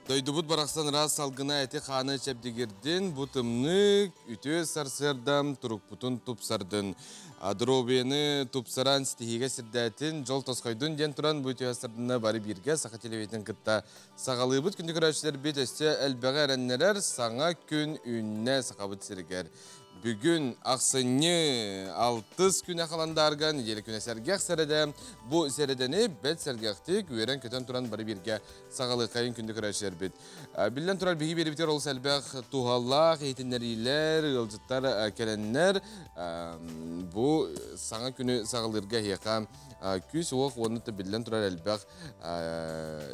Дойдубут барахсан ыраас салгына эти-хааны чэбдигирдин, бу тымныы үтүө сарсыарда турукпутун тупсардын. Доруобуйаны тупсаран ситиһиигэ сирдээтин, дьол тосхойдун диэн туран бу үтүө сарсыарданы бары бииргэ Саха телевидениетин кытта саҕалыыбыт. Күндү көрөөччүлэрбит өссө элбэҕи эрэннэрэр саҥа күн үүннэ Сахабыт сиригэр. Бүгүн ахсынньы алтыс күнэ халандаарга неделя күнэ сэргэх сэрэдэ. Бу сэрэдэни бэт сэргэхтик үөрэн-көтөн туран бары бииргэ саҕалыаххайын күндү көрөөччүлэрбит. Биллэн турар, биһиги биэрибитигэр олус элбэх туһалаах иһитиннэриилэр, ыалдьыттар кэлэннэр бу саҥа күнү саҕалыырга эһиэхэ күүс-уох уонна биллэн турар элбэх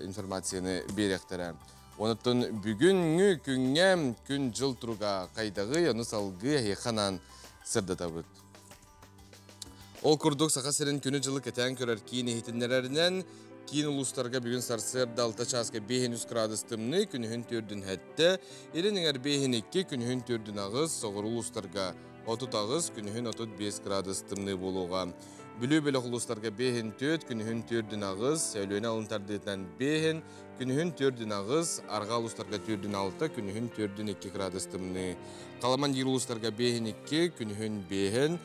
информацияны биэриэхтэрэ. Онтон бүгүҥҥү күҥҥэ күн-дьыл туруга хайдаҕый, ону салгыы эһиэхэ анаан сырдатабыт. Ол курдук Саха сирин күнү-дьылы кэтээн көрөр киин иһитиннэрэринэн, киин улуустарга бүгүн сарсыарда 6 чааска 5 градус тымныы, күнүһүн төрдүн хэттэ, илин эҥэр 5-2, күнүһүн төрдүн аҕыс, соҕуруу улуустарга 38, күнүһүн 35 градус тымныы буолуоҕа. Бүлүү бөлөх улуустарга 5-4, күнүһүн төрдүн аҕыс, Өлүөнэ алын тардыытынан 5, күнүһүн төрдүн аҕыс, арҕаа улуустарга төрдүн алта, күнүһүн төрдүн 2 градус тымныы. Халаман диир улуустарга 5-2, күнүһүн 5,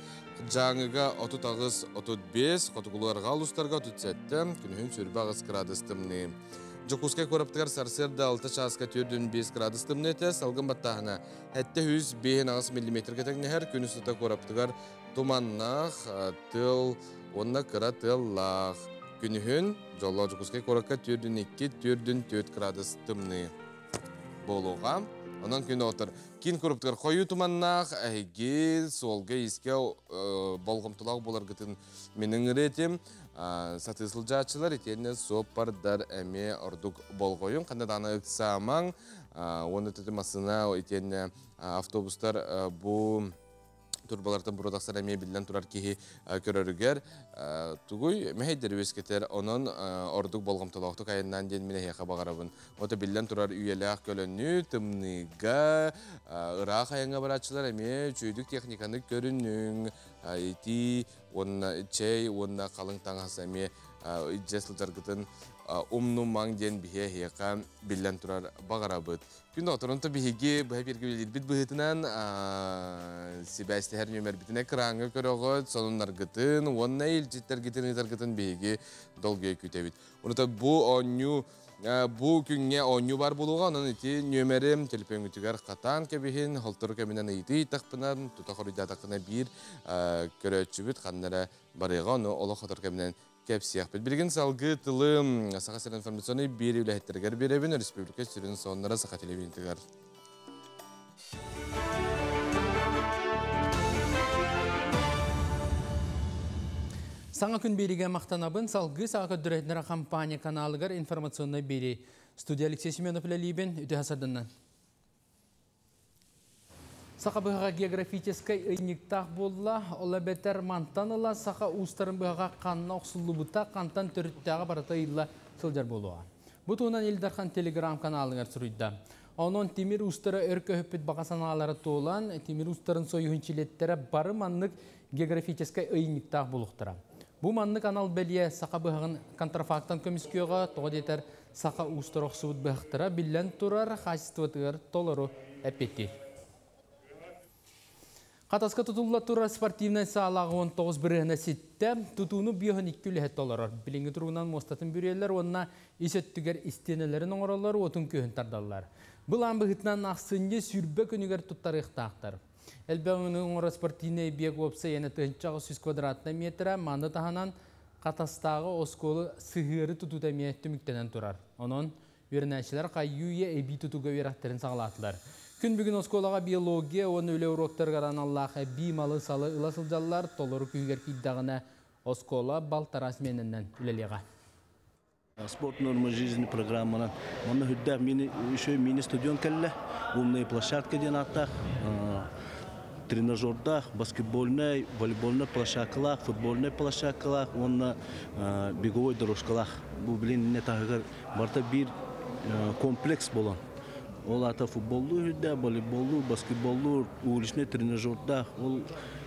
Дьааҥыга 38-35, хотугулуу арҕаа улуустарга 37, күнүһүн 28 градус тымныы. Дьокуускай куораптыгар сарсыарда 6 чааска 4,5 градус тымныы этэ, салгын баттааһына 705 миллиметргэ тэҥнэһэр, күн устата куораптыгар туманнаах, тыал уонна кыра тыаллаах. Күнүһүн Дьоллоох Дьокуускай куоракка 4,2, 4,4 градус тымныы буолуоҕа. Онон күн отор киин куруптугар хойуу туманнаах, эһиги суолга-иискэ болҕомтолоох буоларгытын мин ыҥыры этим. Сатыы сылдьааччылар итиэннэ суоппардар эмиэ ордук болҕойуҥ, ханна даҕаны ыксаамаҥ, уонна төтө массыына итиэннэ автобустар бу турбалартан буруо тахсар эмиэ биллэн турар киһи көрөрүгэр тугуй мэһэйдэри үөскэтэр, онон ордук болҕомтолоохтук айаннаан диэн мин эһиэхэ баҕарабын. Ото биллэн турар үйэлээх көлөнү тымныыга ыраах айаҥҥа барааччылар эмиэ үчүгэйдик техниканы көрүнүҥ, итии уонна чэй уонна халыҥ таҥас эмиэ илдьэ сылдьаргытын умнумаҥ диэн биһи эһиэхэ биллэн турар баҕарабыт. Күн Торонто биһиги быһа бииргэ үлэлиирбит быһыытынан сибээстэһэр нүөмэрбитин экраҥҥа көрөҕүт, сонуннаргытын уонна илдьиттэргитин ыытаргытын биһиги долгуйа күүтэбит. Онута бу оонньуу бу күҥҥэ оонньуу бар буолуоҕа, онон ити нүөмэрим төлөпүөҥҥүтүгэр хатаан кэбиһин, холтору кэминэн ыйытыы ыйыттахпына, тута хоруйдаатаххына биир көрөөччүбүт ханна эрэ барыаҕа, ону олох хотор кэминэн кэпсиэхпит. Билигин салгыы тылы Саха сирин информационнай биэрии үлэһиттэригэр биэрэбин, республика сүрүн сонуннара Саха телевидениетыгар. Саҥа күн биэригэ махтанабын. Салгыы саҕа көрдөрөһүннэр компания каналыгар информационнай биэрии. Студия Алексей Семенов үлэлиибин. Үтүө сарданнан. Саха быһаҕа географическай ыйынньыктаах буолла, ол эбэтэр мантан ыла саха уустарын быһаҕа ханна охсуллубута, хантан төрүттээҕэ барыта ыйылла сылдьар буолуоҕа. Бу туһунан Ил Дархан телеграм-каналыгар суруйда. Онон тимир уустара өр көһүппүт баҕа санаалара туолан, тимир уустарын союһун чилиэттэрэ бары маннык географическай ыйынньыктаах буолуохтара. Бу маннык анал бэлиэ саха быһаҕын контрафактан көмүскүөҕэ, тоҕо диэтэр саха уустара охсубут быһахтара биллэн турар хаачыстыбатыгар толору эппиэттиир. Хатаска тутулла турар спортивнай саалаҕа 19 бырыһына ситтэ. Тутууну биоһун икки үлэһит толорор. Билиҥҥи туругунан муостатын бүрүйэллэр уонна ис өттүгэр истиэнэлэрин оҥороллор, уотун күөһүн тардаллар. Былаан быһыытынан ахсынньы сүүрбэ күнүгэр туттарыахтаахтар. Элбэх өҥөнү оҥорор спортивнай эбийиэк уопсай иэнэ 1800 квадратнай метра, маны таһынан Хатастааҕы оскуола сыһыары тутуута эмиэ түмүктэнэн турар. Онон үөрэнээччилэр хайыы-үйэ эбии тутууга үөрэхтэрин саҕалаатылар. Күн бүгүн оскуолаҕа биология уонна үлэ уруоктарыгар аналлаах эбии малы-салы ыла сылдьаллар, толору күүһүгэр киирдэҕинэ оскуола балтараа сменэнэн үлэлиэҕэ. Спорт норма жизни программанан манна үрдээх мини еще мини стадион кэллэ. Умная площадка диэн ааттаах тренажердаах, баскетбольнай, волейбольнай площадкалаах, футбольнай площадкалаах уонна беговой дорожкалаах. Бу билин инне таһыгар барыта биир комплекс болон. Ол аата футболлуур үрдээх, волейболлуур, баскетболлуур, уличный тренажердаах. Ол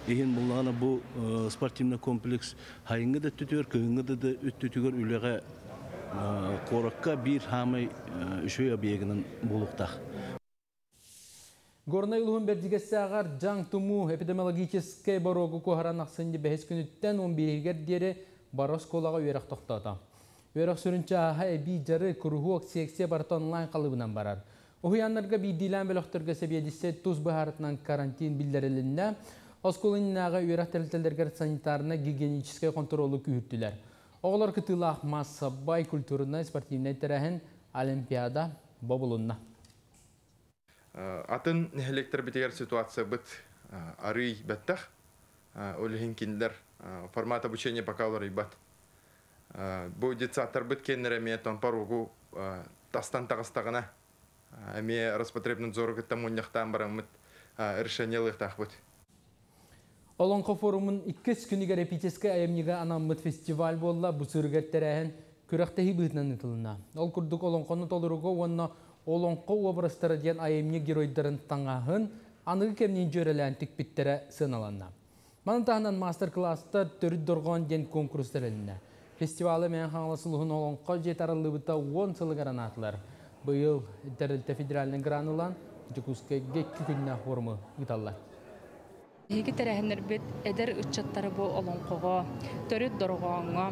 иһин буллаҕына бу спортивный комплекс хайыҥҥы да өттүтүгэр, кыһыҥҥы да өттүтүгэр үлэҕэ Куоракка биир хаамай үчүгэй объегынан буолуохтаах. Горнай улуһун Бэрдьигэстээҕэр дьаҥ тумуу эпидемиологическай боруогу куоһаран ахсынньы бэһис күнүттэн 11-гэр диэри бары оскуолаҕа үөрэх тохтоото. Үөрэх сүрүн чааһа эбии дьарык, куруһуок, секция барыта онлайн халыыбынан барар. Уһуйааннарга биирдиилээн бөлөхтөргө сэбиэдиссэй тус быһаарытынан карантин биллэрилиннэ. Оскуола иннинээҕи үөрэх тэрилтэлэригэр санитарнай-гигиеническэй хонтуруолу күүһүртүлэр. Оҕолор кытыылаах маассабай культурнай спортивнай тэрээһин Олимпиада бобулунна. Атын нэһилиэктэрбитигэр ситуациябыт арыый бэттэх. Ол иһин кинилэр формат обучения пока уларыйбат. Бу детсадтарбыт киэннэрэ эмиэ томпор тастан таҕыстаҕына эмиэ Роспотребнадзору кытта мунньахтаан бараммыт решение ылыахтаахпыт. Олоҥхо форумун иккис күнүгэр эпическэй айымньыга анаммыт фестиваль буолла. Бу сырыыга тэрээһин күрэхтэһии быһыытынан ыытылынна. Ол курдук олоҥхону толорууга уонна Олоҥхо уобарастара диэн айымньы геройдарын таҥаһын аныгы кэмниин дьүөрэлээн тикпиттэрэ сыаналанна. Маны таһынан маастар-кылаастар Төрүт дорҕоон диэн куонкурус тэрилиннэ. Фестивалы Мэҥэ Хаҥалас улууһун Олоҥхо дьиэтэ арыллыбыта уон сылыгар анаатылар. Быйыл тэрилтэ федеральнай гран ылан, Дьокуускайга икки күннээх форуму ыыталлар. Биһиги тэрээһиннэрбит эдэр ыччаттары бу олоҥхоҕо, төрүт дорҕооҥҥо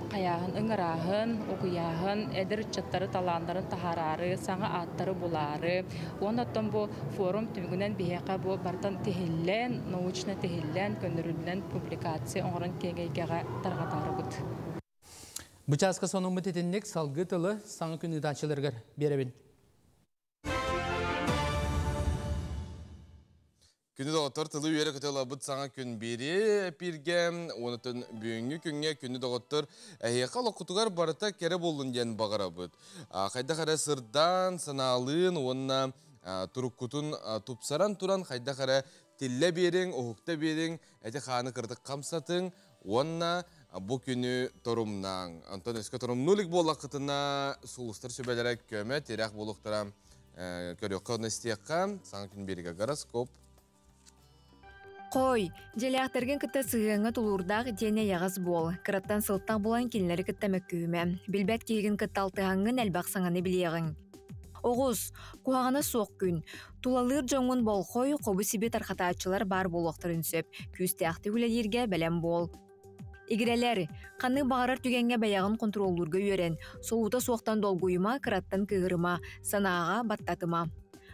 хайааһын, ыҥырааһын, угуйааһын, эдэр ыччаттары талааннарын таһаараары, саҥа ааттары булаары уонна оттон бу форум түмүгүнэн биһиэхэ бу бартан тиһиллэн, научно тиһиллэн, көннөрүллэн публикация оҥорон киэҥ эйгэҕэ тарҕатаарыбыт. Бу чааска сонуммут итинник салгыы тылы саҥа күн ыытааччыларыгар биэрэбин. Күнү доҕоттор тылы үөрэ көтө саҥа күн биэри эпииргэ, онутун бүгүҥҥү күҥҥэ күнү доҕоттор эһиэхэ олоххутугар барыта кэрэ буоллун диэн баҕарабыт. Хайдах эрэ сырдаан, санаалыын уонна туруккутун тупсаран туран хайдах эрэ тиллэ биэриҥ, уһукта биэриҥ, эти хааны кырдык хамсатыҥ уонна бу күнү торумнааҥ. Онтон өскө торумнуу илик буоллаххытына сулустар сүбэлэрэ көмө, тирэх буолуохтара. Көрүөххэ уонна истиэххэ саҥа күн биэригэ гороскоп. Хой, дьиэлээхтэргин кытта сыһыаҥҥа тулуурдаах итиэннэ эйэҕэс буол. Кыраттан сылтах булан кинилэри кытта мөккүһүмэ. Билбэт киһигин кытта алтыһаҥҥын элбэх саҥаны билиэҕиҥ. Оҕус, куһаҕана суох күн. Тулалыыр дьоҥҥун болхой, хобу-сиби тархатааччылар баар буолуохтарын сөп. Күүстээхтик үлэлииргэ бэлэм буол. Игирэлэр, ханнык баҕарар түгэҥҥэ бэйэҕин хонтуруоллуурга үөрэн, солуута суохтан долгуйума, кыраттан кыыһырыма, санааҕа баттатыма.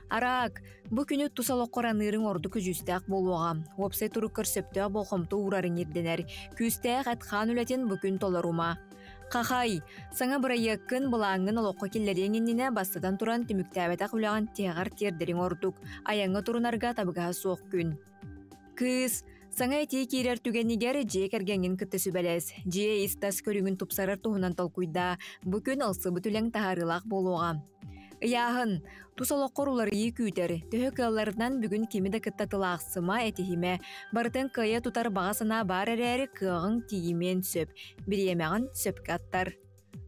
Араак, бу күнү тус олоххор аныырыҥ ордук көдьүүстээх буолуоҕа. Уопсай туруккар сөптөөх болҕомто уурарыҥ ирдэнэр. Күүстээх эт-хаан үлэтин бу күн толорума. Хахай, саҥа бырайыаккын, былааҥҥын олоххо киллэриэҥ иннинэ бастатан туран түмүктээбэтэх үлэҕин тиһэҕэр тиэрдэриҥ ордук. Айаҥҥа турунарга табыгаһа суох күн. Кыыс, саҥа этии киирэр түгэнигэр дьиэ кэргэҥҥин кытта сүбэлэс. Дьиэ ис-тас көрүҥүн тупсарар туһунан толкуйдаа. Бу күн ылсыбыт үлэҥ таһаарыылаах буолуоҕа. Ыйааһын. Тус олоххор уларыйыы күүтэр. Төһө кыалларынан бүгүн кими да кытта тылаахсыма, этиһимэ. Барытын кыайа тутар баҕа санаа баар эрээри кыаҕыҥ тиийимиэн сөп. Бириэмэҕин сөпкө аттар.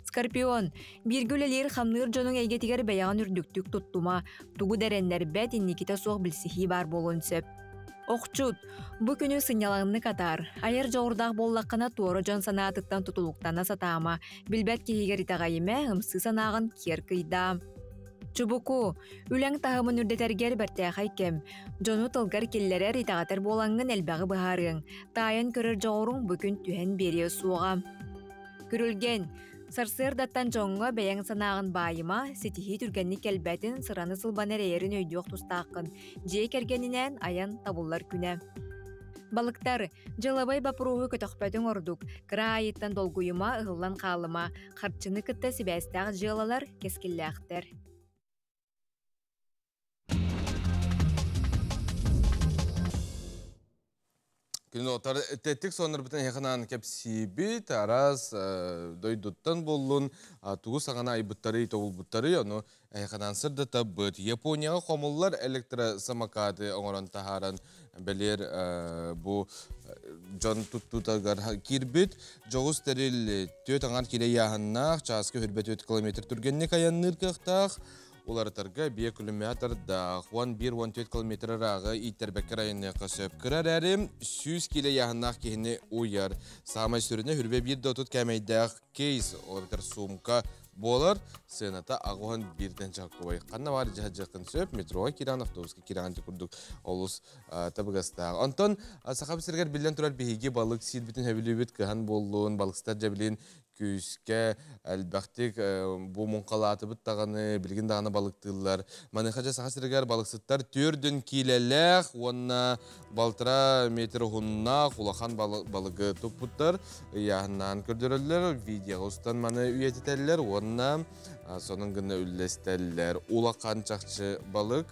Скорпион, бииргэ үлэлиир-хамныыр дьонуҥ эйгэтигэр бэйэҕин үрдүктүк туттума, тугу да эрэннэрбэт, инникитэ суох билсиһии баар буолуон сөп. Охчут, бу күнү сынньалаҥнык атаар. Айар дьоҕурдаах буоллаххына, туора дьон санаатыттан тутулуктана сатаама, билбэт киһигэр итэҕэйимэ, ымсыы санааҕын киэр кыйдаа. Чубуку, үлэҥ таһымын үрдэтэргэр бэртээхэй кэм. Дьону тылгар киллэрэр, итэҕэтэр буолаҥҥын элбэҕи быһаарыаҥ. Таайан көрөр дьоҕуруҥ бу күн түһэн биэриэ суоҕа. Күрүлгэн, сарсыардаттан дьоҥҥо бэйэҥ санааҕын баайыма, ситиһии түргэнник кэлбэтин, сыраны-сылбаны эрэйэрин өйдүөх тустааххын. Дьиэ кэргэнинээн айан табыллар күнэ. Балыктар, дьыалабай боппуруоһу көтөхпөтүҥ ордук. Кыра аайыттан долгуйума, ыһыллан хаалыма. Харчыны кытта сибээстээх дьыалалар кэскиллээхтэр. Күнү отар тэттик соннорбутун эһэханаан кэпсиибит, араас дойдуттан буоллун, тугу саҕана айбыттарый, тобулбуттарый, ону эһэханаан сырдатабыт. Японияҕа хомуллар электросамокаты оҥорон таһааран бэлиэр бу дьон туттуутагар киирбит. Дьоҕус тэрил түөрт аҥар килэ ыйааһыннаах, чааска 24 километр түргэнник айанныыр кыахтаах. уларытарга бие күлүмээтэрдаах 11-14 километр ырааҕы ииттэрбэккэ айанныахха сөп. Кыра эрээри 100 киилэ ыйааһыннаах киһини уйар. Саамай сүрүнэ хүрбэ биир да отут кээмэйдээх кейс, ол эбэтэр сумка буолар. Сыаната аҕыһын биирдэн чаккубай. Ханна баар дьаһадьыаххын сөп, метроға киирэн, автобуска киирэн курдук олус табыгастаах. Онтон Сахабыт сиригэр биллэн турар биһиги балык сиирбитин сөбүлүүбүт кыһан буоллун, балыксытар дьэбилин күүскэ элбэхтик бу муҥхалаатыбыт даҕаны, билигин даҕаны балыктыыллар. Маныаха дьэ Саха сиригэр балыксыттар 4 киилэлээх уонна балтара метр уһуннаах улахан балыгы туппуттар. Ыйааһыннаан көрдөрөллөр, видеоҕа устан маны үйэтитэллэр уонна сонун гына үллэстэллэр. Улахан чахчы балык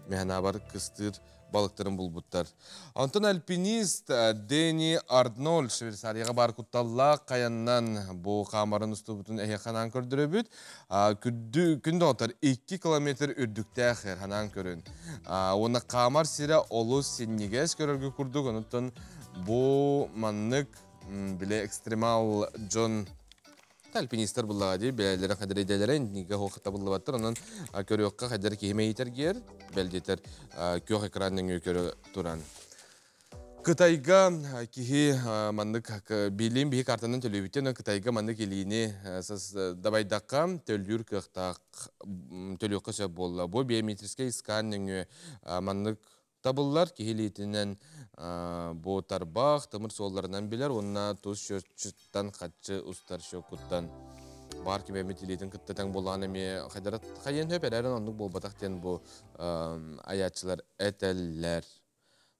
мэхэнабар кыстыыр балыктарын булбуттар. Онтон альпинист Дэнни Арнольд Швейцарияға бар кутталлаах хайаннан бу хаамарын устубутун эһиэхэ көрдөрөбүт. Күн доҕоттор 2 километр үрдүктээх ханаан көрүн. Уонна хаамар сирэ олус синньигэс көрөргө курдук, онуттан бу маннык биле экстремал дьон альпинистер буллаҕа дии, бэйэлэрэ хадыр идэлэрэ иннигэ хоохта буллабаттар, онон көрүөххэ хадыр киһиме итергиэр, бэлдетер күөх экран нөҥүө көрө туран. Кытайга киһи маннык билим биһи картанан төлөбүттен, Кытайга маннык илиини дабайдаққа төлүүр кыахтаах төлүөхкө сөп буолла. Бу биометрический скан нөҥүө маннык табыллар киһи илиитинэн бу тарбах тымыр суолларынан билэр, онна тус счетчуттан хаччы устар счекуттан бар ким эмит илиитин кытта таң боллаан эми хайдарат хайын хөп эрэрин оннук болбатах диэн бу аячылар этеллер.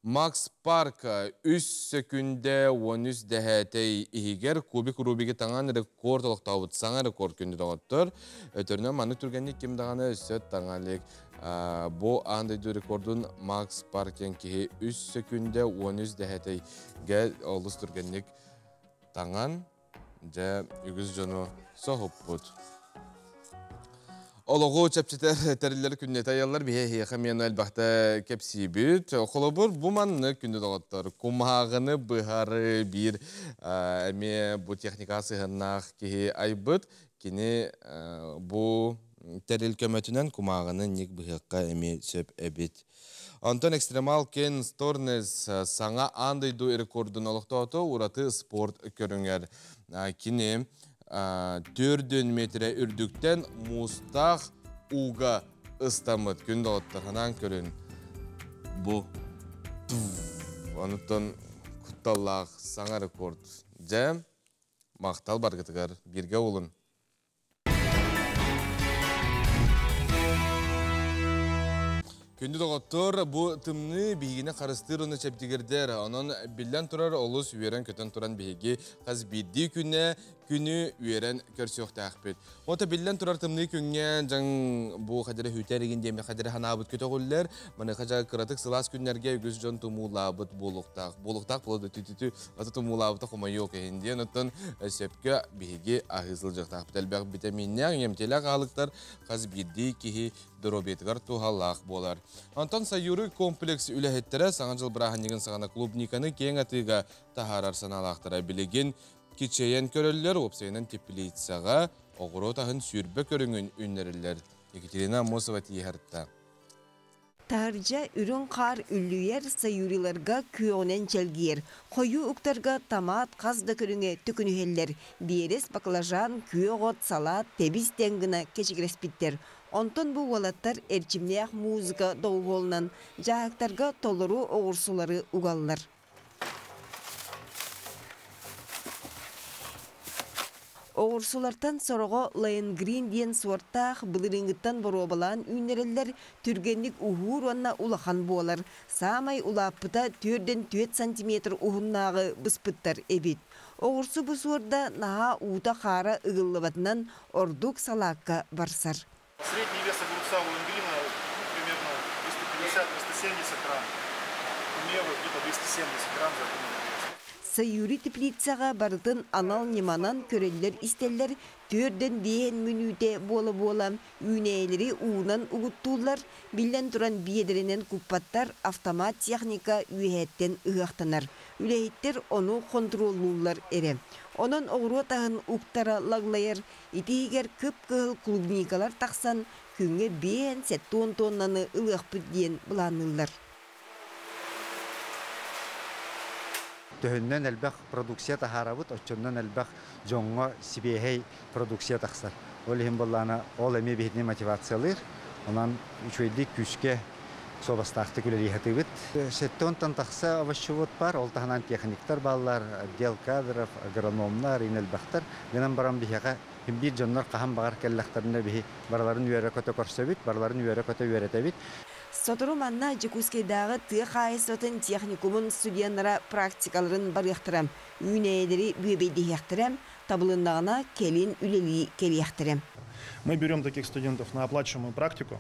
Макс Парк 3 секүндэ 13 дэһээтэй иһигэр кубик Рубиги таҥан рекорд олохтообут саҥа рекорд күндү доҕоттор. Өтөрүнэн маннык түргэнник ким даҕаны өссө таҥалык. Бу аан дойду рекордун Макс Паркен киһи 3 секүндэ 13 дэһээтэйгэ олус түргэнник таҥан дьэ үгүс дьону соһуппут. Олоҕу чэпчэтэр тэриллэр күннэтэ айаллар биһэ хиэхэ мен элбэхтэ кэпсиибит. Холобур бу манны күндү доҕоттор. Кумааҕыны быһары биир эми бу техника сыһыннаах киһи айбыт. Кини бу тэрил көмөтүнэн кумааҕыны ник быһыакка эми сөп эбит. Онтон экстремал Кен Сторнес саҥа аан дойду рекордун олохтоото ураты спорт көрүҥэр. Кини 4 метре үрдүктен муустаах ууга ыстаммыт күн доҕоттор ханаан көрүн. Бу онуттан кутталлаах саҥа рекорд. Дьэ, махтал баргытыгар бирге олун. Күндү доҕоттор, бу тымныы биһигини харыстыыр уонна чэбдигирдэр. Онон биллэн турар олус үөрэн көтөн туран биһиги хас биирдии күнэ күнү үөрэн көрсүөхтээхпит. Ота биллэн турар тымныы күҥҥэ дьаҥ бу хадары хүүтэригин диэми хадары ханаабыт көтөҕүллэр. Маныаха жа кыратык сылаас күннэргэ үгүс дьон тумуулаабыт буолуохтаах. Буолуохтаах буолуо түтүтү ата тумуулаабыта хомойуох иһин диэн оттон сөпкө биһиги аһыы сылдьыахтаахпыт. Элбэх витаминнээх, иҥэмтиэлээх аһылыктар хас биирдии киһи доруобуйатыгар туһалаах буолар. Онтон Саюры комплекс үлэһиттэрэ Саҥа дьыл бырааһынньыгын саҕана клубниканы киэҥ атыыга таһаарар санаалаахтара билигин кичэйэн көрөллөр, уопсайынан теплицаҕа оҕуруот аһын сүүрбэ көрүҥүн үүннэрэллэр. Екатерина Аммосова тииһэртэ. Таһырдьа үрүҥ хаар үллүйэр, саюриларга күөҕүнэн чэлгийэр. Хойуу уктарга томат хас да көрүҥэ төкүнүһэллэр. Биэрэс, баклажан, күөх от, салат тэбис-тэҥ гына кэчигирэспиттэр. Онтон бу уолаттар эрчимнээх музыка доҕуһуолунан дьааһыктарга толору оҕурсулары угаллар. Оҕурсулартан сороҕо Лайон Грин диэн суортаах былырыыҥҥыттан боруобалаан үүннэрэллэр, түргэнник уһуур уонна улахан буолар. Саамай улааппыта 4,4 сантиметр уһуннааҕы быспыттар эбит. Оҕурсу бу суорда наһаа уута-хаара ыгыллыбатынан ордук салаакка барсар. Средний вес огурца у Лонгрина примерно 250-270 грамм. Умелый где-то 270 грамм за один огурец. Саюри теплицаҕа барытын анал ньыманан көрөллөр-истэллэр, түөрдэн биэһэн мүнүүтэ буола-буола үүнээйилэри уунан угуттууллар, биллэн туран биэдэрэнэн куппаттар, автомат техника үөһээттэн ыһыахтанар. Үлэһиттэр ону хонтуруоллууллар эрэ. Онон оҕуруот аһын уктара лаглайар, ити иһигэр кып-кыһыл клубникалар тахсан, күҥҥэ биэһэн сэттэ тоннаны ылыахпыт диэн былаанныыллар. Төһөннөн элбэх продукция таһаарабыт, оччоннон элбэх дьоҥҥо сибиэһэй продукция тахсар. Ол иһин буоллаҕына, ол эмиэ биһигини мотивациялыыр. Онон үчүгэйдик күүскэ суобастаахтык үлэлии сатыыбыт. 70-тан тахса овощевод бар, ол таһынан техниктар бааллар, отдел кадров, агрономнар, ин элбэхтэр. Гынан баран биһиэхэ биир дьоннор хаһан баҕар кэллэхтэринэ биһи барыларын үөрэ-көтө көрсөбүт, барыларын үөрэ-көтө үөрэтэбит. Сотору манна Дьокуускайдааҕы тыа хаһаайыстыбатын техникумун студеннара практикаларын барыахтара, үүнээйилэри бүөбэйдэһиэхтэрэ, табылыннаҕына кэлин үлэлии кэлиэхтэрэ. Мы берем таких студентов на оплачиваемую практику.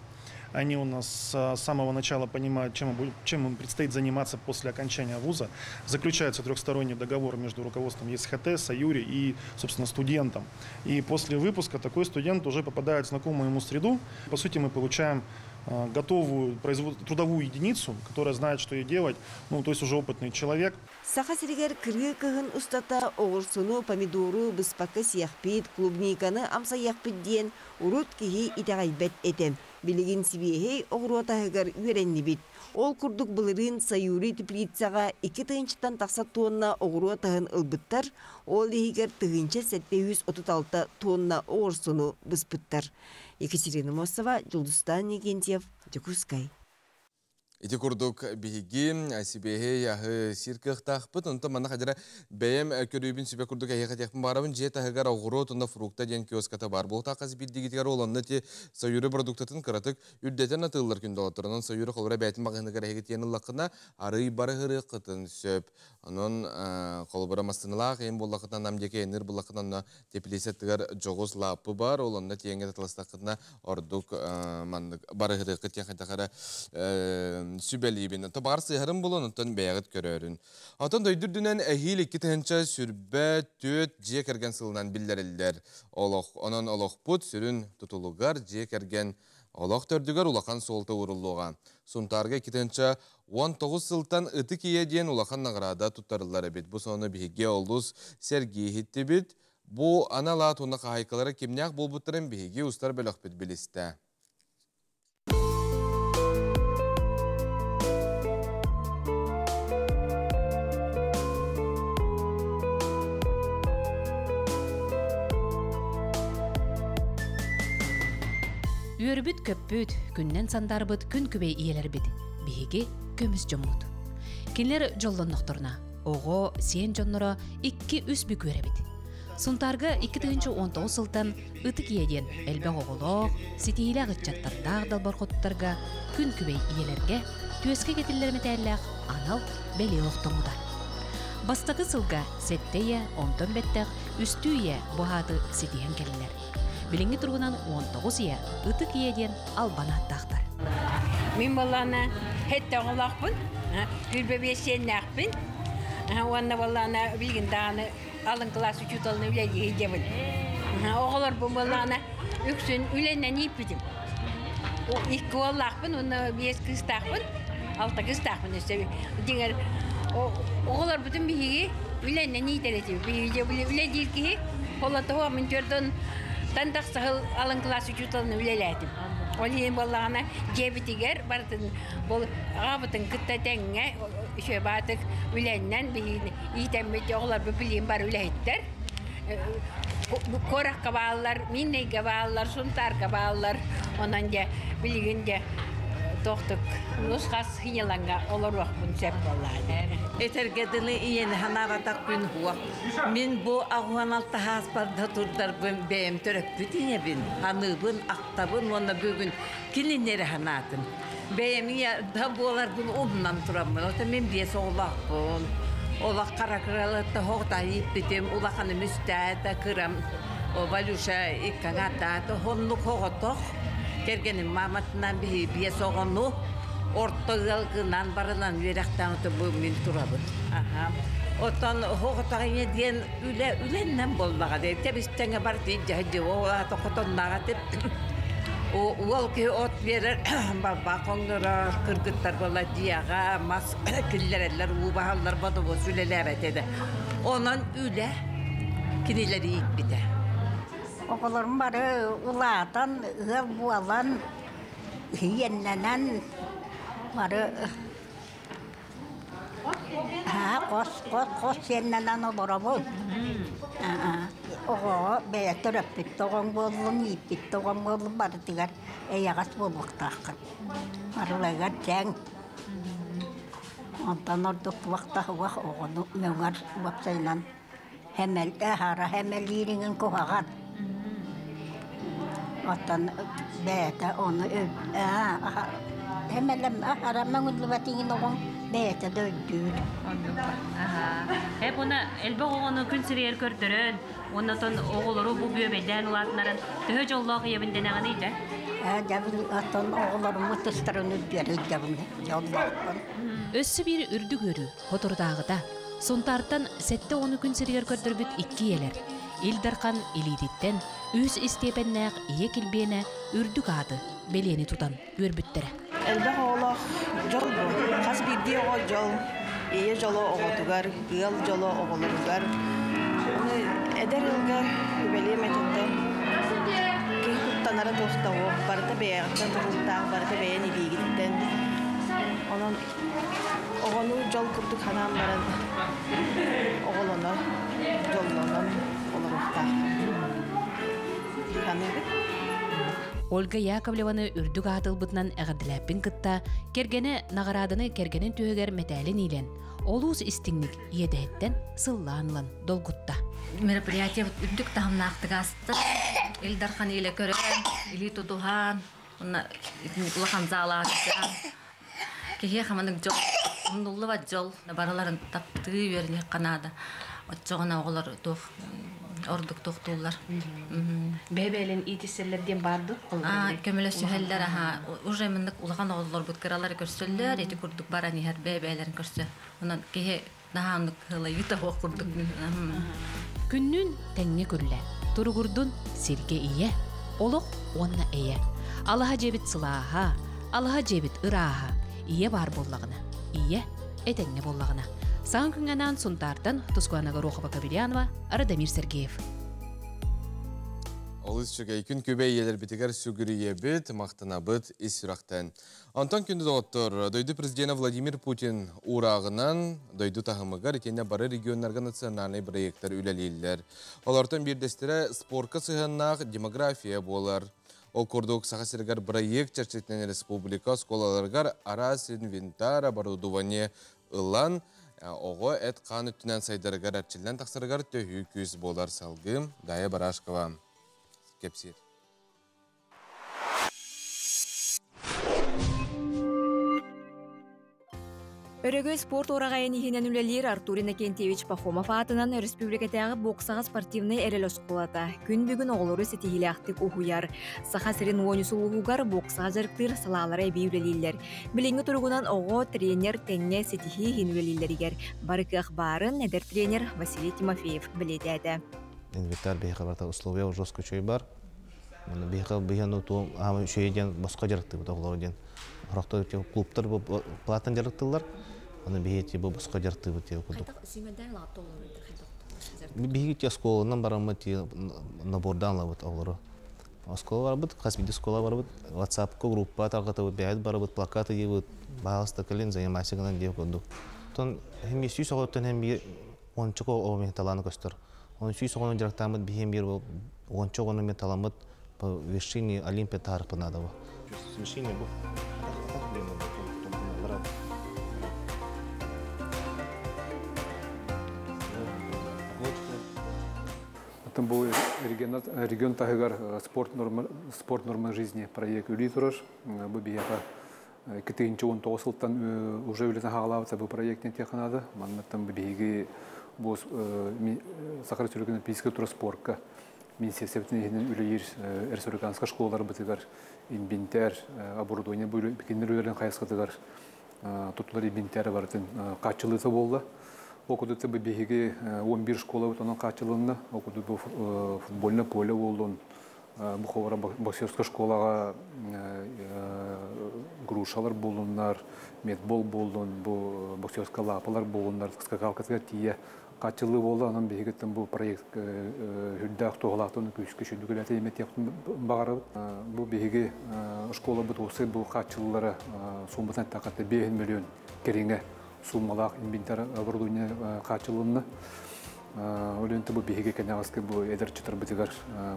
Они у нас с самого начала понимают, чем им предстоит заниматься после окончания вуза. Заключается трехсторонний договор между руководством ЕСХТ, Саюри и, собственно, студентом. И после выпуска такой студент уже попадает в знакомую ему среду. По сути, мы получаем готовую трудовую единицу, которая знает, что ей делать, ну, то есть уже опытный человек. Саха сиригэр кырыы кыһын устата оҕурсуну, помидору быспакка сиэхпит, клубниканы амсайыахпыт диэн урут киһи итэҕэйбэт этэ. Билигин сибиэһэй оҕуруот аһыгар үөрэннибит. Ол курдук былырыын Саюри теплицаҕа 2 тыһыынчаттан тахса тонна оҕуруот аһын ылбыттар, ол иһигэр 1736 тонна оҕурсуну быспыттар. Екатерина Мосова, Дьулустан Никентьев, Дьокуускай. Ити курдук биһиги сибиэһэй аһы сиир кыахтаахпыт. Онтон манна хадьара бэйэм көрүүбүн сүбэ курдук эһиэхэ этиэхпин баарабын дьиэ таһыгар оҕуруот уонна фрукта диэн киоската баар. Буолтаах хас биирдиигитигэр ол онно ти Саюри продуктатын кыратык үрдэтэн атыыллар күндэ олотторунан Саюри холура бээтин маҕаһыыныгар эһиги тиэн ыллаххына арый барыһырыаххытын сөп. Онон холобура массыыналаах эм буоллаххытына нам диэки энир буллаххытына онно теплицатыгар дьоҕус лааппы бар, ол онно тиэҥҥэ таталастаххытына ордук маннык барыһырыаххыт диэн хайдах эрэ сүбэлиибин. То баҕар сыыһарым булун, онтон бэйэҕит көрөөрүн. Оттон дойду үрдүнэн эһиил 2024 дьиэ кэргэн сылынан биллэриллэр. Олох, онон олохпут сүрүн тутулугар дьиэ кэргэн олох төрдүгэр улахан суолта ууруллуоҕа. Сунтаарга 2019 сылтан Ытык ийэ диэн улахан награда туттарыллар эбит. Бу сонуну биһиги олус сэргии иһиттибит. Бу анал аат уонна хаһаайкалара кимнээх буолбуттарын биһиги устар бөлөхпүт билистэ. Үөрбүт көппүт, күннэн сандарбыт күн күбэй ийэлэрбит. Биһиги көмүс дьоммут. Кинилэр дьоллоннохторуна, оҕо, сиэн дьонноро 2-3 бүк үөрэбит. Сунтаарга 2019 сылтан Ытык ийэ диэн элбэх оҕолоох, ситиһиилээх ыччаттардаах далбар хотуттарга күн күбэй ийэлэргэ түөскэ кэтиллэр мэтээллээх анал бэлиэ олохтоммута. Бастакы сылга сэттэ ийэ, онтон бэттэх үстүү ийэ бу ааты ситиһэн кэллилэр. Билиҥҥи туругунан 19 ийэ Ытык ийэ диэн албан ааттаахтар. Мин буоллаҕына сэттэ оҕолоохпун, 25 сиэннээхпин. Уонна буоллаҕына билигин даҕаны алын кылаас учууталын үлэлии сылдьабын. Оҕолорбун буоллаҕына үксүн үлэнэн ииппитим. Икки уоллаахпын уонна биэс кыыстаахпын, алта кыыстаахпын өссө. Дьиҥэр оҕолорбутун биһиги үлэнэн иитэр этибит. Биһиги үлэлиир киһи холотоһо мин төрдөн тан тахса сыл алын кылаас учууталын үлэлээтим. Ол иһин буоллаҕына дьиэбитигэр барытын бұл аҕабытын кытта тэҥҥэ үчүгэй баатык үлэннэн биһигини иитэммит оҕолорбут билигин бары үлэһиттэр. Куоракка бааллар, Мииннэйгэ бааллар, Сунтаарга бааллар. Онон дьэ билигин дьэ тохтук нус-хас сынньалаҥҥа олоруохпун сөп буоллаҕа. Этэргэ дылы ийэни санаабатах күн уох. Мин бу 86 ааспар да турдарбын бэйэм төрөппүт ийэбин, аныыбын, ахтабын уонна бүгүн кинини эрэ санаатым. Бэйэм ийэ да буоларбын умнан тураммын. Ото мин биэс оҕолоохпун. Олох хара кыралатта хоҕута ииппитим, улаханым үстээтэ, кырам Валюша икки аҥаардаата, оннук оҕотох. Кэргэним мааматынан биһи биэс оҕону орто ыал гынан барынан үөрэхтээн бу мин турабын. Аха. Оттон хоҕотоҕыня диэн үлэ үлэннэн буоллаҕа дии. Тэбистэҥэ бар дии оҕолаата хотоннааҕа тип. Уол киһи от биэрэр балба хоҥнорор кыргыттар буолла дьиэҕэ мас киллэрэллэр уу баһаллар бодобуос үлэлээбэт этэ. Онон үлэ кинилэри ииппитэ. Оҕолорум бары улаатан, ыал буолан, иэннэнэн бары хос хос хос сиэннэнэн олоробун. Оҕоҕо бэйэ төрөппүт оҕоҥ буоллун, ииппит оҕоҥ буоллун барытыгар эйэҕэс буолуохтааххын. Барыларыгар дьэҥ. Онтон ордук туох да суох оҕону мөҥөр уопсайынан хэмэл аһара хэмэлиириҥин куһаҕан. Оттон бэйэтэ ону хэмэлэм аһара мөҥүллүбэтиҥин оҕоҥ бэйэтэ да өйдүүр. Э буна элбэх оҕону күн сиригэр көрдөрөн, оннотон оҕолору бу бүөбэйдээн улаатынарын төһө дьоллоох ийэбин дэнэҕиний да? Дьабын оттон оҕолорум ытыстарын үрдүөр ыйдабын дьоллоохпун. Өссө биир үрдүк үөрүү, хоторутааҕыта, Сунтаартан 70 күн сиригэр көрдөрбүт икки ийэлэр, Ил Дархан илиититтэн үс истиэпэннээх ийэ килбиэнэ үрдүк ааты бэлиэни тутан үөрбүттэрэ. Элбэх оҕолоох дьол бу. Хас биирдии оҕо дьол. Ийэ дьоло оҕотугар, ыал дьоло оҕолоругар. Эдэр ыалга үбэлиэм этиттэн киһи куттанара туохта суох. Барыта бэйэҕиттэн тутулуктаах, барыта бэйэн илиигиттэн. Онон оҕону дьол курдук ханаан баран оҕолоно, дьоллонон олоруохтаах. Ханыыбыт. Ольга Яковлеваны үрдүк аатылбытынан эҕэрдэлээппин кытта кэргэнэ наҕарааданы кэргэнин түһүгэр мэтээлин иилэн, олус истиҥник иэдэһиттэн сыллаан ылан долгутта. Мероприятие үрдүк таһымнаахтык ааста. Ил Дархан илэ көрөн, илии тутуһан, улахан заалаахтаан. Киһи хаманык дьол, умнуллубат дьол, барыларын таптыы үөрүнүөх канаада. Оччоҕуна оҕолор туох ордук тохтууллар. Бэбэлин иитиселлер диэн барды. Көмөлөсүһэллэр аха. Уже мыннык улахан оҕолорбут кыралары көрсөллөр, эти курдук баран иһэр бэбэлэрин көрсө. Онон киһи наһааннык хылайыта хуох курдук. Күннүн тэҥҥэ күллэ. Туругурдун сиргэ ие, олох уонна эйэ. Алаһа дьиэбит сылааһа, алаһа дьиэбит ырааһа. Ие бар боллаҕына, ие этэҥҥэ боллаҕына. Саҥа күҥҥэнаан Сунтаартан Тускуана Горохова Кабельянова, Радомир Сергеев. Олус үчүгэй күн күбэй ийэлэрбитигэр сүгүрүйэбит, махтанабыт ис сүрэхтэн. Онтон күндү доҕоттор, дойду президенэ Владимир Путин уурааҕынан дойду таһымыгар итиэннэ бары регионнарга национальнай проекттар үлэлииллэр. Олортон биирдэстэрэ спортка сыһыаннаах демография буолар. Ол курдук Саха сиригэр проект чэрчитинэн республика оскуолаларыгар араас инвентарь, оборудование ылан, оҕо эт хаан өттүнэн сайдарыгар эрчиллэн тахсарыгар төһүү күүс буолар. Салгыы Дая Барашкова кэпсиир. Өрөгөй спорт уораҕайын иһинэн үлэлиир Артур Иннокентьевич Пахомов аатынан республикатааҕы боксаҕа спортивнай эрэл оскуолата күн бүгүн оҕолору ситиһиилээхтик уһуйар. Саха сирин уонус улууһугар боксаҕа дьарыктыыр салаалара эбии үлэлииллэр. Билиҥҥи туругунан оҕо, тренер тэҥҥэ ситиһии иһин үлэлииллэригэр бары кыах баарын эдэр тренер Василий Тимофеев бэлиэтээтэ. Инвентарь биһиэхэ барыта условия жестко үчүгэй бар. Биһиэхэ биһиэхэ туом аама үчүгэй диэн босхо дьарыктыыбыт оҕолору диэн. Хорохтор клубтар платан дьарыктыыллар. Аны биһиэти бу босхо дьарыктыыбыт диэн курдук. Биһиги те оскуоланан бараммыт набордаан ылабыт оҕолору. Оскуола барбыт, хас биирдии оскуола барбыт, WhatsApp-ка группа тарҕатабыт, бэйэбит барабыт, плакат ыйыбыт, баһаалыста кэлин занимайся гынан диэн курдук. Оттон хим биир 100 оҕоттон хим биир уонча оҕо мин талааны көстөр. Оны 100 оҕону дьарыктааммыт биһиэм биир уонча оҕону мен таламмыт по вершине Олимпия таарыппы надо бу. Смешение бу. Оттон бу регион таһыгар спорт норма, спорт норма жизни проект үлүү турар. Бу биһиэхэ 2019 сылтан уже үлэтин хаалаабыт бу проектин технада. Маннаттан бу биһиги бу Саха Республикатын физическая культура спортка министерствотын иһинэн үлэлиир республиканскай школалар бытыгар инвентарь оборудование бу кинилэр үлэлэрин хайысхатыгар туттулар инвентарь барытын хааччылыыта буолла. Ол курдук бу биһиги 11 школа онон хааччылынна. Ол курдук бу футбольное поле буоллун, бу ховара боксерская школаҕа грушалар буоллуннар, медбол буоллун, бу боксерская лапалар буоллуннар, скакалкатыгар тиийэ хааччыллыы буолла. Онон биһигиттэн бу проект үрдээх туһалаахтан күүскэ сүдүгүлэти эметиэхтин баҕарабыт. Бу биһиги школа бут уопсай бу хааччыллара сумматан тақатта 5 миллион кэриҥэ суммалаах инвентарь оборудование хааччылынна. Олен бу биһиги кэнэҕэски бу эдэр чытарбытыгар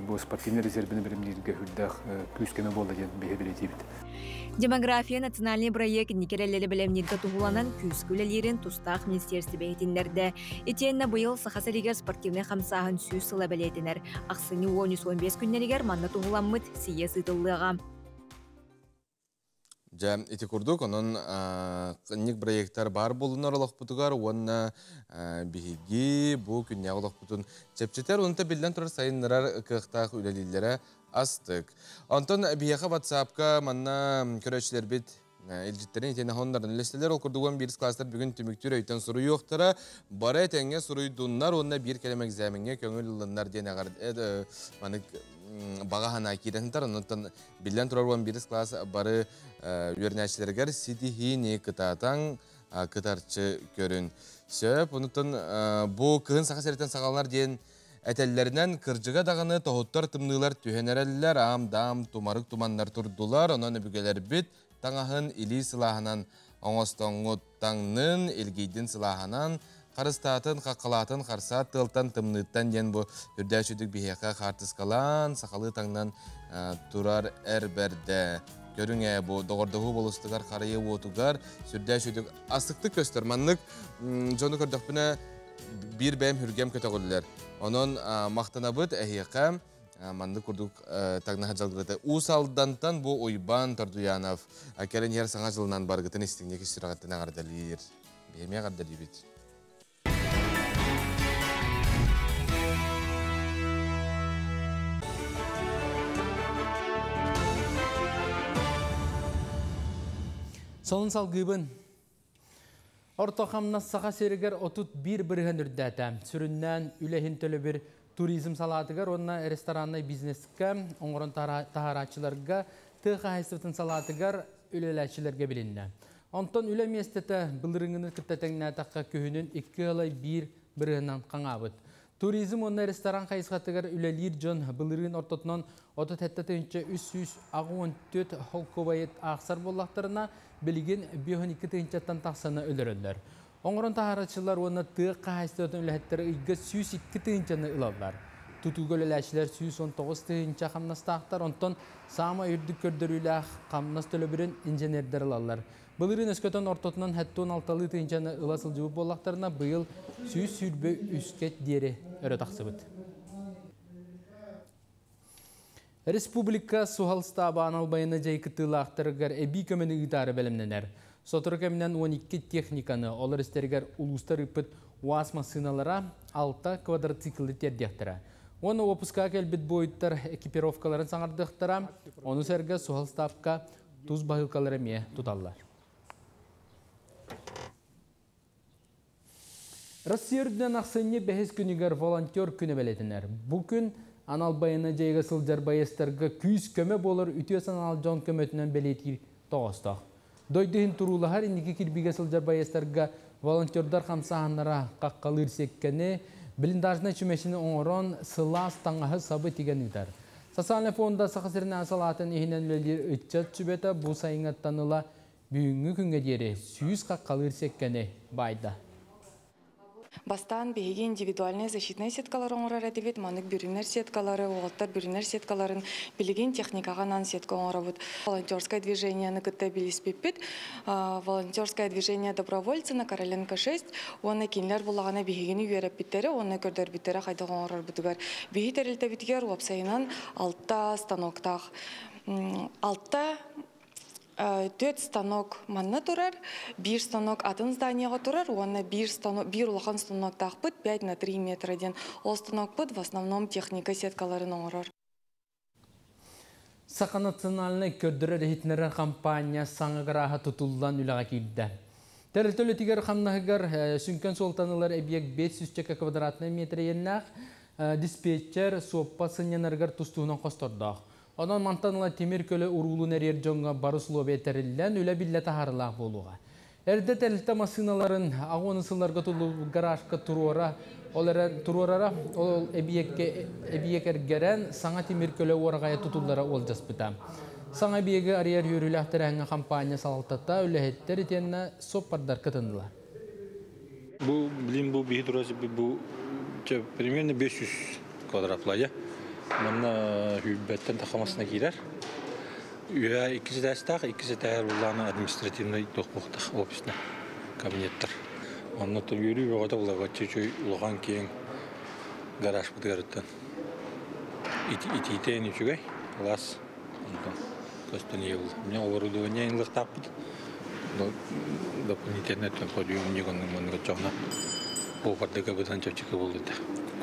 бу спортивный резервини биримнииргэ үрдээх күүскеме буолла диэн биһи билетибит. Демография национальный проект никереллери бэлэмниргэ туһуланан күүскэ үлэлиирин тустаах министерстве иһитиннэрдэ. Итиэннэ быйыл Саха сиригэр спортивнай хамсааһын 100 сыла бэлиэтэнэр. Ахсынньы 13-15 күннэригэр манна туһуламмыт сийиэс ыытыллыаҕа. Дьэ, ити курдук, онон ник проекттар баар буолунар олохпутугар уонна биһиги бу күннээҕи олохпутун чэпчэтэр, онто биллэн турар сайыннарар кыахтаах үлэлииллэрэ астык. Онтон биһиэхэ WhatsApp-ка манна көрөөччүлэрбит илдьиттэрин итиэннэ хоннорун үлэстилэр. Ол курдук 11 класстар бүгүн түмүктүүр өйтөн суруйуохтара, бары этэҥҥэ суруйдуннар уонна биир кэлим экзамеҥҥа көҥүл ыллыннар диэн маннык баҕа санаа киирэн сытар. Онтон биллэн турар 11 класс бары үөрэнээччилэригэр ситиһиини кытаатаҥ, кытарчы көрүн. Сөп, онтон бу кыһын Саха сириттэн саҕаланар диэн этэллэринэн кырдьыга даҕаны тоһуттар тымныылар түһэн эрэллэр, аам-даам тумарык туманнар турдулар, онон өбүгэлэрбит таҥаһын илии сылааһынан оҥостоҥҥут таҥнын, илгийдин сылааһынан, харыстаатын, хаххалаатын, харсаат тыалтан, тымныыттан диэн бу үрдээчүдүк биһиэхэ хаартыскалаан, сахалыы таҥнан турар эр бэрдэ. Көрүҥ бу доҕордоһуу болустугар, харайы уотугар сүрдээчүдүк астыктык көстөр. Маннык дьону көрдөхпүнэ биир бэйэм хүргэм көтөҕүллэр. Онон махтанабыт эһиэхэ маннык курдук тагнаһа дьалгыты. Уус Алдантан бу Уйбаан Тордуянов кэлин иһэр саҥа жылынан баргытын истиҥник истирэҕиттэн эҕэрдэлиир. Биһиэмиэ эҕэрдэлиибит. Сонун салгыыбын. Орто хамнас Саха сиригэр 31 бырыһан үрдээтэ. Сүрүннээн үлэһин төлөбүр туризм салаатыгар уонна рестораннай бизнескэ, оҥорон таһаарааччыларга, тыа хаһаайыстыбатын салаатыгар үлэлээччилэргэ билиннэ. Онтон үлэ миэстэтэ былырыыҥҥыны кытта тэҥнээтэххэ күһүнүн 2,1 бырыһынан хаҥаабыт. Туризм уонна ресторан хайысхатыгар үлэлиир дьон былырыын ортотунан 37 384 холкуобайы аахсар буоллахтарына, билигин 52 тыһыынчаттан тахсаны өлөрөллөр. Оҥорон таһаарааччылар уонна тыа хаһаайыстыбатын үлэһиттэрэ ыйга 102 тыһыынчаны ылаллар. Тутууга үлэлээччилэр 119 тыһыынча хамнастаахтар, онтон саамай үрдүк көрдөрүүлээх хамнас төлөбүрүн инженердэр ылаллар. Былырыын өскөтөн ортотунан 76 тыһыынчаны ыла сылдьыбыт буоллахтарына, быйыл 123-кэ диэри өрө тахсыбыт. Республика суһал стаба анал байыаннай дьайыы кыттыылаахтарыгар эбии көмөнү ыытаары бэлэмнэнэр. Сотору кэминэн 12 техниканы, олор истэригэр улуустар ыыппыт УАЗ массыыналара, 6 квадроциклы тиэрдиэхтэрэ. Уонна уоппускаҕа кэлбит буойуттар экипировкаларын саҥардыахтара, ону сэргэ суһал ставка тус баһыылкалары эмиэ туталлар. Россия үрдүнэн ахсынньы бэһис күнүгэр волонтер күнэ бэлиэтэнэр. Бу күн анал байыаннай дьайыыга сылдьар байыастарга күүс-көмө буолар үтүө санаалаах дьон көмөтүнэн бэлиэтиир тоҕоостоох. Дойду иһин туруулаһар инники кирбиигэ сылдьар байыастарга волонтердар хамсааһыннара хаххалыыр сиэккэни, блиндажнай чүмэчини оҥорон, сылаас таҥаһы-сабы тигэн ыытар. Социальнай фонда Саха сиринээҕи салаатын иһинэн үлэлиир ыччат сүбэтэ бу сайыҥҥыттан ыла бүгүҥҥү күҥҥэ диэри 100 хаххалыыр сиэккэни баайда. Бастаан биһиги индивидуальнай защитнай сеткалары оҥорор этибит. Маннык бүрүнэр сеткалары, уолаттар бүрүнэр сеткаларын билигин техникаҕа анаан сетка оҥоробут. Волонтерское движениены кытта билиспиппит. Волонтерское движение добровольцы на Короленко 6 уонна кинилэр буллаҕына биһигини үөрэппиттэрэ уонна көрдөрбүттэрэ хайдах оҥорорбутугар. Биһи тэрилтэбитигэр уопсайынан алта станоктаах. Алта Түөрт станок манна турар, биир станок атын зданияҕа турар уонна биир станок, биир улахан станоктаахпыт 5 на 3 метра диэн. Ол станокпут в основном техника сеткаларын оҥорор. Саха национальнай көрдөрөр-иһитиннэрэр хампаанньа саҥа гарааһа тутуллан үлэҕэ киирдэ. Тэрилтэ үлэтигэр хамнаһыгар сүҥкэн суолтаны ылар эбийиэк 500 квадратнай метр иэннээх, диспетчер, суоппар сынньанарыгар тус-туһунан хостордоох. Онон мантан ыла тимир көлө уруулун эрийэр дьоҥҥо бары условия тэриллэн, үлэ биллэ таһаарыылаах буолуоҕа. Эрдэ тэрилтэ массыыналарын аҕыс сылларга туллубут гаражка туруора, ол эрэн туруорара, ол эбийиэккэ эбийиэк эргэрэн, саҥа тимир көлө уораҕайа тутуллара уолдьаспыта. Саҥа эбийиэги арыйар үөрүүлээх тэрээһиҥҥэ хампаанньа салалтата, үлэһиттэр итиэннэ суоппардар кытыннылар. Бу билим бу биһи турасы бу примерно 500 квадратплая. Манна хүлбэттэн тахамасына киирэр. Үһэ иккис этээстээх, иккис этээһэр буллаана административный туох офисна кабинеттар. Онно үөрүү бөҕөтө буларга чүчүй улахан киэҥ гараж бытыгарыттан. Итиитэ үчүгэй, класс онтон көстөн ел. Мне оборудование ылыктааппыт. Дополнительно подъемник манныга чоҕна офардыга быдан чөпчүкэ болдута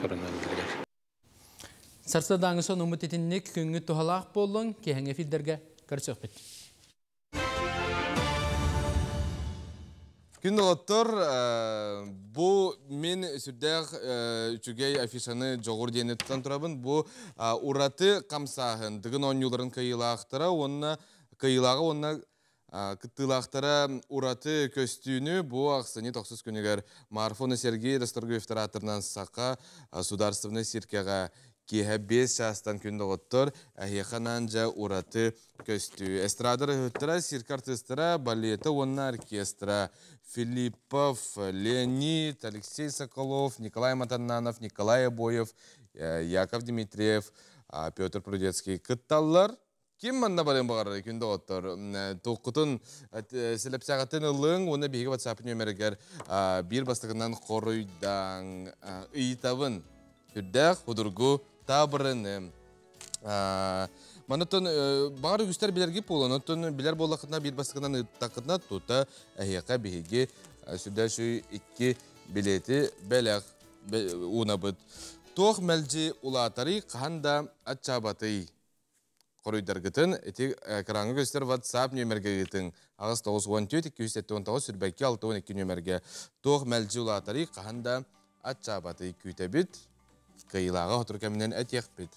коронавирус. Сарсыардааҥы сонуммут итинник күҥҥүт туһалаах буоллун, киэһэҥҥи эфирдэргэ көрсүөхпүт. Күн доҕоттор, бу мин сүрдээх үчүгэй афишаны дьоҕур диэни тутан турабын. Бу ураты хамсааһын, Дыгын оонньууларын кыайыылаахтара уонна кыайыылааҕа уонна кыттыылаахтара ураты көстүүнү бу ахсынньы тохсус күнүгэр Марфа Сергей Расторгуевтар ааттарынан Саха Государственнай циркэҕэ киэһэ 5 чаастан күн доҕоттор эһиэхэ анаан дьэ ураты көстүү. Эстрада ырыаһыттара, цирк артыыстара, балета уонна оркестра Филиппов, Леонид, Алексей Соколов, Николай Матаннанов, Николай Обоев, Яков Дмитриев, Петр Прудецкий кытталлар. Ким манна барыан баҕарар күн доҕоттор туоххутун сэлэпсэҕитин ылыҥ уонна биһиги WhatsApp нүөмэригэр биир бастакынан хоруйдаан ыйытабын. Үрдээх худургу таабырыны. Манытын баҕар үгүстэр билэрги буолан, оттон билэр буоллаххытына биир бастакынан ыыттаххытына тута эһиэхэ биһиги сүрдээх үчүгэй икки билети бэлэх уунабыт. Туох мэлдьи улаатарый, хаһан да аччаабатый? Хоруйдаргытын ити экраҥҥа көстөр WhatsApp нүөмэргэ ыытыҥ. 8 94 279 сүрбэкки 62 нүөмэргэ туох мэлдьи улаатарый, хаһан да аччаабатый күүтэбит. Кыайыылааҕы сотору кэминэн этиэхпит.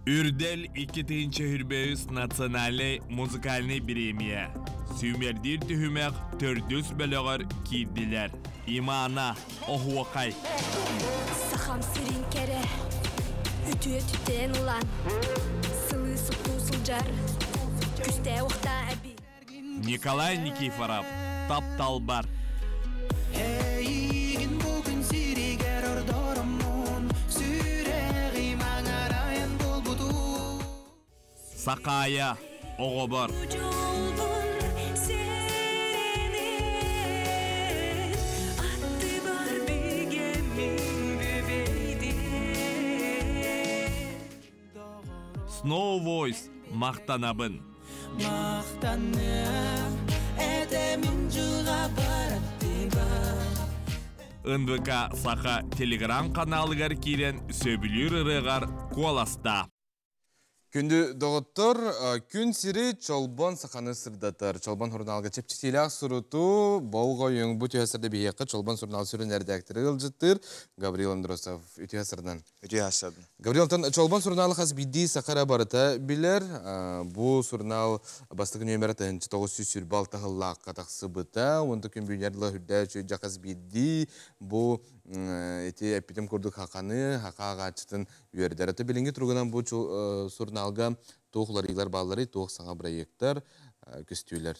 Үрдэл 2023 национальнай музыкальнай бириэмийэ. Сүүмэрдиир түһүмэх төрдүс бөлөҕөр киирдилэр. Имана, Оһуокай. Сахам сирин кэрэ, үтүө түтэн ылан, сылыы суптуу сылдьар, күстээ уохтаа эби. Николай Никифоров, Тапталбар. Эйигин бу күн сиригэр ордороммун, сүрэҕим аҥарайан буолбуту. Сакая, Оҕобор. Дьолбун сэрэнэн, аттыбар бигэммин бүбэйдин. Snow Voice, Махтанабын. Махтаныам этэмин дьылҕа бараттыгар. НВК Саха телеграм каналыгар киирэн сөбүлүүр ырыаҕар куоластаа. Күндү доҕоттор, күн сири Чолбон саханы сырдатар. Чолбон журналга чэпчэтиилээх сурутуу болҕойуҥ. Бу түһэ сырда биһиэхэ Чолбон журнал сүрүн эрэдээктэрэ ыалдьыттыыр Гаврил Андросов. Үтүө сырдан. Үтүө сырдан. Гаврил, онтон Чолбон журналы хас биирдии саха эрэ барыта билэр. Бу журнал бастакы нүөмэрэ 1926 сыллаахха тахсыбыта. Онто күн бүгүнэр дылы үрдээ үчүгэй хас биирдии бу ити эппитим курдук хаханы, хаха ааҕааччытын үөрдэр. Аты билиҥҥи туругунан бу журналга туох уларыйыылар баалларый, туох саҥа бырайыактар, көстүүлэр?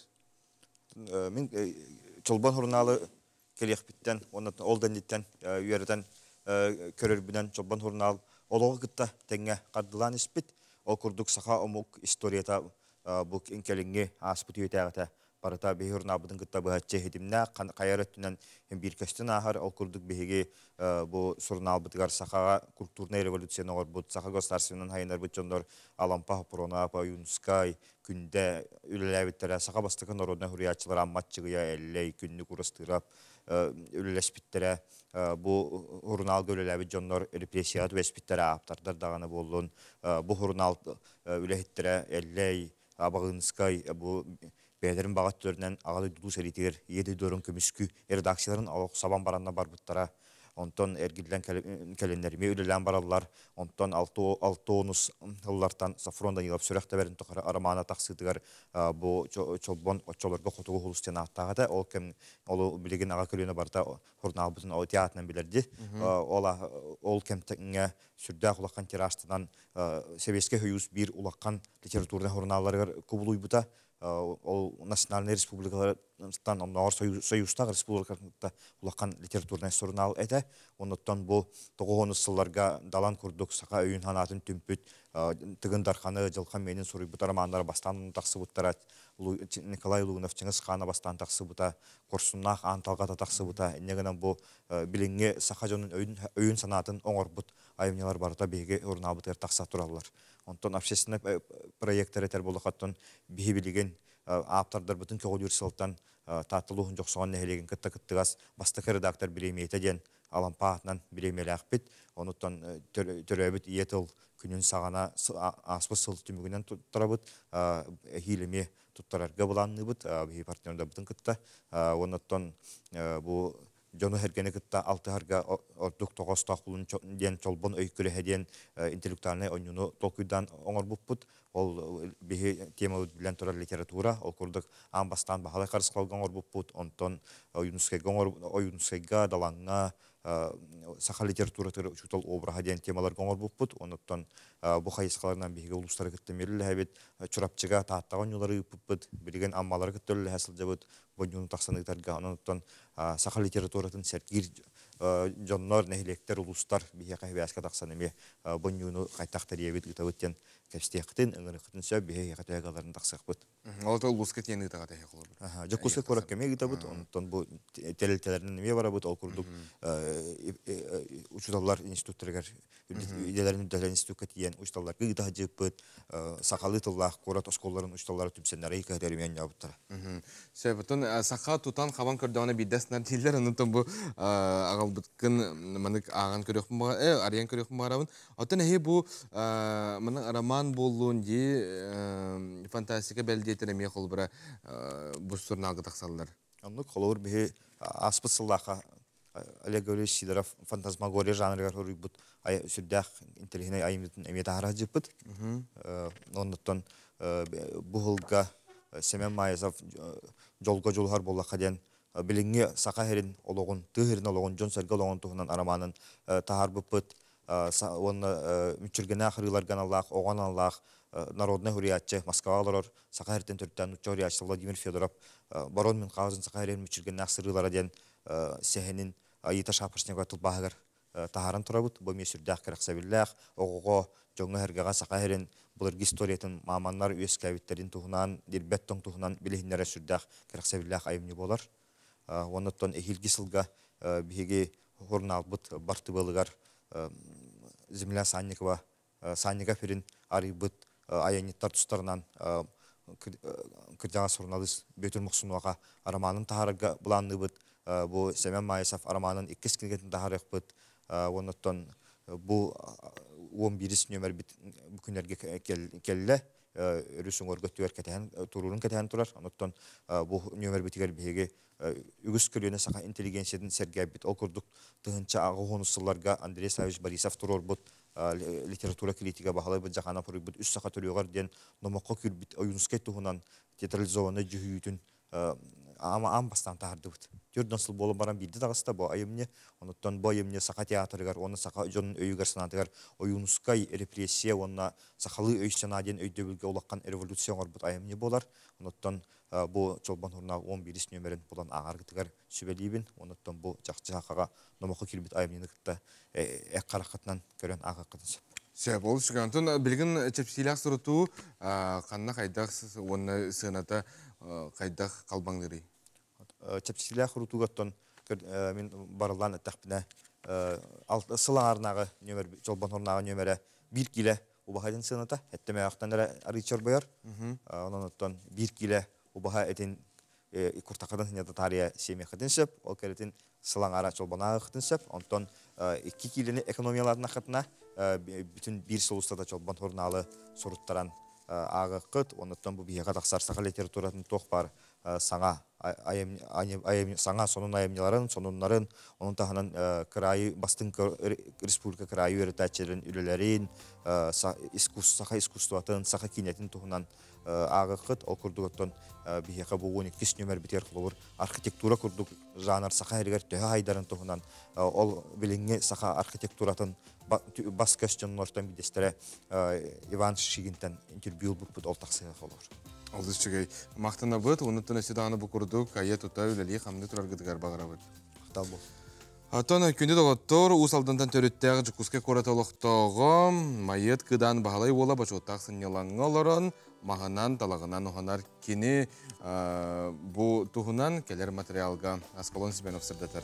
Мин Чолбон журналы кэлиэхпиттэн уонна ол да инниттэн үөрэтэн көрөрбүнэн Чолбон журнал олоҕу кытта тэҥҥэ хардылаан испит. Ол курдук саха омук историята бу кэлиҥҥи ааспыт үйэтээҕитэ барыта биһиги журналбытын кытта быһаччы иһитимнээх, хайа өттүнэн биир көстөн ааһар. Ол курдук биһиги бу сурунаалбытыгар сахаҕа культурнай революцияны оҥорбут, саха государственнан хайынарбыт дьоннор Алампа, Хоппуруона, Ойуунускай, Күндэ үлэлээбиттэрэ, саха бастакы народнай суруйааччылар Амма Аччыгыйа, Эллэй, Күннүк Урастыырап үлэлэспиттэрэ. Бу журналга үлэлээбит дьоннор репрессияҕа түбэспиттэрэ, ааптардар даҕаны буоллун. Бу журнал үлэһиттэрэ Эллэй, Абаҕыыныскай бу бэйэлэрин баҕа өттүлэринэн Аҕа дойду сэриитигэр Ийэ дойдуларын көмүскүү редакцияларын олох сабан баранна барбыттара. Онтон эргиллэн кэлиннэр эмиэ үлэлээн бараллар. Онтон алтонус сыллартан Софрон Данилов сүрэх тэбэрин тухары романа тахсыытыгар бу Чолбон оччолорго Хотугу сулус диэн ааттаах этэ. Ол кэм ол билигин аҕа көлүөнэ барыта журналбытын ол театрынан билэрди. Ол ол кэмтэ сүрдээх улахан тиражтанан Сэбиэскэй Союз биир улахан литературнай журналларыгар кубулуйбута. Ол национальнай республикалартан оннооҕор союзтаах республикаларыттан улахан литературнай сурунаал этэ. Оннуттан бу тоҕуһунус сылларга Далан курдук саха өйүн санаатын түмпүт Тыгын Дарханы, Дьылхан Миэнин суруйбут романнара бастаан тахсыбыттара. Николай Лугинов Чыҥыс Хаана бастаан тахсыбыта, Хорсуннаах Аан Талҕата тахсыбыта. Инньэ гынан бу билиҥҥи саха дьонун өйүн санаатын оҥорбут айымньылар барыта биһиги журналбытыгар тахса тураллар. Онтон общественнай проектар этэр буоллахаттан биһи билигин ааптардарбытын көҕүлүүр сылтан Таатта улууһун Дьохсоҕон нэһилиэгин кытта кыттыгас бастакы редактор бириэмийэтэ диэн Алампа аатынан бириэмийэлээхпит. Онуттан төрөөбүт ийэ тыл күнүн саҕана ааспыт сыл түмүгүнэн туттарабыт. Эһиил эмиэ туттарарга былаанныыбыт биһи партнердарбытын кытта. Онуттан бу дьону-сэргэни кытта алтыһарга ордук тоҕоостоох булун диэн Чолбон өй күрэһэ диэн интеллектуальнай оонньууну толкуйдаан оҥорбуппут. Ол биһи темабыт билэн турар литература, ол курдук аан бастаан Баһылай Харысхалга оҥорбуппут, онтон Ойуунускайга, Ойуунускайга, Далаҥҥа, саха литературатыгар учуутал обраһа диэн темаларга оҥорбуппут. Онуттан бу хайысхаларынан биһиги улуустары кытта үлэлэһэбит. Чурапчыга, Тааттаҕа оонньуулары ыыппыппыт. Билигин Аммалары кытта үлэлэһэ сылдьабыт. Бонньууну тахсан ыытарга. Онон саха литературатын сэргиир дьоннор, нэһилиэктэр, улуустар биһиэхэ сибээскэ тахсан эмиэ бонньууну хайтах тэрийэбит, ыытабыт диэн кэпсэтиэххитин, ыҥырыаххытын сөп, биһиэхэ төһө тахсыахпыт. Ол улууска тиэн ыытаҕа тэһэ холобур. Дьокуускай куоракка эмиэ ыытабыт, онтон бу тэрилтэлэринэн эмиэ барабыт, ол курдук учууталлар институттарыгар идэлэрин үрдэтэр институкка тиийэн учууталларга ыыта сылдьыппыт, сахалыы тыллаах куорат оскуолаларын учууталлара түмсэннэр ыйкаһытар эмиэ оонньообуттара. Сөп, оттон саха тутан хабан көрдөҕүнэ биирдэ астынар дииллэр, онтон бу аҕалбыткын манык ааҕан көрүөхпүн арыйан көрүөхпүн баҕарабын. Оттон эһи бу маны роман буоллун дии фантастика бэлдиэтин эмиэ холобура бу журналга тахсаллар. Оннук холобур биһи ааспыт сыллаахха Олег Гаврилович Сидоров фантасмагория жанрыгар суруйбут сүрдээх интэриэһинэй айымньытын эмиэ таһара сылдьыппыт. Оннуттан бу сылга Семен Маязов «Дьолго дьулуһар буоллахха» диэн билиҥҥи саха сирин олоҕун, тыа сирин олоҕун, дьон-сэргэ олоҕун туһунан романын таһаарбыппыт. Уонна мүччүргэнээх ырыаларга аналлаах, оҕо аналлаах народнай суруйааччы Москваҕа олорор саха сириттэн төрүттээн нуучча суруйааччыта Владимир Федоров «Барон Мюнхгаузен саха сирин мүччүргэннээх сырыылара» диэн сэһэнин Аита Шапошникова тылбааһыгар таһааран турабыт. Бу эмиэ сүрдээх кэрэхсэбиллээх, оҕоҕо, дьоҥҥо-сэргэҕэ саха сирин былыргы историятын мааманнар үөскээбиттэрин туһунан, ирбэт тоҥ туһунан билиһиннэрэр сүрдээх кэрэхсэбиллээх айымньы буолар. Уонна оттон эһиилги сылга биһиги журналбыт бартыбыалыгар Земля Санникова Санников сирин арыйбыт айанньыттар тустарынан кырдьаҕас суруналыыс Бүөтүр Мохсунуоха романын таһаарарга былаанныыбыт. Бу Семен Маисов романын иккис кинигэтин таһаарыахпыт. Уонна оттон бу 11 нөмербит бу күннэргэ кэллэ. Өрүс уҥуорга түгэр кэтэһэн туруурун кэтэһэн турар. Онуттан бу нөмербитигэр биһиги үгүс көлүөнэ саха интеллигенциятын сэргээбит. Ол курдук 1080-ус сылларга Андрей Саввич Борисов туруорбут литература критига Баһылай Быдьаханов суруйбут Үс саха төрүөҕэр диэн номоххо киирбит Ойуунускай туһунан театрализованнай дьүһүйүүтүн аан бастаан таһаардыбыт. 4 сыл буолан баран биирдэ таҕыста бу айымньы. Онуттан бу айымньы саха театрыгар уонна саха дьонун өйүгэр-санаатыгар Ойуунускай репрессия уонна сахалыы өй-санаа диэн өйдөбүлгэ улахан революция оҥорбут айымньы буолар. Онуттан бу Чолбон сурунаал 11 нүөмэрин булан ааҕаргытыгар сүбэлиибин. Онуттан бу чахчы сахаҕа номоххо киирбит айымньыны кытта эх хараххытынан көрөн ааҕыаххытын сөп. Сөп, ол үчүгэй. Онтон билигин чэпчэтиилээх сурутуу ханна хайдах уонна сыаната хайдах халбаҥныырый? Чэпчэтиилээх сурутууга мин барыллаан эттэхпинэ, сыл аҥаарынааҕы нүөмэр, Чолбон сурунаалы нүөмэрэ 1 киилэ убаһа сыаната, эттэмээхтэн эрэ арыы чорбойор. Онон оттон 1 киилэ убаһа этин куртаххытын сынньата таарыйа сиэмиэххитин сөп, ол кэрэтин сыл аҥаара чолбонааҕыххытын сөп. Онтон 2 киилэни экономиялаатынаххытына, бүтүн биир сыл устата Чолбон сурунаалы суруттаран ааҕыаххыт. Онуттан бу биһиэхэ тахсар саха литературатын туох баар саҥа саҥа сонун айымньыларын, сонуннарын, onun таһынан кыраайы бастыҥ республика кыраайы үөрэтээччилэрин үлэлэрин, саха искусствотын, саха киинэтин туһунан ааҕыаххыт. Ол курдук оттон биһиэхэ бу 12 нүөмэрбитигэр холобур архитектура курдук жанр саха иһигэр төһө хайдарын туһунан ол билиҥҥи саха архитектуратын бас-көс дьоннортон биирдэстэрэ Иван Шишигинтэн интервью ылбыппыт ол тахсыа холобур. Олус үчүгэй. Махтанабыт, онуттан өссө даҕаны бу курдук айа тута үлэлии хамныы тураргытыгар баҕарабыт. Махтал буол. Оттон күндү доҕоттор, Уус Алдантан төрүттээх Дьокуускай куорат олохтооҕо Майыат Кыдаан Баһылай уола бочуоттаах сынньалаҥҥа олорон, маһынан, талаҕынан уһанар кини бу туһунан кэлэр материалга Аскалон Семенов сырдатар.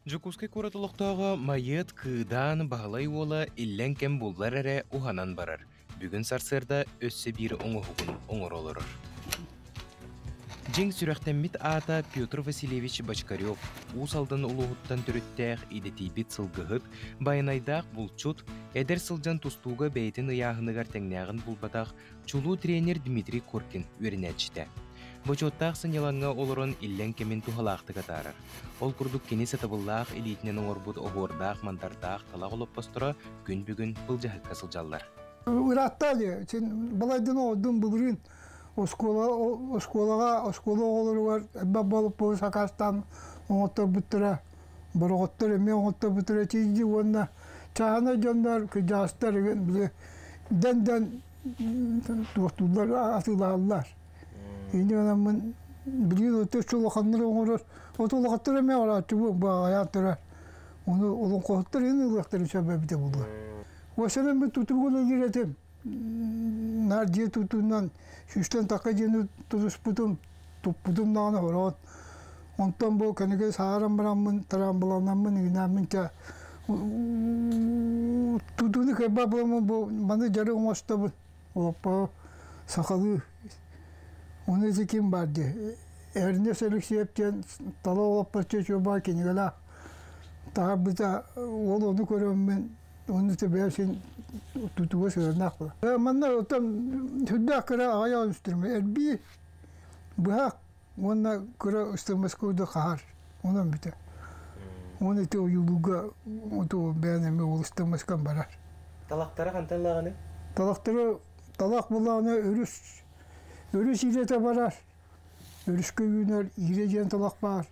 Дьокуускай куорат олохтооҕо Майыат Кыыдаан Баһылай уола иллэҥ кэм буллар эрэ уһанан барар. Бүгүн сарсыарда өссө биир оҥоһугун оҥоро олорор. Дьиҥ сүрэхтэммит аата Петр Васильевич Бочкарев, Уус Алдан улууһуттан төрүттээх идэтийбит сылгыһыт, байанайдаах булчут, эдэр сылдьан тустууга бэйэтин ыйааһыныгар тэҥнээҕин булбатах чулуу тренер Дмитрий Коркин үөрэнээччитэ. Бочуоттаах сынньалаҥҥа олорон иллэҥ кэмин туһалаахтык атаарар. Ол курдук кини сатабыллаах илиитинэн оҥорбут оһуордаах-мандардаах талах олоппосторо күн бүгүн былдьаһыкка сылдьаллар. Ыраатта дии, син балайдын оҕордум былырыын оскуола оскуолаҕа оскуола оҕолоругар элбэх болуппуһу сакаастаан оҥотторбуттара, бороҕоттор эмиэ оҥотторбуттара тиийди уонна чааһынай дьоннор кырдьаҕастар били дэн-дэн туохтууллар атыылаһаллар. Инньэ гынаммын билигин өтө улаханнар оҥорор от улахаттар эмиэ орааччы баҕайаан турар. Ону олоҥхоһуттар иһин ылыахтарын сөп эбитэ буолуо. Уосанан мин тутугун ылыр этим. Наар дьиэ тутуунан сүүстэн такка дьиэни тутуспутум, туппутум даҕаны хороон. Онтон бу кэнники сааһыран бараммын, трамбланаммын, иҥинээммин чэ тутууну кыайбат буоламмын бу маны дьарык оҥостобун. Олоппо сахалыы. Ону ити ким баар дии. Эрнест Алексеев диэн тала олоппоччу чуобаа кинигэлээх таһаарбыта ол ону көрөммүн ону төбөйө син тутууга сыһыаннаах буолар. Манна оттон сүрдээх кыра аҕыйах инструмент эрбии, быһах уонна кыра ыстырмас курдук хаһар. Онон бүтэ. Уонна ити ойуулууга оту бэйэн эмиэ ол ыстырмаскан барар. Талахтара хантан ылаҕыный? Талахтары талах буллаҕына өрүс өрүс иирэтэ барар. Өрүскэ үүнэр иирэ диэн талах баар.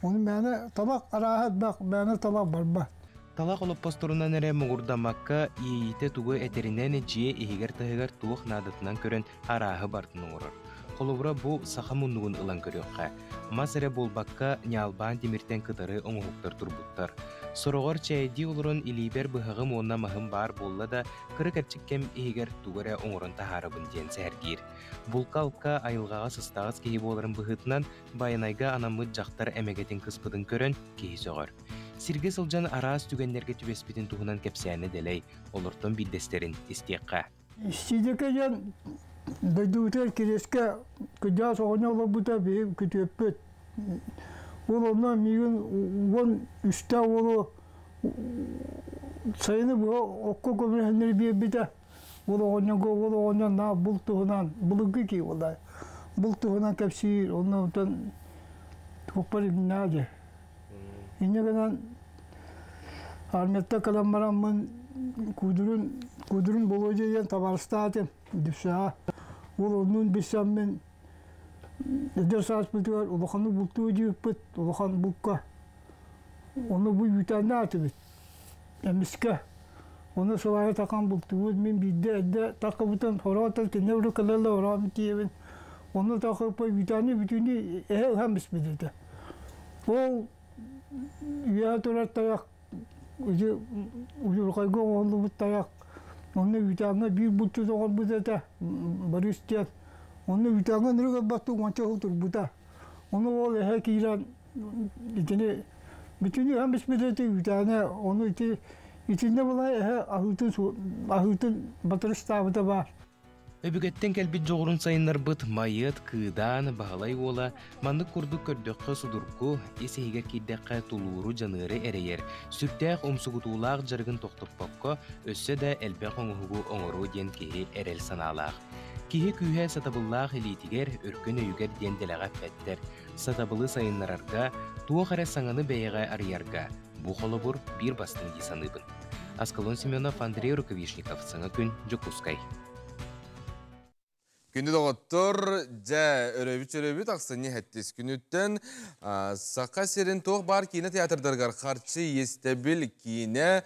Ону мээнэ талах арааһа элбэх, мээнэ талах барбат. Талах олоппосторунан эрэ муҥурдаммакка, иэйиитэ тугу этэринэн дьиэ иһигэр-таһыгар туох наадатынан көрөн арааһы барытын оҥорор. Холобура, бу саха муннугун ылан көрүөххэ. Мас эрэ буолбакка, ньаалбаан тимиртэн кытары оҥоһуктар турбуттар. Сороҕор чээйдии олорон илиибэр быһаҕым уонна маһым баар буолла да, кыра кэрчик кэм иһигэр тугу эрэ оҥорон таһаарабын диэн сэһэргиир. Булка-алка айылҕаҕа сыстаҕас киһи буоларын быһыытынан, Байанайга анаммыт дьахтар эмэгэтин кыспытын көрөн киһи сөҕөр. Сиргэ сылдьан араас түгэннэргэ түбэспитин туһунан кэпсээнэ дэлэй, олортон биирдэстэрин истиэххэ. Сидикэ диэн дойдубутугар Кириэскэ кырдьаҕас оҕонньор олорбута биһиги күтүөппүт. Ол онно миигин 13-тээх уолу Сайыны бу окко көмөлөһөннөр биэрбитэ. Ол оҕонньорго ол оҕонньор наа булт туһунан былыргы кии буолла. Булт туһунан кэпсиир, онно онтон туохпар имнээ дии. Инньэ гынан армияттан кэлэн бараммын Кудурун Кудурун Володя диэн табаарыстаатым Дүпсэҕэ. Ол оннун билсэммин эдэр сааспытыгар улаханнык бултуу дьиэппит, улахан булка. Ону бу үүтээннээтибит. Эмискэ. Ону сылаайа такан бултуубут. Мин биирдэ эрдэ такыбытын хороотон кинилэр урут кэлэллэр ороон тиийэбин. Ону такыппа үүтээни бүтүннүү эһэ ыһан биспит этэ. Ол үөһэ турар тайах ити удьурҕайга оҥоһуллубут тайах онно үүтээҥҥэ биир булчут оҥорбут этэ Борис диэн. Онно үүтээҥҥэ ынырык ылбаттыы уонча сыл турбута. Ону ол эһэ киирэн итини бүтүннүү ыһан биспит этэ үүтээнэ ону ити итиннэ була эһэ аһыытын аһыытын батырыстаабыта баар. Өбүгэттэн кэлбит дьоҕурун сайыннарбыт Майыат Кыыдаан Баһылай уола маннык курдук көрдөххө судургу, ис-иһигэр киирдэххэ тулууру-дьаныары эрэйэр, сүрдээх умсугутуулаах дьарыгын тохтоппокко, өссө да элбэх оҥоһугу оҥоруо диэн киһи эрэл санаалаах. Киһи күүһэ сатабыллаах илиитигэр, өркөн өйүгэр диэн дэлэҕэ эппэттэр. Сатабылы сайыннарарга, туох эрэ саҥаны бэйэҕэ арыйарга бу холобур биир бастыҥ дии саныыбын. Аскалон Семенов, Андрей Рукавишников, Саҥа күн, Дьокуускай. Күндү доҕоттор, дьэ, өрөбүт-өрөбүт ахсынньы хэттис күнүттэн Саха сирин туох баар киинэ театрдарыгар харчы иэстэбил киинэ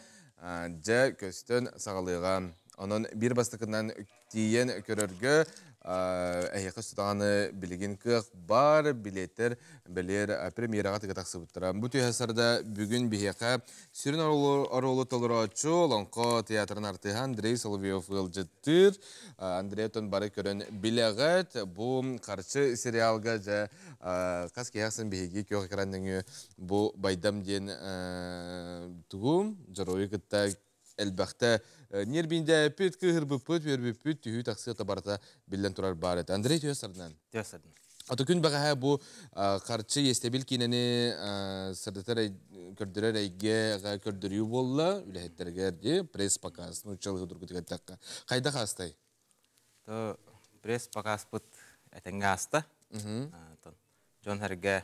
дьэ көстөн саҕалыаҕа. Онон биир бастакынан тиийэн көрөргө эһиэхэ даҕаны билигин кыах баар, билиэттэр бэлиэр премьераҕа тыга тахсыбыттара. Бу түһэ сарда бүгүн биһиэхэ сүрүн оруолу толорооччу Олоҥхо театрын артыыһа Андрей Соловьев ыалдьыттыыр. Андрей оттон бары көрөн билэҕит. Бу харчы сериалга дьэ хас киһи ахсын биһиги күөх экран нөҥүө бу Байдам диэн тугу дьоруойу кытта элбэхтэ ньиэрбиндээппит, кыыһырбыппыт, үөрбүппүт, түһүү тахсыата барыта биллэн турар баар этэ. Андрей түһэ сарынан. Түһэ сарынан. Ото күн бэҕэһээ бу харчы иэстэбил киинэни сырдатар көрдөрөр эйгэҕэ көрдөрүү буолла үлэһиттэригэр ди пресс-показ нууччалыы тургутугар эттэххэ. Хайдах аастай? То пресс-показпыт этэҥҥэ ааста. Дьон сэргэ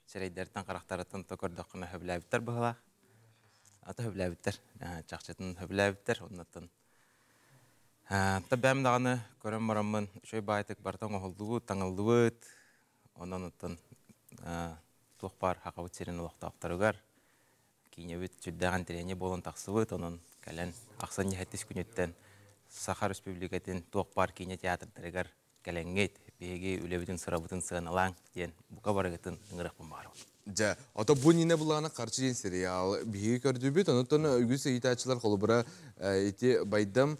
сирэйдэриттэн харахтарыттан то көрдөххүнэ сөбүлээбиттэр быһыылаах. Ата сөбүлээбиттэр. Чахчытын сөбүлээбиттэр. Оннуттан та бэм даҕаны көрөн бараммын үчүгэй баайтык барыта оҥоһуллубут, таҥыллыбыт. Онон оттон туох баар Хахабыт сирин олохтоохторугар киинэбит сүрдээх интэриэһинэй буолан тахсыбыт. Онон кэлэн ахсынньы сэттис күнүттэн Саха Республикатын туох баар киинэ театрдарыгар кэлэҥҥит, биһиги үлэбитин сырабытын сыаналааҥ диэн бука барыгытын ыҥырыахпын баҕарабын. Дьэ, ото бу Нина Булана харчы диэн сериал биһиги көрдүбүт, онуттан үгүс ыйытааччылар холобура ити Байдам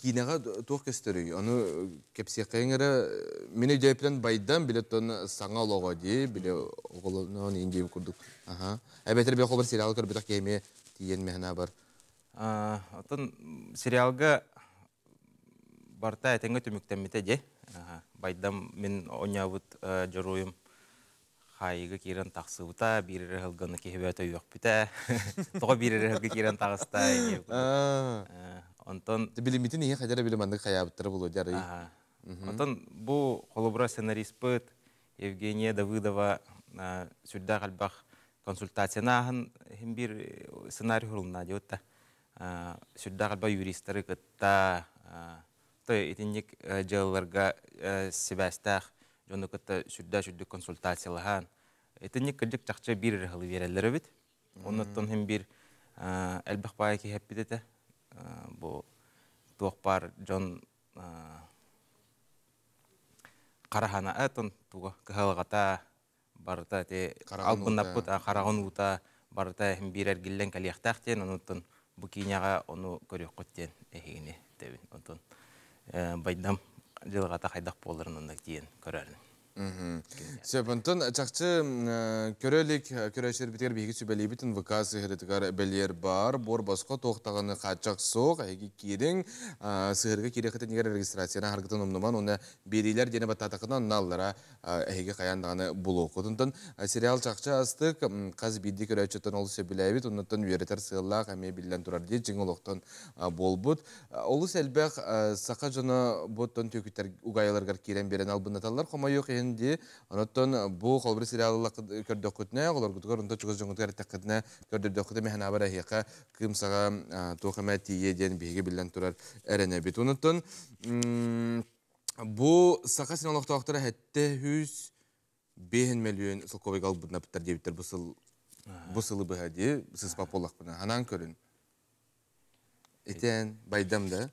киинэҕэ туох көстөрүй? Ону кэпсиэххэйиҥ эрэ, мин өйдөөпүнэн Байдам били оттон саҥа олоҕо дии, били оҕолонон иин диэбит курдук. Аха. Эбэтэр били холобур сериалы көрбөтөх киһи эмиэ тиийэн мэһэнэ бар. Оттон сериалга барыта этэҥҥэ түмүктэммитэ дии. Байдам мин оонньообут дьоруойум хаайыыга киирэн тахсыбыта, биир эрэ ыһылганы киһи бөтө үөхпүтэ. Тоҕо биир эрэ ыһылга киирэн таҕыста Онтон билиммитин иһи хайдара били маннык хайаабыттара буолуо дии арый. Онтон бу холобура сценариспыт Евгения Давыдова сүрдээх элбэх консультацияны ааһан иһин биир сценарий сурулунна диэбит да сүрдээх элбэх юристары кытта итинник дьыалаларга сибээстээх дьону кытта сүрдээх үрдүк консультациялаһан итинник кырдьык чахчы биир эрэ сылы биэрэллэр эбит. Оннуттан иһин биир элбэх баайы киһи эппит этэ. Бу туох баар дьон хараһана туга кыһалҕата барыта ити албыннаппыт хараҕын уута барыта иһин биир эргиллэн кэлиэхтээх диэн онуттан бу киинэҕэ ону көрүөххүт диэн эһигини этэбин. Онтон байдам дьылҕата хайдах буоларын онно тиийэн көрөрүн. Сөп, онтон чахчы көрө илик көрөөччүлэрбитигэр биһиги сүбэлиибит НВК сыһыарытыгар бэлиэр баар, буор босхо туох даҕаны хааччах суох, эһиги киириҥ, сыһыарга киириэххитинигэр регистрацияны аһаргытын умнуман, уонна биэриилэр диэни баттаатаххына онно аллара эһиги хайаан даҕаны булуоххут. Онтон сериал чахчы астык, хас биирдии көрөөччүттэн олус сөбүлээбит, оннуттан үөрэтэр сыаллаах эмиэ биллэн турар дии, дьиҥ олохтон буолбут. Олус элбэх саха дьоно бу оттон түөкүттэр угаайыларыгар киирэн биэрэн албыннаталлар хомойуох иһин дии. Онуттан бу холобур сериалы көрдөххүтүнэ, олоргутугар онто чугас дьоҥҥутугар эттэххитинэ, көрдөрдөххүтүнэ мэһэнаабар эһиэхэ кыымсаҕа туох эмэ тиийиэ диэн биһиги биллэн турар эрэнэбит. Онуттан бу Саха сирин олохтоохторо 705 мөлүйүөн солкуобайга албыннаппыттар диэбиттэр бу сыл бу сылы быһа дии сыспап буоллахпына ханаан көрүн. Итэн байдам да.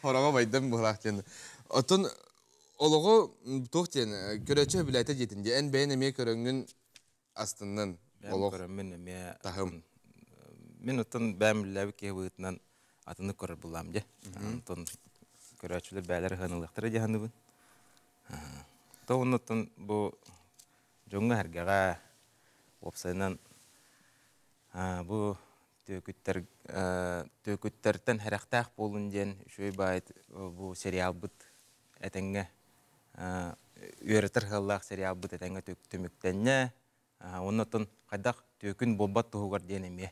Хороҕо байдам быһылаах диэн. Оттон олоҕу туох диэн көрөөччү сөбүлээтэ диэтин дии. Эн бэйэн эмиэ көрөҥҥүн астыннын. Олох көрөммүн эмиэ таһым. Мин оттон бэйэм үлэлээбит киһи быһыытынан атыны көрөр буллаам дьэ. Онтон көрөөччүлэр бэйэлэрэ ыһыаналыахтара дии саныыбын. То оннуттан бу дьоҥҥо-сэргэҕэ уопсайынан Бу түөкүттэр түөкүттэртэн сэрэхтээх буолун диэн үчүгэй баайы бу сериалбыт этэҥҥэ үөрэтэр сыаллаах сериалбыт этэҥҥэ түмүктэннэ. Уонна оттон хайдах түөкүн буолбат туһугар диэн эмиэ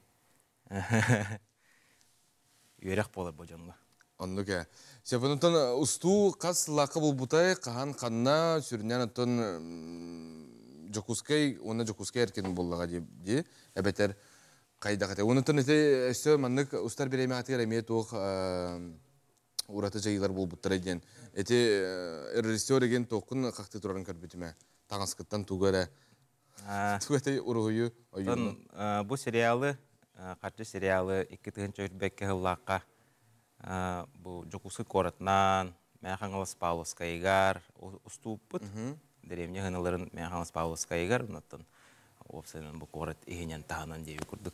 үөрэх буолар бу дьоҥҥо. Оннук ээ. Сөп, онтон устуу хас сыллаахха булбутай, хаһан, ханна, сүрүннээн оттон Дьокуускай уонна Дьокуускай эркин буоллаҕа дии, эбэтэр хайдах этэ. Онтон ити өссө маннык устар бириэмэҕитигэр эмиэ туох ураты дьайыылар буолбуттара диэн. Ити режиссер игин туоххун хахтыы турарын көрбүтүм ээ. Таҥаскыттан тугу эрэ тугу этэй уруһуйу ойууну. Бу сериалы, харчы сериалы 2021 сыллаахха бу Дьокуускай куоратынан, Мэҥэ Хаҥалас Павловскайыгар устууппут. Дэриэбинэ хыналарын Мэҥэ Хаҥалас Павловскайыгар, оннуттан уопсайынан бу куорат иһинэн таһынан диэби курдук.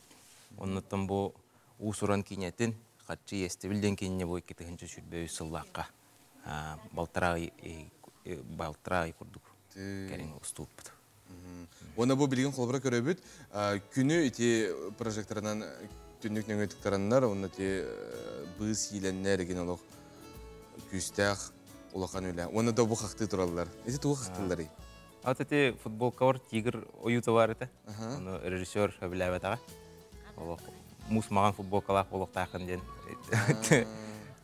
Оннуттан бу уус-уран киинэтин харчы иэстэбил диэн киинэ бу 2023 сыллаахха балтараа балтараа ый курдук кэриҥ устууппут. Уонна бу билигин холобура көрөбүт, күнү ити прожекторынан түннүк нөҥүө тыктараннар, уонна ити быыс иилэннэр эгин олох күүстээх улахан үлэ. Уонна да бу хахтыы тураллар. Ити тугу хахтылларый? Вот эти футболкалар тигр ойуута бар этэ. Ону режиссер сөбүлээбэтэҕэ. Олох муус маҕан футболкалаах буолуохтааххын диэн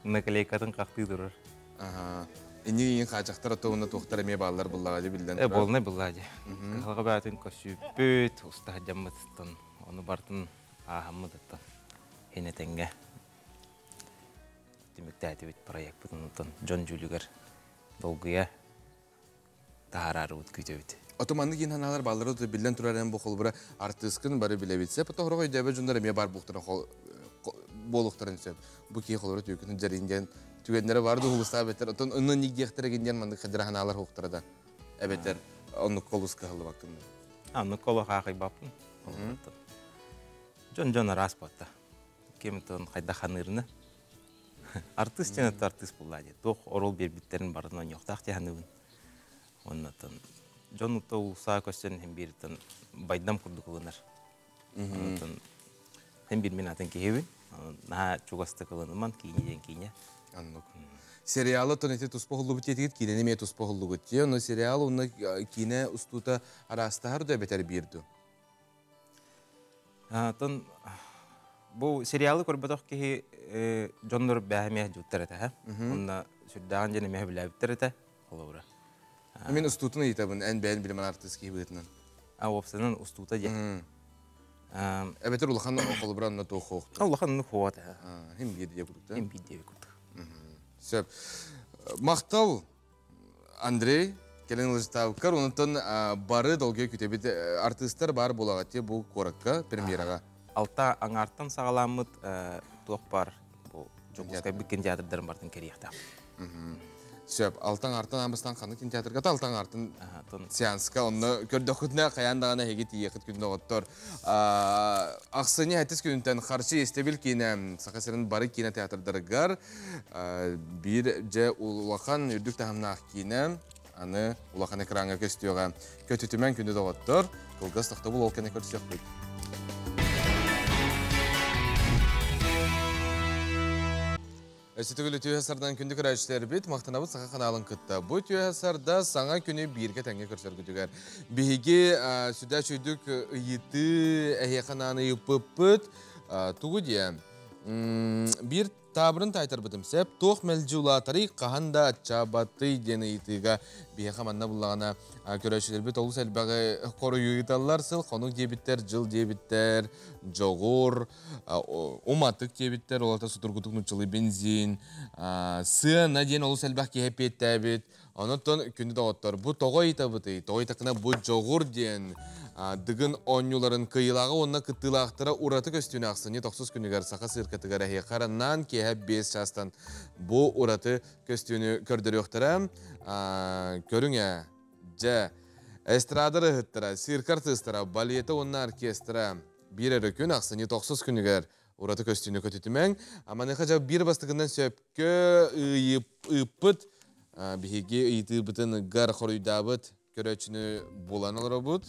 наклейкатын хахтыы турар. Иннигин хаачахтар отугуна туохтар эмиэ бааллар буллаҕа дии биллэн турар. Буолунай буллаа дии. Кыһалҕа бэйэтин көссүүппүт, уста сылдьаммытыттан, ону бартын ааһаммытыттан хин этэҥҥэ түмүктээтибит проекпытын онтон дьон дьүүлүгэр долгуйа таһаараарыбыт күүтэбит. Ото маннык иин ханаалар бааллара биллэн турар эн бу холобура артыыскын бары билэбит. Сеп тоһорого өйдөөбөт дьоннор эмиэ бар буолуохтарын сөп. Бу киһи холобура түөкүнүн дьарыйын диэн түгэннэрэ бар дуһулустаа бэтэр. Отон онно нигдиэхтэрэ гин маннык хадьара ханаалар хуохтара да. Эбэтэр оннук колус кыһаллыбаккын. Оннук колу хаахыйбаппын. Дьон-дьон араас буолта. Ким тон хайдах ханыырына. Артыыс диэн артыыс буоллаа дии. Туох оруол биэрбиттэрин барытын оонньуохтаах дии саныыбын. Оннотон дьон утта уулусаа көстөн иһин бииртэн байдам курдук ылынар. Оннотон һин биир мин атын киһибин. Наһаа чугастык ылыныман киинэ диэн киинэ. Оннук. Сериалы тон ити туспа уһуллубут диэтигит, киинэни эмиэ туспа уһуллугут дии. Ону сериал уонна киинэ устуута араастаһар да эбэтэр биир дуу? Тон бу сериалы көрбөтөх киһи дьоннор бээһэ эмиэ дьуттар этэ. Онно сүрдээҕин дьэн эмиэ билээбиттэр этэ холобура. Мин устуутун ыйытабын, эн бэйэн билимэн артыыс киһи быһыытынан. А уопсайынан устуута диэн. Эбэтэр улахан холобура онно туох хоохту? Улахан онно хуот. Хим биир диэ курдук. Хим биир диэ курдук. Сөп. Махтал Андрей, кэлин ылыжтаабыккар, онтон бары долгуйа күтэбит артыыстар баар буолаҕа бу куоракка премьераҕа. Алта аҥаартан саҕаламмыт туох бар бу Дьокуускай кинотеатрдарын бартын кэриэхтээх. Сөп, алтан артан аамыстан ханнык кинотеатрга та алтан артын сеанска онно көрдөххүтүнэ хайаан даҕаны эһиги тиийиэххит күн доҕоттор. Ахсынньы хэтис күнүнтэн харчы истэбил киинэ Саха сирин бары кинотеатрдарыгар биир дьэ улахан үрдүк таһымнаах киинэ. аны улахан экраҥҥа көстүөҕэ. Көтүтүмэн күндү доҕоттор, кылгас тохтобул ол кэннэ көрсүөхпүт. Өссө төгүл үтүө сардан күндү көрөөччүлэрбит, махтанабыт Саха каналын кытта. Бу үтүө сарда саҥа күнү бииргэ тэҥҥэ көрсөргүтүгэр. Биһиги сүдэ чүйдүк ыйытыы эһиэхэ нааны ыйыппыппыт. Тугу диэн? Биир таабырын таайтарбытым сеп, туох мэлдьи улаатарый, хаһан да аччаабатый диэн ыйытыыга биһиэхэ манна буллаҕына көрөөччүлэрбит олус элбэҕи хоруйу ыыталлар. Сыл хонук диэбиттэр, жыл диэбиттэр, дьоҕур, уматык диэбиттэр, ол ата сутургутук нуччалыы бензин, сыана диэн олус элбэх киһи эппиэттээбит. Онон күндү доҕоттор, бу тоҕо ыйытабытый? Тоҕо ыйытакына бу дьоҕур диэн Дыгын оонньууларын кыайыылааҕа уонна кыттыылаахтара ураты көстүүнү ахсынньы тохсус күнүгэр Саха циркатыгар эһиэхэ араннаан киэһэ 5 чаастан бу ураты көстүүнү көрдөрүөхтэрэ. Көрүҥ ээ, дьэ, эстрада ырыаһыттара, цирк артыыстара, балета уонна оркестра биир эрэ күн ахсынньы тохсус күнүгэр ураты көстүүнү көтүтүмэҥ. Маныаха дьэ биир бастакынан сөпкө ыыппыт биһиги ыйытыыбытын гар хоруйдаабыт көрөөччүнү булан олоробут.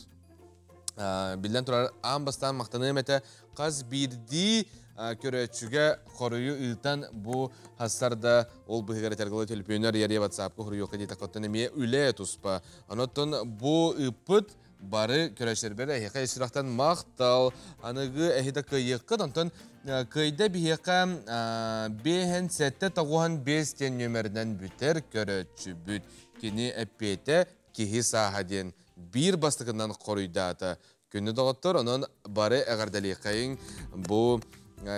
Биллэн турар, аан бастаан махтаныам этэ хас биирдии көрөөччүгэ хоруйу ыытан бу хассарда ол быһыгар этэргылы төлөпүөнөр ярия ватсапка хоруйуохха диэтэххиттэн эмиэ үлэ туспа. Онон бу ыыппыт бары көрөөччүлэрбэр эһиэхэ сүрэхтэн махтал. Аныгы эһи да кыайыаххыт, онтон кыайда биһиэхэ бэһэн сэттэ тоҕуһан бес диэн нүөмэринэн бүтэр көрөөччүбүт. Кини эппиэтэ киһи сааһа диэн биир бастакынан хоруйдаата. Күндү доҕоттор, онон бары эҕэрдэлиэхэйиҥ бу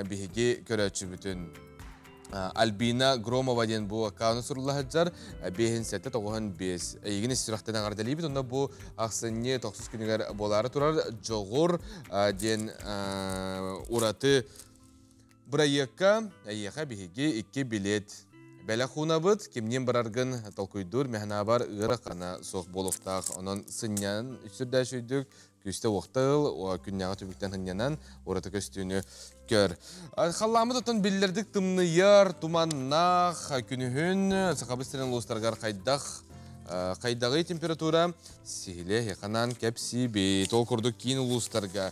биһиги көрөөччүбүтүн. Альбина Громова диэн бу аккаунт сурулла сылдьар 5 7 95 эйигин сүрэхтэн эҕэрдэлиибит. Онно бу ахсынньы тохсус күнүгэр буолаары турар Дьоҕур диэн ураты бырайыакка эйиэхэ биһиги икки билет бэлэх уунабыт. Кимниин бараргын толкуйдуур мэхэнабар ыарахана суох буолуохтаах. Онон сынньан үчүрдээ сүйдүк күүстэ уохтал күннээҕи түбүктэн хынньанан ураты көстүүнү көр. Халлаамыт отон биллэрдик тымныйар, туманнаах күнүһүн Сахабыт сирин улуустарыгар хайдах хайдаҕый температура сиһилэ ханан кэпсиибит. Ол курдук киин улуустарга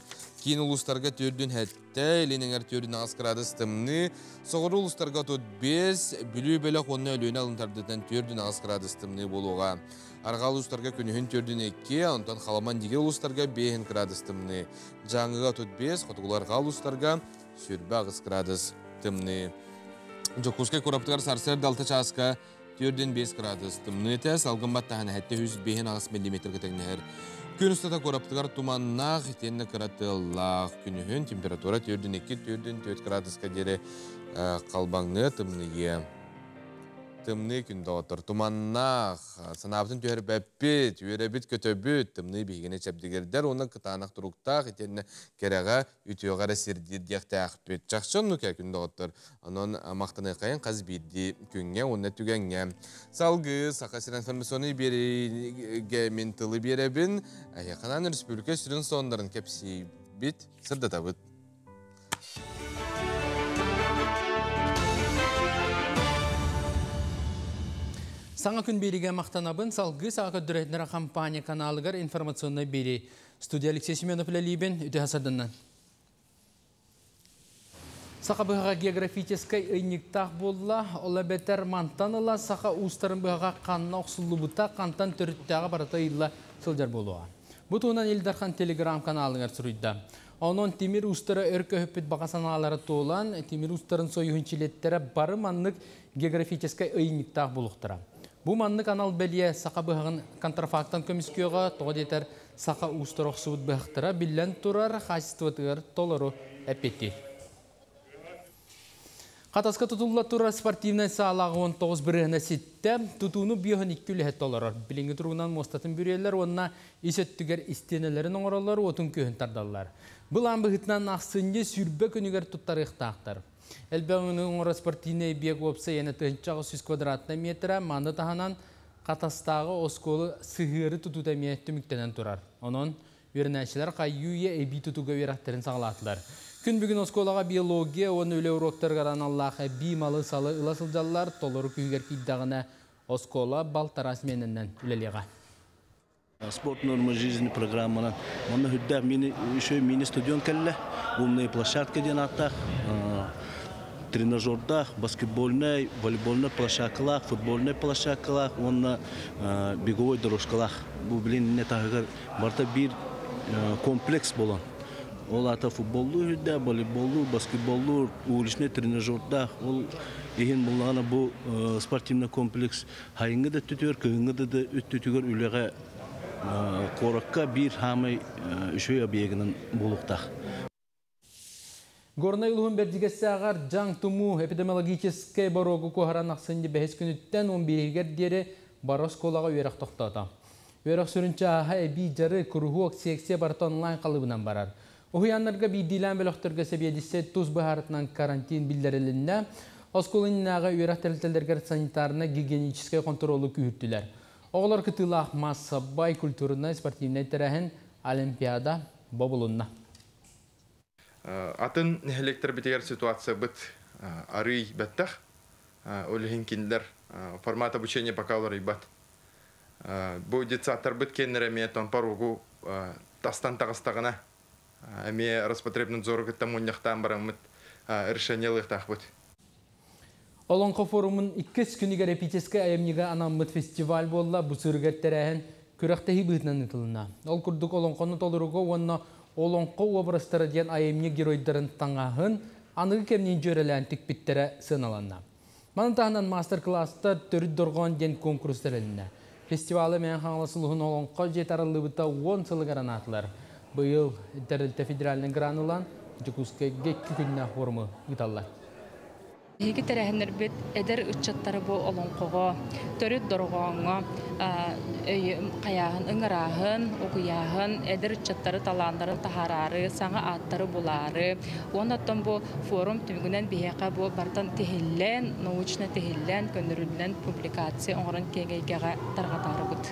47, илин эҥэр 48 градус тымныы, соҕуруу улуустарга 35, Бүлүү бөлөх уонна Өлүөнэ алын тардыытынан 48 градус тымныы буолуоҕа. Арҕаа улуустарга күнүһүн 42, онтон Халыма Индигир улуустарга 5 градус тымныы. Дьааҥыга 35, хотугулуу арҕаа улуустарга 28 градус тымныы. Дьокуускай куораппытыгар сарсыарда 6 чааска 4,5 градус тымныы этэ, салгын баттааһына 705 миллиметргэ тэҥнэһэр. Күн устата куораппытыгар туманнаах, итиэннэ кыра тыаллаах. Күнүһүн температура 4,2-4,4 градуска диэри халбаҥныа, тымныйыа. Тымныы күн, доҕоттор, туманнаах, санаабытын түһэрбэппит, үөрэбит, көтөбүт, тымныы биһигини чэбдигирдэр уонна кытаанах туруктаах, итиэннэ кэрэҕэ, үтүөҕэ эрэ сирдиир диэхтээхпит. Чахчы оннук күн, доҕоттор. Онон махтаныаххайын хас биирдии күҥҥэ уонна түгэҥҥэ. Салгыы Саха сирин информационнай биэриигэ мин тылы биэрэбин. Эһиэхэ республика сүрүн сонуннарын кэпсиибит, сырдатабыт. Саҥа күн биэриигэ махтанабын, салгыы Саха көрдөрөр компания каналыгар информационнай биэрии. Студия Алексей Семенов үлэлиибин, үтүө сарсыарданнан. Саха быһаҕа географическай ыйынньыктаах буолла, ол эбэтэр мантан ыла саха уустарын быһаҕа ханна охсуллубута, хантан төрүттээҕэ барыта ыйылла сылдьар буолуоҕа. Бу туһунан Ил Дархан телеграм каналыгар суруйда. Онон тимир уустара өр күүппүт баҕа санаалара туолан, тимир уустарын сойууһун чилиэттэрэ бары маннык географическай ыйынньыктаах буолуохтара. Бу маннык анал бэлиэ саха быһаҕын контрафактан көмүскүөҕэ, тоҕо диэтэр саха уустара охсубут быһахтара биллэн турар хаачыстыбатыгар толору эппиэттиир. Хатаска тутулла турар спортивнай саала 19 бырыһыана ситтэ, тутууну 52 үлэһит толорор. Билиҥҥи туругунан муостатын бүрүйэллэр уонна ис өттүгэр истиэнэлэрин оҥороллор, уотун күөһүн тардаллар. Былаан быһыытынан ахсынньы 20 күнүгэр туттарыахтаахтар. Элбэх өҥөнү оҥорор спортивнай эбийиэк уопсай иэнэ 1800 квадратнай метра, маны таһынан Хатастааҕы оскуола сыһыары тутуута эмиэ түмүктэнэн турар. Онон үөрэнээччилэр хайыы-үйэ эбии тутууга үөрэхтэрин саҕалаатылар. Күн бүгүн оскуолаҕа биология уонна үлэ уруоктарыгар аналлаах эбии малы-салы ыла сылдьаллар, толору күүһүгэр киирдэҕинэ. Оскуола балтараа сменэнэн үлэлиэҕэ. Спорт норма жизни программанан манна хүрдээх мини еще мини стадион кэллэ. Умная площадка диэн ааттаах тренажердаах, баскетбольнай, волейбольнай площадкалаах, футбольнай площадкалаах уонна беговой дорожкалаах. Бу билин инне таһыгар барыта биир комплекс болон. Ол аата футболлуур үрдэ, волейболлуур, баскетболлуур, уличный тренажердаах. Ол иһин буллаҕына бу спортивный комплекс хайыҥҥы да өттүтүгэр, кыһыҥҥы да өттүтүгэр үлэҕэ куоракка биир хаамай үчүгэй объегынан буолуохтаах. Горнай улуһун Бэрдьигэстээҕэр дьаҥ тумуу эпидемиологическай боруогу куоһаран ахсынньы бэһис күнүттэн 11-гэр диэри бары оскуолаҕа үөрэх тохтоото. Үөрэх сүрүн чааһа эбии дьарык, куруһуок, секция барыта онлайн халыбынан барар. Уһуйааннарга биирдиилээн бөлөхтөргө сэбиэдиссэй тус быһаарытынан карантин биллэрилиннэ. Оскуола иннинээҕи үөрэх тэрилтэлэригэр санитарнай-гигиеническэй хонтуруолу күүһүртүлэр. Оҕолор кытыылаах маассабай культурнай спортивнай тэрээһин Олимпиада бобулунна. Атын нэһилиэктэрбитигэр ситуациябыт арыый бэттэх. Ол иһин кинилэр формат обучения пока уларыйбат. Бу детсадтарбыт киэннэрэ эмиэ томпор тастан таҕыстаҕына эмиэ Роспотребнадзору кытта мунньахтаан бараммыт решение ылыахтаахпыт. Олоҥхо форумун иккис күнүгэр эпическэй айымньыга анаммыт фестиваль буолла. Бу сырыгар тэрээһин күрэхтэһии быһыытынан ыытылынна. Ол курдук олоҥхону толоруга уонна олоҥхо уобарастара диэн айымньы геройдарын таҥаһын аныгы кэмниин дьүөрэлээн тикпиттэрэ сыаналанна. Маны таһынан мастер-класстар төрүт дорҕоон диэн конкурс тэрилиннэ. Фестивалы Мэҥэ Хаҥалас улууһун Олоҥхо дьиэтэ арыллыбыта 10 сылыгар анаатылар. Быйыл тэрилтэ федеральнай гран ылан, Дьокуускайга 2 күннээх форуму ыыталлар. Биһиги тэрээһиннэрбит эдэр ыччаттары бу олоҥхоҕо, төрүт дорҕооҥҥо хайааһын, ыҥырааһын, угуйааһын, эдэр ыччаттары талааннарын таһаараары, саҥа ааттары булаары. Уонна оттон бу форум түмүгүнэн биһиэхэ бу бартан тиһиллэн, научно тиһиллэн, көннөрүллэн публикация оҥорон киэҥ эйгэҕэ тарҕатаарыбыт.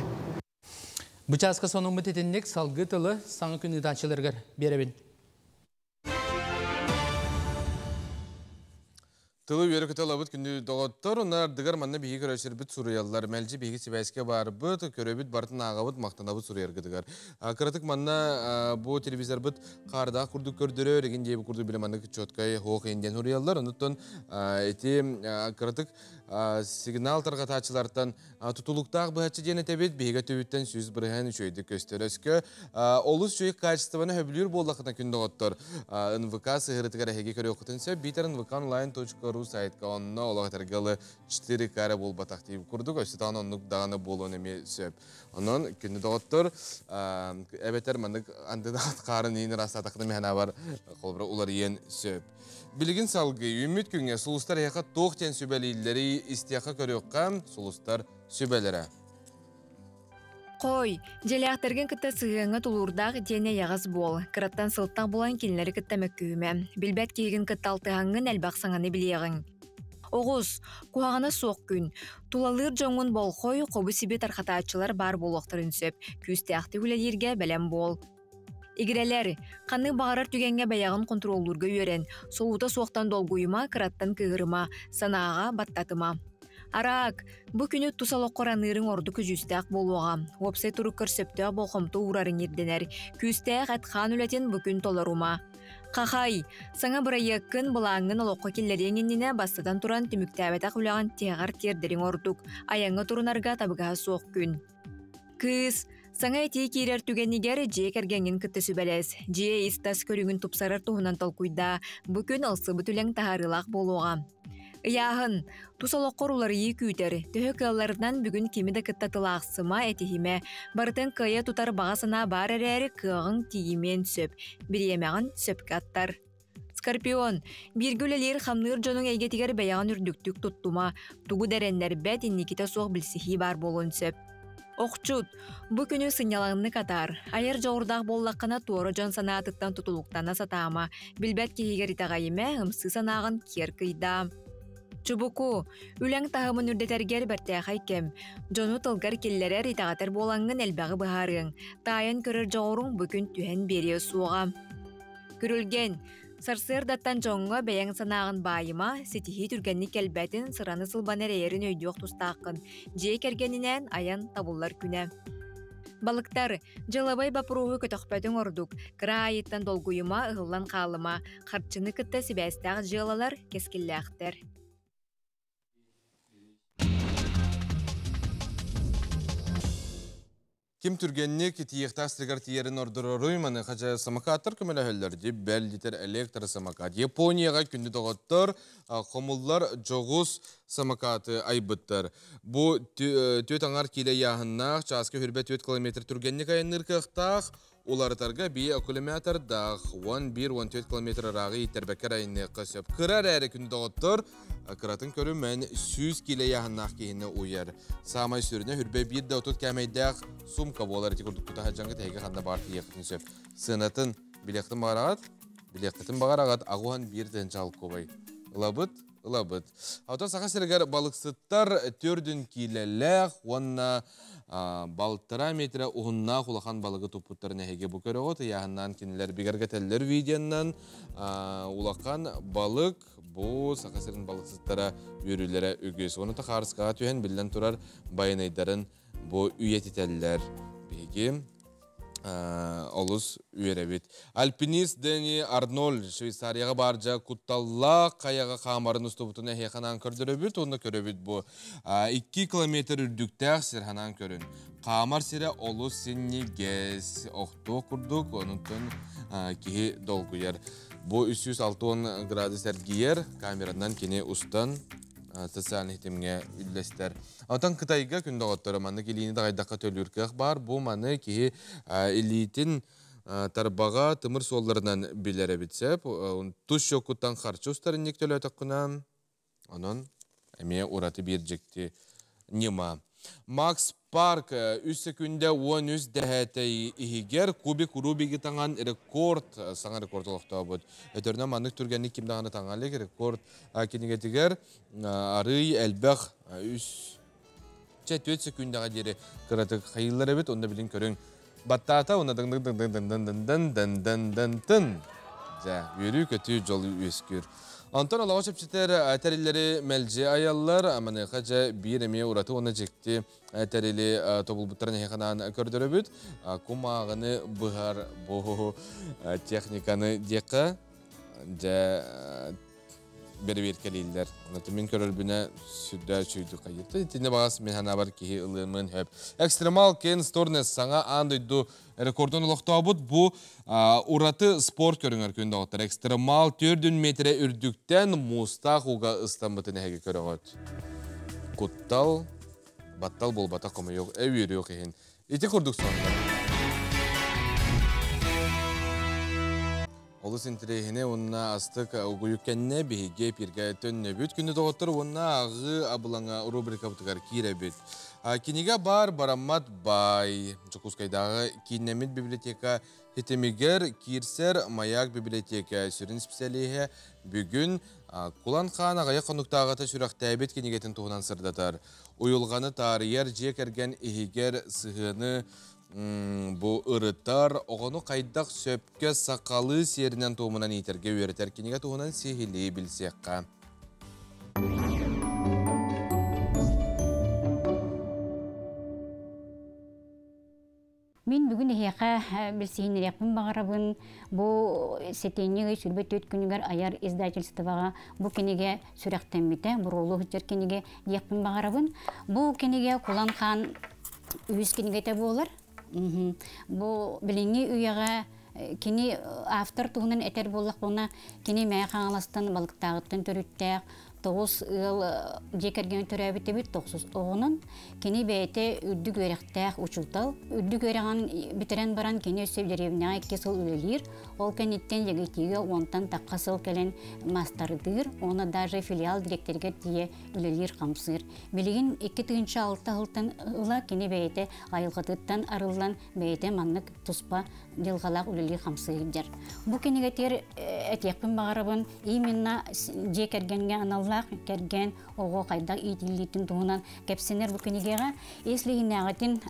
Бу чааска сонуммут итинник салгыы тылы саҥа күн ыытааччыларыгар биэрэбин. Тылы үөрэ көтө ылабыт күндү доҕоттор, онно ардыгар манна биһиги көрөөччүлэрбит суруйаллар. Мэлдьи биһиги сибээскэ баарбыт, көрөбүт, барытын ааҕабыт, махтанабыт суруйаргытыгар. Кыратык манна бу телевизорбыт хаардаах курдук көрдөрөр, игин диэби курдук биле маннык четкай хоох индиэн суруйаллар. Онуттан ити кыратык сигнал тарҕатааччылартан тутулуктаах быһаччы диэн этэбит, биһигэ түбүттэн 100% үчүгэйдик көстөр. Өскө олус үчүгэй качествоны хөбүлүүр буоллахына күн доҕоттор НВК сыһырытыгар эһиги көрүөххүтүн сөп, биитэр nvkonline.ru сайтка онно олох этэргэ ылы 4К эрэ буолбатах диир курдук, өссө даҕаны оннук даҕаны буолуон эмиэ сөп. Онон күндү доҕоттор, эбэтэр маннык андынаат хаарын иин ыраастаатаххына мэһэнабар холобура уларыйыан сөп. Билигин салгыы үүммүт күҥҥэ сулустар эһиэхэ туох диэн сүбэлииллэрий истиэххэ көрүөххэ сулустар сүбэлэрэ. Хой, дьиэлээхтэргин кытта сыһыаҥҥа тулуурдаах итиэннэ эйэҕэс буол. Кыраттан сылтах булан кинилэри кытта мөккүһүмэ. Билбэт киһигин кытта алтыһаҥҥын элбэх саҥаны билиэҕиҥ. Оҕус, куһаҕана суох күн. Тулалыыр дьоҥҥун болхой, хобу-сиби тархатааччылар баар буолуохтарын сөп. Күүстээхтик үлэлииргэ бэлэм буол. Игирэлэр, ханнык баҕарар түгэҥҥэ бэйэҕин хонтуруоллуурга үөрэн, солуута суохтан долгуйума, кыраттан кыыһырыма, санааҕа баттатыма. Араак, бу күнү тус олоххор аныырыҥ ордук көдьүүстээх буолуоҕа. Уопсай туруккар сөптөөх болҕомто уурарыҥ ирдэнэр. Күүстээх эт-хаан үлэтин бу күн толорума. Хахай, саҥа бырайыаккын, былааҥҥын олоххо киллэриэҥ иннинэ бастатан туран түмүктээбэтэх үлэҕин тиһэҕэр тиэрдэриҥ ордук. Айаҥҥа турунарга табыгаһа суох күн. Кыыс, саҥа этии киирэр түгэнигэр дьиэ кэргэҥҥин кытта сүбэлэс. Дьиэ ис-тас көрүҥүн тупсарар туһунан толкуйдаа. Бу күн ылсыбыт үлэҥ таһаарыылаах буолуоҕа. Ыйааһын. Тус олоххор уларыйыы күүтэр. Төһө кыалларынан бүгүн кими да кытта тылаахсыма, этиһимэ. Барытын кыайа тутар баҕа санаа баар эрээри кыаҕыҥ тиийимиэн сөп. Бириэмэҕин сөпкө аттар. Скорпион, бииргэ үлэлиир-хамныыр дьонуҥ эйгэтигэр бэйэҕин үрдүктүк туттума, тугу да эрэннэрбэт, инникитэ суох билсиһии баар буолуон сөп. Охчут, бу күнү сынньалаҥнык атаар. Айар дьоҕурдаах буоллаххына, туора дьон санаатыттан тутулуктана сатаама, билбэт киһигэр итэҕэйимэ, ымсыы санааҕын киэр кыйдаа. Чубуку, үлэҥ таһымын үрдэтэргэр бэртээхэй кэм. Дьону тылгар киллэрэр, итэҕэтэр буолаҥҥын элбэҕи быһаарыаҥ. Таайан көрөр дьоҕуруҥ бу күн түһэн биэриэ суоҕа. Күрүлгэн, Сарсыардаттан дьоҥҥо бэйэҥ санааҕын баайыма, ситиһии түргэнник кэлбэтин, сыраны-сылбаны эрэйэрин өйдүөх тустааххын. Дьиэ кэргэнинээн айан табыллар күнэ. Балыктар, дьыалабыай боппуруоһу көтөхпөтүҥ ордук. Кыра аайыттан долгуйума, ыһыллан хаалыма. Харчыны кытта сибээстээх дьыалалар кэскиллээхтэр. Ким түргэнник тиийиэхтээх сиригэр тиийэрин ордороруй, маныаха дьэ самокаттар көмөлөһөллөр дип бэл литер электросамокат. Японияҕа күндү доҕоттор хомуллар дьоҕус самокаты айбыттар. Бу түөт аҥар киилэ ыйааһыннаах, чааска хүрбэ 4 километр түргэнник айанныыр кыахтаах, Уларытарга бии аккумулятордаах 11-14 километр ырааҕы ииттэрбэккэ эрэ сөп. Кыра эрээри күн доҕоттор, кыратын көрүмэн 100 киилэ ыйааһыннаах киһини уйар. Саамай сүрүнэ хүрбэ биир да 30 кээмэйдээх сумка буолар ити курдук тутаһа дьаҥы тэһигэ ханна баар тиийиэххитин сөп. Сыанатын билиэхтин баҕараҕыт, билиэххитин баҕараҕыт аҕуһан биир тыһыынча алкобай. Ылабыт, ылабыт. Оттон Саха сиригэр балыксыттар төрдүн киилэлээх уонна балтараа метрэ уһуннаах улахан балыгы туппуттарын эһиги бу көрөҕүт. Ыйааһыннаан кинилэр бигэргэтэллэр видеоннан улахан балык бу Саха сирин балыксыттара үөрүүлэрэ үгүс. Ону тахаарыскаҕа түһэн биллэн турар байанайдарын бу үйэтитэллэр. Биһиги олус үөрэбит. Альпинист Дэнни Арнольд Швейцарияҕа баардьа кутталлаах хайаҕа хаамарын устубутун эһиэхэ анаан көрдөрөбүт уонна көрөбүт бу. 2 километр үрдүктээх сир ханаан көрүн. Хаамар сирэ олус синньигэс, охтуох курдук, онуттан киһи долгуйар. Бу 360 градус эргийэр, камеранан кини устан социальный ситимҥэ үллэстэр. Оттон Кытайга күн доҕотторо маннык илиини даҕайдахха төлүүр кыах баар. Бу маны киһи илиитин тарбаҕа тымыр суолларынан билэр эбит сөп. Тус счеккуттан харчы устарынньык төлөөтөххүнэ, онон эмиэ ураты биир дьикти ньыма. Макс Парк үс секүндэ 13 дэһээтэй иһигэр кубик Рубиги таҥан рекорд, саҥа рекорд олохтообут. Өтөрүнэн маннык түргэнник ким даҕаны таҥа илик рекорд кинигэтигэр арыый элбэх үс чэ түөрт секүндэҕэ диэри кыратык хайыыллар эбит онно билин көрүҥ баттаата уонна дың дың дың дың дың дың дың дың дың дың тын дьэ үөрүү көтүү дьол үөскүүр онтон олоҕу чэпчэтэр тэриллэри мэлдьи айаллар маныаха дьэ биир эмиэ ураты уонна дьикти тэрили тобулбуттарын эһиэхэ анаан көрдөрөбүт кумааҕыны быһар бу техниканы диэххэ дьэ бэрэбиэркэлииллэр. Онон мин көрөрбүнэ сүрдээх үчүгэйдик хайыта. Итиннэ баҕас мин санаабар киһи ылыамын сөп. Экстремал Кен Сторнес саҥа аан дойду рекордун олохтообут бу ураты спорт көрүҥэр күн доҕоттор. Экстремал 4 метрэ үрдүктэн муустаах ууга ыстаммытын эһиги көрөҕүт. Куттал, баттал буолбатах хомойуох, үөрүөх иһин. Ити курдук соннор. Олус интэриэһинэй уонна астык угуйук кэннэ биһиги эпиргэ төннөбүт. Күндү доҕоттор уонна ааҕыы абылаҥа рубрикабытыгар киирэбит. Кинигэ баар бараммат баай. Дьокуускайдааҕы кииннэммит библиотека ситимигэр киирсэр Маяк библиотека сүрүн специалиһэ бүгүн Кулан Хаан аҕыйах хонуктааҕыта сүрэхтээбит кинигэтин туһунан сырдатар. Уйулҕаны таарыйар дьиэ кэргэн иһигэр сыһыаны бу ырытар, оҕону хайдах сөпкө сахалыы сиэринэн-туомунан иитэргэ үөрэтэр кинигэ туһунан сиһилии билсиэххэ. Мин бүгүн эһиэхэ билсиһиннэриэхпин баҕарабын. Бу сэтинньи ый сүүрбэ түөрт күнүгэр айар издательствоҕа бу кинигэ сүрэхтэммитэ, буруолуу сылдьар кинигэ диэхпин баҕарабын. Бу кинигэ Кулан Хаан үһүс кинигэтэ буолар. Бу билиҥҥи үйэҕэ кини автор туһунан этэр буоллахпына, кини Мэйэ Хаҥаластан Балыктааҕыттан төрүттээх, тоҕус ыал дьиэ кэргэнэ төрөөбүт эбит, тохсус оҕонон. Кини бэйэтэ үрдүк үөрэхтээх учуутал. Үрдүк үөрэҕин бүтэрэн баран кини өссө дэриэбинэҕэ икки сыл үлэлиир. Ол кэнниттэн ЯГТИ-га уонтан тахха сыл кэлэн маастардыыр уонна даже филиал дириэктэригэр тиийэ үлэлиир-хамсыыр. Билигин 2006 сылтан ыла кини бэйэтэ айылҕатыттан арыллан бэйэтэ маннык туспа дьылҕалаах үлэлии-хамсыы сылдьар. Бу кинигэтигэр этиэхпин баҕарабын, именно дьиэ кэргэҥҥэ аналлаах. темалаах кэргэн оҕо хайдах иитиллиитин туһунан кэпсэнэр бу кинигэҕэ. Если иһинээҕитин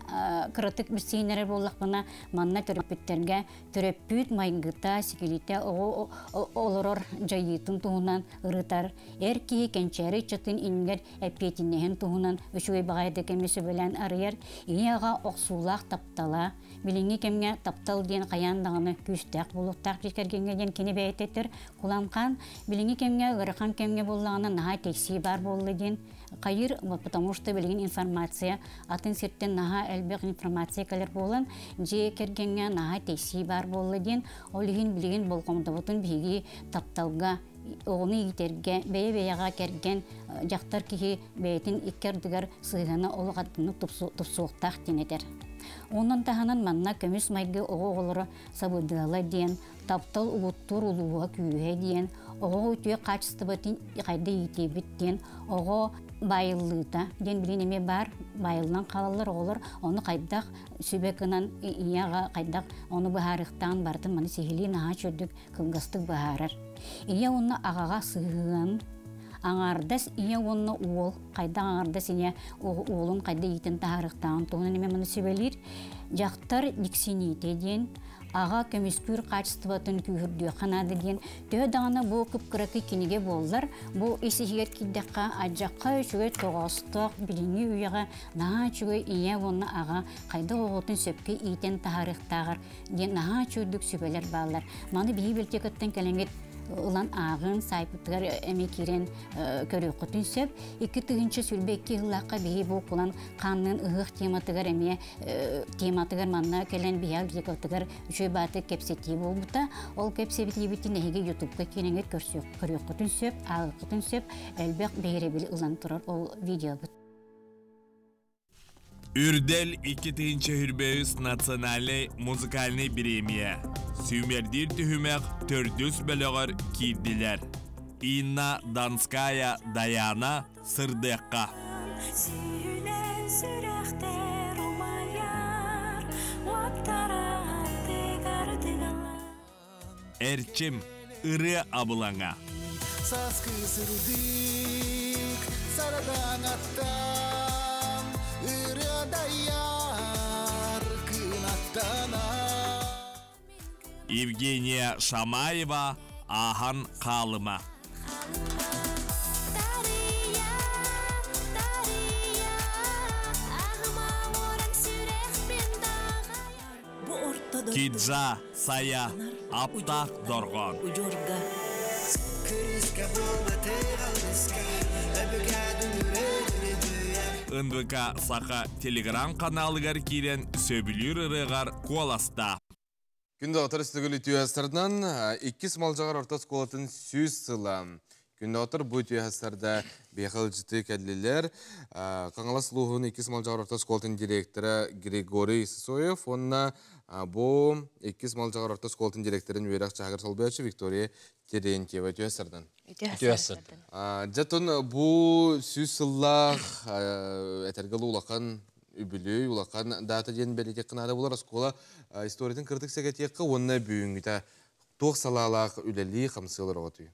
кыратык билсиһиннэрэр буоллахпына, манна төрөппүттэргэ төрөппүт майгыта, сигилитэ оҕо олорор дьайыытын туһунан ырытар, эр киһи кэнчээри ыччатын иннигэр эппиэтинэһин туһунан үчүгэй баҕайы кэмҥэ сөбүлээн арыйар, ийэ-аҕа охсуулаах таптала, билиҥҥи кэмҥэ таптал диэн хайаан даҕаны күүстээх буолуохтаах дьиэ кэргэҥҥэ диэн кини бэйэтэ этэр. Куланхан билиҥҥи кэмҥэ ыарахан кэмҥэ буоллаҕына наһаа тэйсии баар буолла диэн хайыр, потому что билигин информация атын сиртэн наһаа элбэх информация кэлэр буолан дьиэ кэргэҥҥэ наһаа тэйсии баар буолла диэн, ол иһин билигин болҕомтобутун биһиги тапталга, оҕону иитэргэ, бэйэ-бэйэҕэ кэргэн, дьахтар киһи бэйэтин икки ардыгар сыһыана олох атыннык тупсуохтаах диэн этэр. Онон таһынан манна көмүс майгы оҕо оҕолоро сабыдыала диэн, таптал угуттуур улууһа күүһэ диэн, оҕо үтүө хаачыстыбатын хайда иитиэбит диэн, оҕо байыллыыта диэн билин эмиэ баар, байыллан хаалаллар оҕолор, ону хайдах сүбэ гынан ийэҕэ хайдах ону быһаарыахтаан барытын маны сиһилии наһаа чөрдүк кылгастык быһаарар. Ийэ уонна аҕаҕа сыһыан, аҥаардас ийэ уонна уол хайдах аҥаардас ийэ уолун хайда иитэн таһаарыахтааҕын туһунан эмиэ маны сүбэлиир. Дьахтар дьиксиниитэ диэн, аҕа көмүскүүр хаачыстыбатын күүһүрдүөххэ наада диэн, төһө даҕаны бу кып-кыракый кинигэ буоллар, бу ис-иһигэр киирдэххэ адьахха үчүгэй тоҕоостоох билиҥҥи үйэҕэ наһаа үчүгэй ийэ уонна аҕа хайдах оҕотун сөпкө иитэн таһаарыахтааҕар диэн наһаа үчүгэйдик сүбэлэр бааллар. Маны биһи библиотекаттан кэлэҥҥит ылан ааҕын, сайтпытыгар эмиэ киирэн көрүөххүтүн сөп. 2022 сыллаахха биһи бу кулан хаанныын ыһыах тематыгар эмиэ тематыгар манна кэлэн биһиэхэ библиотекатыгар үчүгэй бааты кэпсэтии буолбута. Ол кэпсэтиибитин эһиги ютубка киирэҥҥит көрүөххүтүн сөп, ааҕыаххытын сөп, элбэх биһирэбили ылан турар ол видеобут. Үрдэл 2023 национальнай музыкальнай бириэмийэ. Сүүмэрдиир түһүмэх төрдүс бөлөҕөр киирдилэр. Инна Донская Даяна Сырдыахха. Сүүнэн сүрэхтэр умайар, уоттара тыгар тыгалар. Эрчим ырыа абылаҥа. Сааскы сырдык сарадаҥ аттан, ырыа дайар кынаттанар. Евгения Шамаева Ааһан хаалыма. Киджа Сая Аптаах дорҕоон. НВК Саха телеграм-каналыгар киирэн сөбүлүүр ырыаҕар куоластаа. Күндү отар үстүгүл үтүөһастарынан иккис Малдьаҕар орто оскуолатын 100 сыла. Күндү отар бу үтүөһастарда биэхэ ылдьыты кэллилэр. Хаҥалас улууһун иккис Малдьаҕар орто оскуолатын директора Григорий Сысоев уонна бу иккис Малдьаҕар орто оскуолатын директорын үөрэх чааһыгар солбуйааччы Виктория Терентьева үтүөһастардан. Үтүөһастардан. Дьэ, бу 100 сыллаах этэргэ улахан үбүлүөй улахан даата диэн бэлиэтиэххэ наада буолар оскуола историятын кырдык сэгэтиэххэ уонна бүгүҥҥүтэ туох салаалаах үлэлии хамсыылар оҕотуй.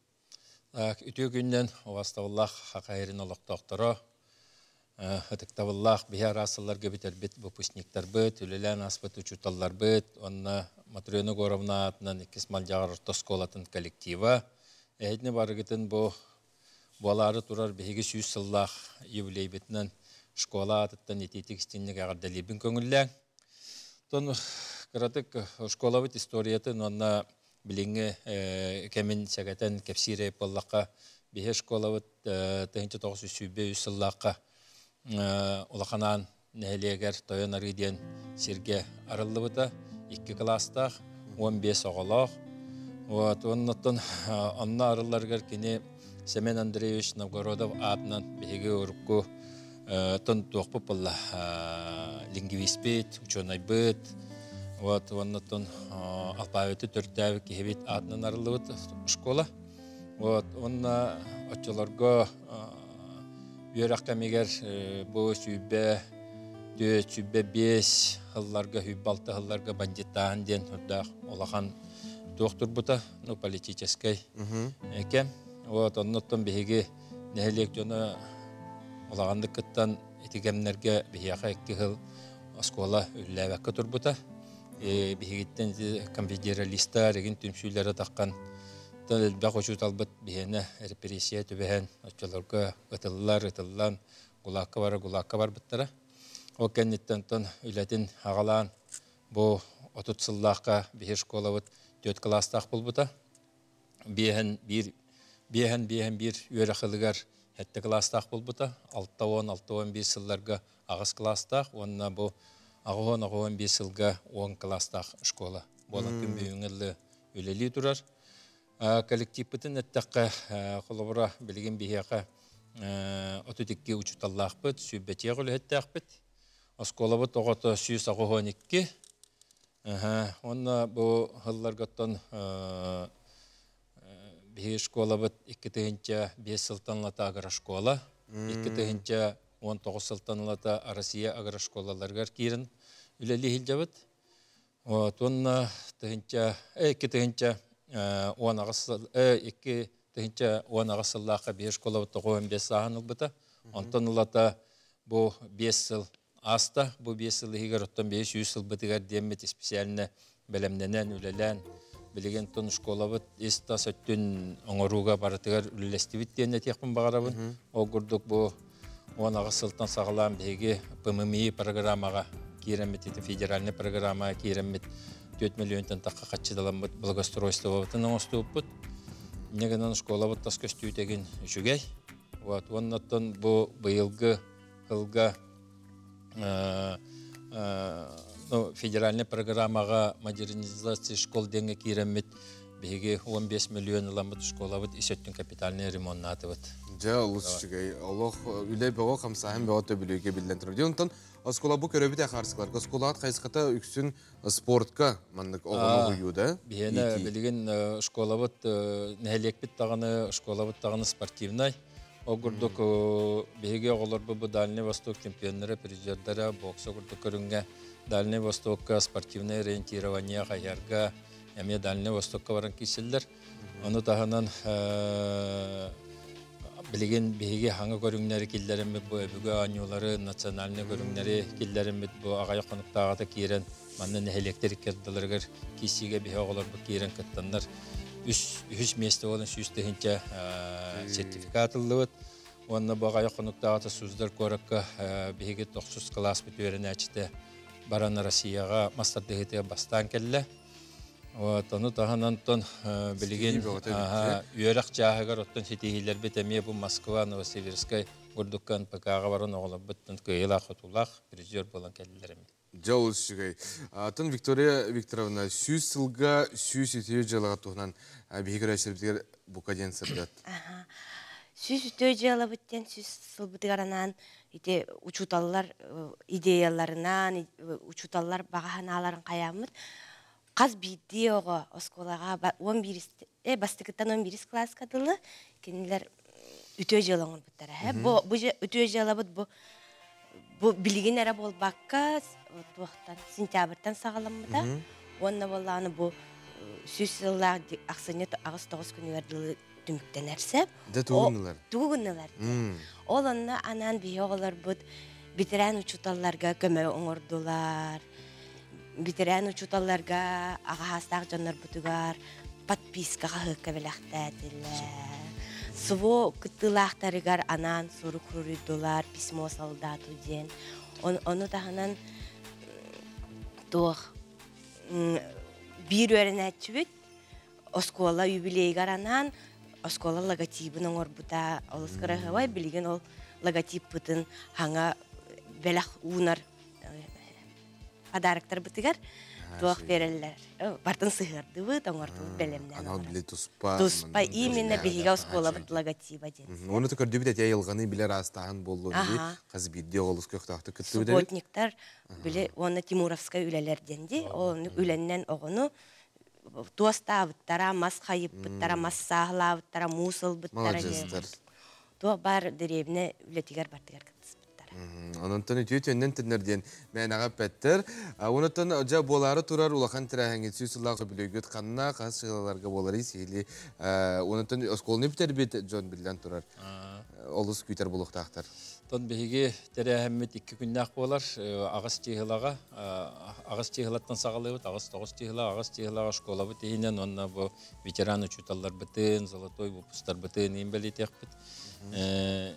Үтүө күннэн убастабыллаах Хахайрин олохтоохторо, ытыктабыллаах биһи араас сылларга бүтэрбит выпускниктарбыт, үлэлээн ааспыт учууталларбыт, уонна Матрена Егоровна аатынан иккис Малдьаҕар орто оскуолатын коллектива. Эһитини барыгытын бу буолаары турар биһиги 100 сыллаах юбилейбитинэн школа аатыттан итиитик истинник эҕэрдэлиибин көҥүллээҥ. Тон кыратык школабыт историятын уонна билиҥҥи кэмин сэгэтэн кэпсиир буоллахха, биһи школабыт 1923 сыллаахха Улаханаан нэһилиэгэр Тойон Арыы диэн сиргэ арыллыбыта. Икки кылаастаах, 15 оҕолоох. Вот, оннуттан онно арылларыгар кини Семен Андреевич Новгородов аатынан биһиги урукку тон туохпут буолла лингвиспит, учуонайбыт, вот, оннуттан алфавиты төрдөөбүт киһибит аатынан арыллыбыт школа. Вот, онно оччолорго үөрэх кэмигэр бу сүүрбэ түөрт, 25 сылларга, 26 сылларга бандиттааһын диэн үрдээх улахан туох турбута, ну, политическай кэм. Вот, оннуттан биһиги Нэһилиэк дьоно улаҕаннык кыттан ити кэмнэргэ биһиэхэ 2 сыл оскуола үлэлээбэккэ турбута. Биһигиттэн конфедералистар эгин түмсүүлэрэ таххан элбэх учууталбыт биһиэнэ репрессия түбэһэн оччолорго ытыллар ытыллан гулаакка бара гулаакка барбыттара. Ол кэнниттэн тон үлэтин аҕалаан бу 30 сыллаахха биһи школабыт 4 класстаах булбута. Биэһэн биир биэһэн биэһэн биир үөрэх ылыгар 7 класстаах булбута. 60-61 сылларга 8 класстаах уонна бу 61 сылга 10 класстаах школа. Буолан күн бүгүҥҥэ үлэлии турар. Коллективпытын эттэххэ холобура билигин биһиэхэ 32 учууталлаахпыт, сүүрбэтиэх үлэһиттээхпит. Оскуолабыт оҕото 182. Онно бу сылларгаттан биһи школабыт 2005 сылтан ылата агрошкола, 2019 сылтан ылата Россия агрошколаларыгар киирэн үлэлии сылдьабыт. Туонна тыһынча 2018 сыллаахха биһи школабыт 95 сааһын ылбыта. Онтон ылата бу 5 сыл аста, бу 5 сыл иһигэр оттон 500 сылбытыгар диэммит специально бэлэмнэнэн, үлэлээн, билигин тон школабыт ис тас өттүн оҥорууга барытыгар үлэлэстибит диэн этиэхпин баҕарабын. Ол курдук бу 18 сылтан саҕалаан биһиги ПММИ программаҕа киирэммит, федеральный программаҕа киирэммит 4 миллионтан тахха хаччыдаламмыт благоустройствобытын оҥостубуппут. Инньэ гынан школабыт тас көстүүтэгин үчүгэй. Вот, оннуттан бу быйылгы сылга федеральный программаҕа модернизация школ диэҥҥэ киирэммит биһиги 15 миллион ыламмыт школабыт ис өттүн капитальный ремоннаатыбыт. Дьэ, олус үчүгэй. Олох үлэ бөҕө, хамсааһын бөҕө төбүлүүгэ биллэн турар. Онтон оскуола бу көрөбүт ахарсыларга оскуолаҕыт хайысхата үксүн спортка маннык оҕону угуйуу да? Биһиэнэ билигин школабыт нэһилиэкпит даҕаны, школабыт даҕаны спортивнай. Ол курдук биһиги оҕолорбут бу Дальний Восток чемпионнара, призердара, бокса курдук көрүҥҥэ Дальний Востокка спортивное ориентирование хайарга эмиэ Дальний Востокка баран киирсэллэр. Ону таһынан билигин биһиги хаҥа көрүҥнэри киллэриммит бу өбүгэ оонньуулары, национальный көрүҥнэри киллэриммит бу аҕай хонуктааҕыта киирэн манна нэһилиэктэр иккэрдэлэригэр киирсиигэ биһи оҕолорбут киирэн кыттаннар үһүс миэстэ буолан 100 тыһыынча сертификат ыллыбыт. Уонна бу аҕай хонуктааҕыта Суздар куоракка биһиги 9 класспыт үөрэнээччитэ баран Россияҕа мастардыһыытыгар бастаан кэллэ. Вот, ону таһынан онтон билигин үөрэх чааһыгар оттон ситиһиилэрбит эмиэ бу Москва, Новосибирскай курдукка НПК-ҕа баран оҕолорбуттан кыайыылаах-хотуулаах призер буолан кэллилэр эмиэ. Дьэ, олус үчүгэй. Атын Виктория Викторовна, 100 сылга 100 үтүө дьыалаҕа туһунан биһиги көрөөччүлэрбитигэр бука диэн сырдат. 100 үтүө дьыалабыт диэн 100 сылбытыгар анаан ити учууталлар идеяларынан, учууталлар баҕа санааларын хайааммыт хас биирдии оҕо оскуолаҕа 11 бастакыттан 11 класска дылы кинилэр үтүө дьыала оҥорбуттара. Бу үтүө дьыалабыт бу бу билигин эрэ буолбакка туохтан сентябрьтан саҕаламмыта. Уонна буоллаҕына бу 100 сыллаах ахсынньы 8-9 күнүгэр дылы түмүктэнэрсэ. Дьэ тугу гыннылар? Тугу гыннылар? Ол онно анаан биһи оҕолорбут ветеран учууталларга көмө оҥордулар. Ветеран учууталларга аҕаһаастаах дьоннорбутугар подписка хаһыакка бэлэхтээтилэр. СВО кыттыылаахтарыгар анаан сурук суруйдулар, письмо солдату диэн. Ону таһынан туох биир үөрэнээччибит оскуола юбилейыгар анаан оскуола логотибын оҥорбута олус кыраһыабай. Билигин ол логотиппытын хаҥа бэлэх уунар подароктарбытыгар туох береллер. Бартын сыһыардыбыт, оҥордубут бэлэмнэн. Анал били туспа. Туспа именно биһиги оскуолабыт логотиба диэн. Оны көрдүбүт эти айылҕаны билэр аастааһын боллу дии. Хас биирдии оҕолус көхтөөхтүк кыттыбыт. Субботниктар били уонна Тимуровскай үлэлэр диэн дии. Ол үлэннэн оҕону туостаабыттара, мас хайыппыттара, мас сааһылаабыттара, муус ылбыттара. Маладьыастар. Туох баар дэриэбинэ үлэтигэр бартыгар кыттыспыттара. Ононтон үтүө төннөн төннөр диэн мээнэҕэ эппэттэр. Онуттан дьэ буолаары турар улахан тэрээһиҥҥит 100 сыллаах үбүлүөйгүт ханна хас сыалаларга буоларый сиһили. Онуттан оскуоланы бүтэрбит дьон биллэн турар. олус күүтэр буолуохтаахтар. Тон биһиги тэрээһиммит 2 күннээх буолар. Аҕыс чыыһылаҕа, аҕыс чыыһылаттан саҕалыыбыт, аҕыс тоҕус чыыһыла, аҕыс чыыһылаҕа школабыт иһинэн уонна бу ветеран учууталларбытын, золотой выпусктарбытын иин бэлиэтиэхпит.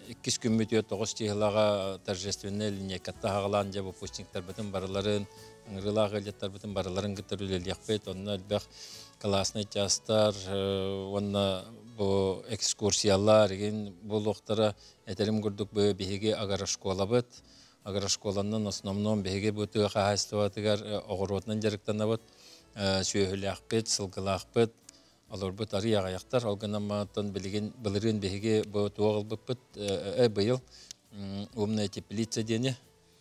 Иккис күммүт тоҕус чыыһылаҕа торжественная линейкатта хаҕалаан дьэ выпускниктарбытын барыларын, ыҥырыылаах ыалдьыттарбытын барыларын кытта үлэлиэхпит. Онно элбэх классный частар уонна бу экскурсиялар игин буолуохтара. Этерим курдук бу биһиги агрошколабыт. Агрошколаннан основном биһиги бу тыа хаһаайыстыбатыгар оҕуруотунан дьарыктанабыт, сүөһүлээхпит, сылгылаахпыт, олорбут арый аҕыйахтар. Ол гынан мантан билигин былырыын биһиги бу туох ылбыппыт быйыл умная теплица диэни.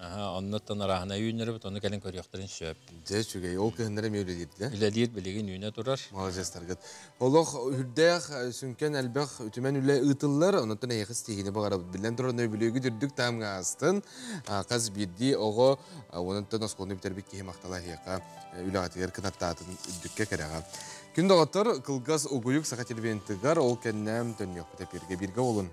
Оннуттан араһына үүннөрөбүт, ону кэлин көрүөхтэрин сөп. Дьэ, үчүгэй. Ол кыһыннары эмиэ үлэлиир да? Үлэлиир, билигин үүнэ турар. Маладьыастаргыт. Олох үрдээх, сүҥкэн элбэх үтүмэн үлэ ыытыллар, онуттан эйиэхэ ситиһиини баҕарабыт. Биллэн турар, нөбүлүөгү үрдүк таһымҥа аастын. Хас биирдии оҕо онуттан оскуоланы бүтэрбит киһи махтала эһиэхэ үлэҕитигэр кынаттаатын үрдүккэ кэрэҕэ. Күн доҕоттор, кылгас угуйук саха телевизионтыгар ол кэннэ төннүөхпүт эпиргэ бииргэ олун.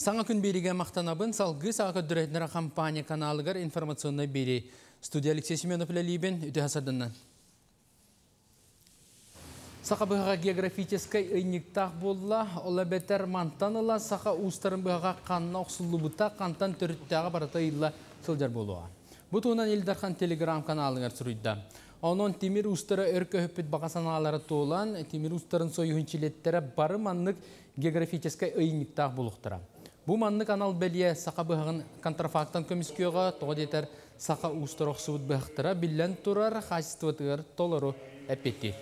Саңа күн бериге мақтанабын салгы саға көддүрәтнер компания каналыгар информационный бери. Студия Алексей Семенов Либен, үтө хасардынан. Саха быһаға географическай ыйниктах болла, ола бетер мантаныла саха устарын быһаға қанна оқсуллубута қантан төрүттәға барата ыйла сылжар болуға. Бу туһунан Ил Дархан телеграм каналыгар суруйда. Онон Тимир устары өркөһүппүт баҕа санаалары туолан, Тимир устарын союһун чилеттере бары маннык географическай ыйниктах болуқтара. Бу маннык анал бэлиэ саха быһаҕын контрафактан көмүскүөҕэ, тоҕо диэтэр саха уустар охсубут быһахтара биллэн турар хаачыстыбатыгар толору эппиэттиир.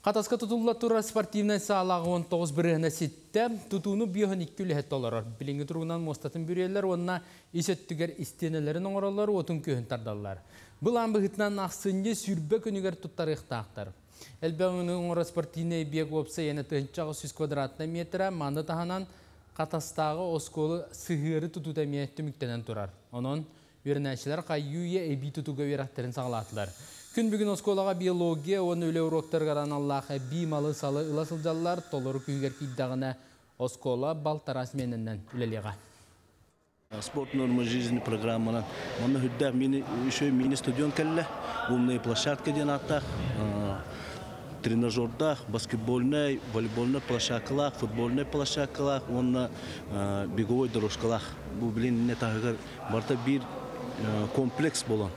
Қатаска тутулла турар спортивный саалағы 19 бірігіне ситті, тутуну бүйіхін 2 үліхет толорор. Билинги туругунан мостатын бүрелер, онна исөттүгер истенелерин оңоролор, отун көхін тардаллар. Бұл быһытынан ахсынны сүрбе күнүгер туттарыктаактар. Элбэҕин оҥоро спортивный бег опса яна тыһынчаҕы сүз квадратный метра манды таһанан Қатастағы осколы сыһыары тутута эмиэ түмүктэнэн турар. Онон үөрэнээччилэр хайыы эбии тутууга үөрэхтэрин саҕалаатылар. Күн бүгүн оскуолаҕа биология уонна үлэ уроктарыгар аналлаах эбии малы-салы ыла сылдьаллар, толору күүһүгэр киирдэҕинэ оскуола балтараа сменэнэн үлэлиэҕэ. Спорт норма жизни программанан манна хүддээх мини еще мини стадион кэллэ, умная площадка диэн ааттаах, тренажердаах, баскетбольнай, волейбольнай площадкалаах, футбольнай площадкалаах уонна беговой дорожкалаах. Бу билин не таһыгар барта биир комплекс болон.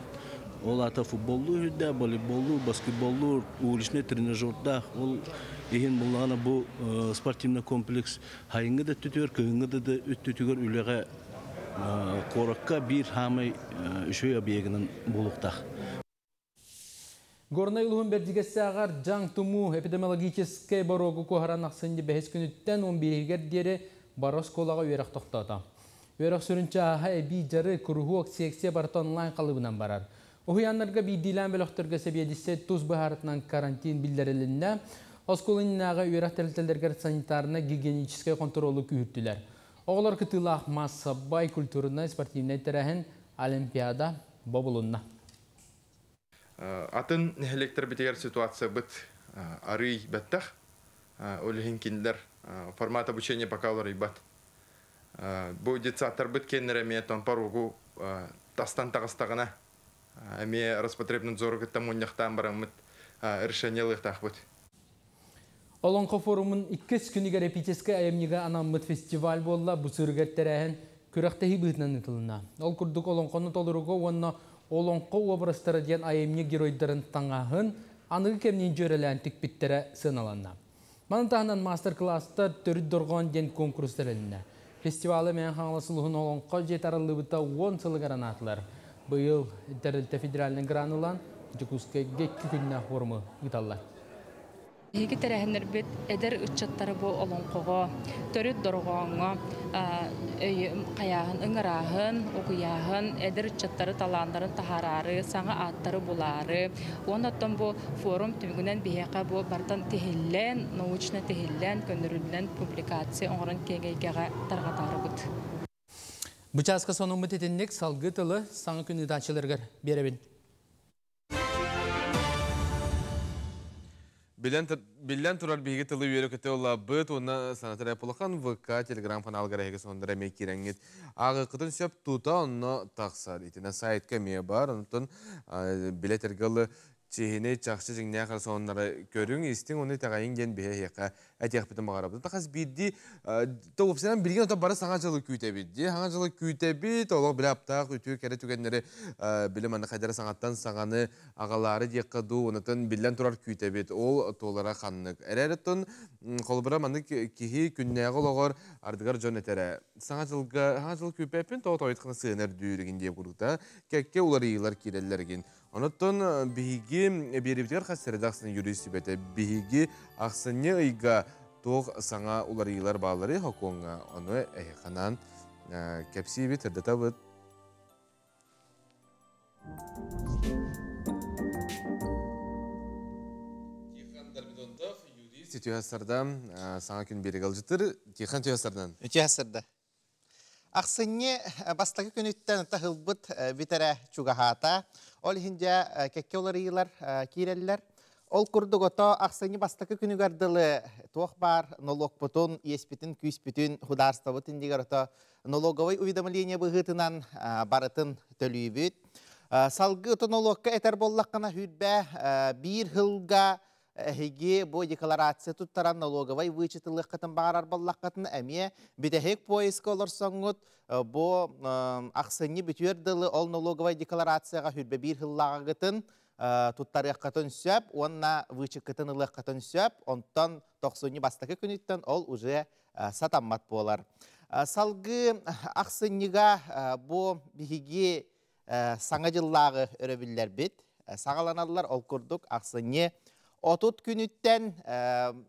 Ол ата футболлуу хүддээх, волейболлуу, баскетболлуу, уличный тренажердаах. Ол иһин буллаҕына бу спортивный комплекс хайыҥҥы да өттүтүгэр, кыһыҥҥы да өттүтүгэр үлэҕэ куоракка биир хаамай үчүгэй объегынан буолуохтаах. Горнай улуһун бэрдьигэссээҕэр дьаҥ тумуу эпидемиологическай боруогу куоһаран ахсынньы бэһис күнүттэн 11-гэр диэри бары оскуолаҕа үөрэх тохтоото. Үөрэх сүрүн чааһа эбии дьарык, куруһуок, секция барыта онлайн халыбынан барар. Уһуйааннарга биирдиилээн бөлөхтөргө сэбиэдиссэй тус быһаарытынан карантин биллэрилиннэ. Оскуола иннинээҕи үөрэх тэрилтэлэригэр санитарно-гигиеническэй хонтуруолу күүһүртүлэр. Оҕолор кытыылаах маассабай культурнай спортивнай тэрээһин Олимпиада бобулунна. Атын нэһилиэктэр битигэр ситуация быт арый бэттэх. Ол иһин кинилэр формат обучения пока уларыйбат. Бу детсадтар быт кеннер эмиэ томпор угу тастан таҕыстаҕына эмиэ Роспотребнадзору кытта мунньахтаан бараммыт решение ылыахтаахпыт. Олоҥхо форумун иккис күнүгэр эпическэй айымньыга анаммыт фестиваль буолла, бу сырыгар тэрээһин күрэхтэһии быһыытынан ыытылынна. Ол курдук олоҥхону толоруга уонна олоҥхо образтара диэн айымньы геройдарын таҥаһын аныгы кэмниин дьүөрэлээн тикпиттэрэ сыаналанна. Маны таһынан мастер-класстар төрүт дорҕоон диэн конкурс тэрилиннэ. Фестивалы Мэҥэ Хаҥалас улууһун олоҥхо дьиэ тараллыбыта 10 сылыгар анаатылар. Быйыл тэрилтэ федеральный гран ылан Дьокуускайга 2 күннээх форуму ыыталлар. Эһиги тэрээһиннэрбит эдэр ыччаттары бу олоҥхоҕо, төрүт дорҕооҥҥо хайааһын, ыҥырааһын, угуйааһын, эдэр ыччаттары талааннарын таһаараары, саҥа ааттары булаары. Уонна оттон бу форум түмүгүнэн биһиэхэ бу бартан тиһиллэн, научно тиһиллэн, көннөрүллэн публикация оҥорон киэҥ эйгэҕэ тарҕатаарыбыт. Бычаска сонуммут итинник салгы тылы саңы күн ыытааччыларыгар биэрэбин. Биллэн турар биһиги тылы үөрэ көтө олабыт уонна санатар Эпулахан ВК телеграм каналгар эһиги сонуннара эмиэ киирэҥҥит ааҕыаххытын сөп тута онно тахсар. Итинэн сайтка эмиэ бар. Онтон билэ тергалы чиһини чахчы дьиҥнээх эрэ сонуннары көрүҥ, истиҥ уонна итэҕэйиҥ диэн биһи эһиэхэ этиэхпитин баҕарабыт. Хас биирдии уопсайынан билигин ото бары саҥа дьылы күүтэбит дии. Саҥа дьылы күүтэбит, олох билэ аптаах үтүө кэрэ түгэннэри били манна хайдара саҥаттан саҥаны аҕалаары диэххэ дуу, онотон биллэн турар күүтэбит. Ол туолара ханнык. Эрээриттэн холобура маннык киһи күннээҕи олоҕор ардыгар дьон этэрэ саҥа дьылга саҥа дьыл күүппэппин тоҕо тоойутхана сыана үрдүүрүгүн диэ курдук кэккэ уларыйыылар киирэллэригин. Онуттан биһиги биэрибитигэр хас сэрэ ахсын юрист сүбэтэ биһиги ахсынньы ыйга туох саҥа уларыйыылар бааллары хокуоҥҥа ону эһиханан кэпсиибит, ырдатабыт. Тихон Дормидонтов, юрист, үтүө сарда саҥа күн биэриг алжытыр. Тихон үтүө сардан. Үтүө сарда. Ахсынньы бастакы күнүттэн таһылбыт бүтэрэ чугаһаата. Ол иһин дьэ кэккэ уларыйыылар киирэллэр. Ол курдук ото ахсынньы бастакы күнүгэр дылы туох баар нолуокпутун, иэспитин, күүспүтүн, худаарстабыт иннигэр ото налоговый уведомление быһыытынан барытын төлүүбүт. Салгыы ото нолуокка этэр буоллаххына хүрбэ биир хылга эһиги бу декларация туттаран налоговай вычет ылыаххытын баҕарар буоллаххытына эмиэ бүтэһик поиска олорсоҥҥут бу ахсынньы бүтүөр дылы ол налоговай декларацияҕа хүрбэ биир хыллааҕыгытын туттарыаххытын сөп уонна вычеккытын ылыаххытын сөп онтон тохсунньу бастакы күнүттэн ол уже сатаммат буолар. Салгыы ахсынньыга бу биһиги саҥа дьыллааҕы өрөбүллэрбит саҕаланаллар. Ол курдук ахсынньы 30 күнүттэн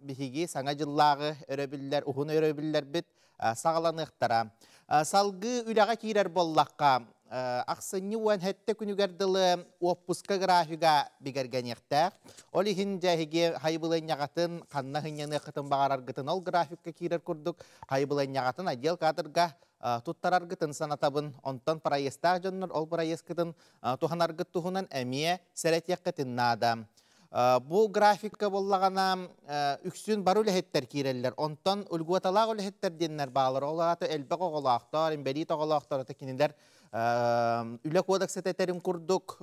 биһиги саҥа дьыллааҕы өрөбүллэр, уһун өрөбүллэрбит саҕаланыахтара. Салгыы үлэҕэ киирэр буоллахха, ахсынньы 17 күнүгэр дылы уоппуска графига бигэргэниэхтээх. Ол иһин дьэ эһиги хайбылынньаҕатын ханна сынньаныаххытын баҕараргытын ол графикка киирэр курдук хайбылынньаҕатын отдел кадрга туттараргытын санатабын. Онтон проездтаах дьоннор ол проездкытын туһанаргыт туһунан эмиэ сэрэтиэххитин наада. Бу графикка буоллаҕына үксүн бары үлэһиттэр киирэллэр. Онтон льготалаах үлэһиттэр диэннэр баалар. Ол аата элбэх оҕолоохтор, инбэлиит оҕолоохтор ата кинилэр үлэ кодекса этэрин курдук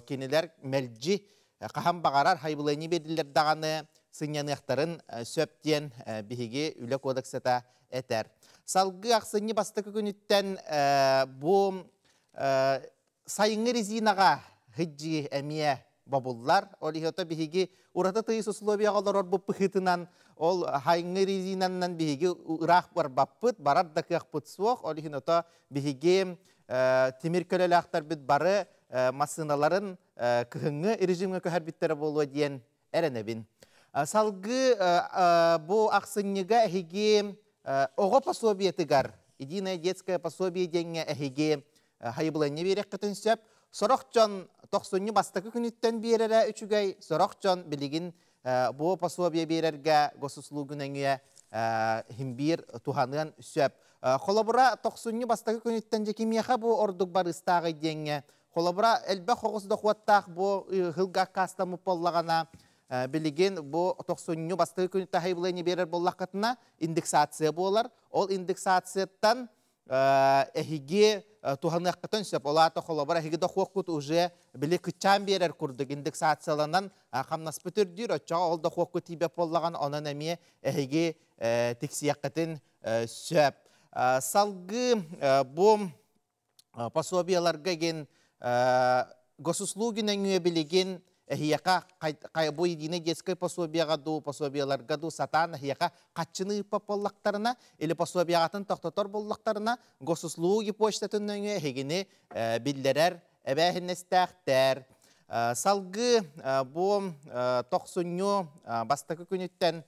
кинилэр мэлдьи хаһан баҕарар хайбылыанньа биэрдилэр даҕаны сынньаныахтарын сөп диэн биһиги үлэ кодексата этэр. Салгыы ахсынньы бастакы күнүттэн бу сайыҥҥы резинаҕа хыдьыы эмиэ бобуллар. Ол иһото биһиги ураты тыйыс условияҕа олорорбут быһыытынан ол хайыҥҥы резинаннан биһиги ыраах барбаппыт, барар да кыахпыт суох. Ол иһин ото биһиги тимир көлөлөөхтөрбүт бары массыыналарын кыһыҥҥы режимҥэ көһөрбүттэрэ буолуо диэн эрэнэбин. Салгыы бу ахсынньыга эһиги оҕо пособиетыгар единое детское пособие диэҥҥэ эһиги хайыбыланньа биэрэххитин сөп. Сорох дьон тохсунньу бастакы күнүттэн биэрэрэ үчүгэй, сорох дьон билигин бу пособие биэрэргэ госуслугу нөҥүө химбиир туһаныан сөп. Холобура, тохсунньу бастакы күнүттэн дьэ кимиэхэ бу ордук барыстааҕый диэҥҥэ холобура элбэх оҕус дохуоттаах бу ыһылга аккаастаммыт буоллаҕына билигин бу тохсунньу бастакы күнүттэн хайыбылыанньа биэрэр буоллаххытына индексация буолар. Ол индексацияттан эһиги туһаныаххытын сөп. Ол аата холобура эһиги дохуоккут уже били кыччаан биэрэр курдук индексацияланан хамнаспыт үрдүүр. Оччоҕо ол дохуоккут тиийбэт буоллаҕына онон эмиэ эһиги тиксиэххитин сөп. Салгыы бу пособияларга гин госуслуги нөҥүө билигин эһиэхэ бу единый детское пособияҕа дуу, пособияларга дуу сатаан эһиэхэ хаччыны ыыппат буоллахтарына или пособияҕатын тохтотор буоллахтарына госуслуги почтатын нөҥүө эһигини биллэрэр эбээһинэстээхтэр. Салгыы бу тохсунньу бастакы күнүттэн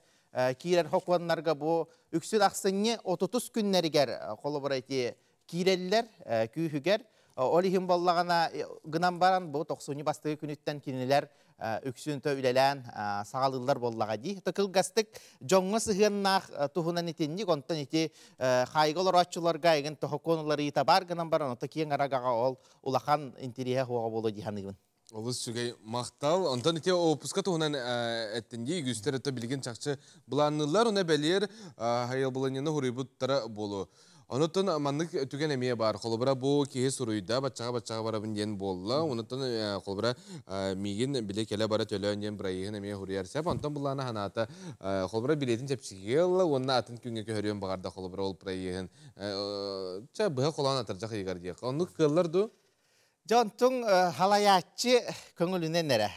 киирэр хокуоннарга бу үксүн ахсынньы 30 күннэригэр холобура ити киирэллэр күүһүгэр. Ол иһин боллаҕына гынан баран бу тохсунньу бастакы күнүттэн кинилэр үксүн то үлэлээн саҕалыыллар буоллаҕа дии. То кылгастык дьоҥҥо сыһыаннаах туһунан итинник, онтон ити хаайга олорооччуларга эгин тоһокуон уларыйыта бар гынан баран, ото киэҥ арагаҕа ол улахан интириэһэ хуоҕа буолуо дии саныыбын. Олус үчүгэй махтал. Онтон ити опуска туһунан эттин дии, үгүстэр өттө билигин чахчы былаанныыллар, уна бэлиэр хайылбыланньаны хуруйбуттара буолуо. Онуттан маннык түгэн эмиэ баар. Холобура бу киһи суруйда, баччаҕа-баччаҕа барабын диэн буолла. Онуттан холобура миигин били кэлэ-бара төлөөн диэн бырайыгын эмиэ хуруйар сөп. Онтон былаана ханаата холобура билиэтин чэпчэкигэ ылла уонна атын күҥҥэ көһөрүөн баҕарда холобура ол проеһын чэ быһа холоон атырдьах ыйыгар диэххэ. Оннук кыаллар дуу? Дьэ онтуҥ халайааччы көҥүлүнэн эрэ,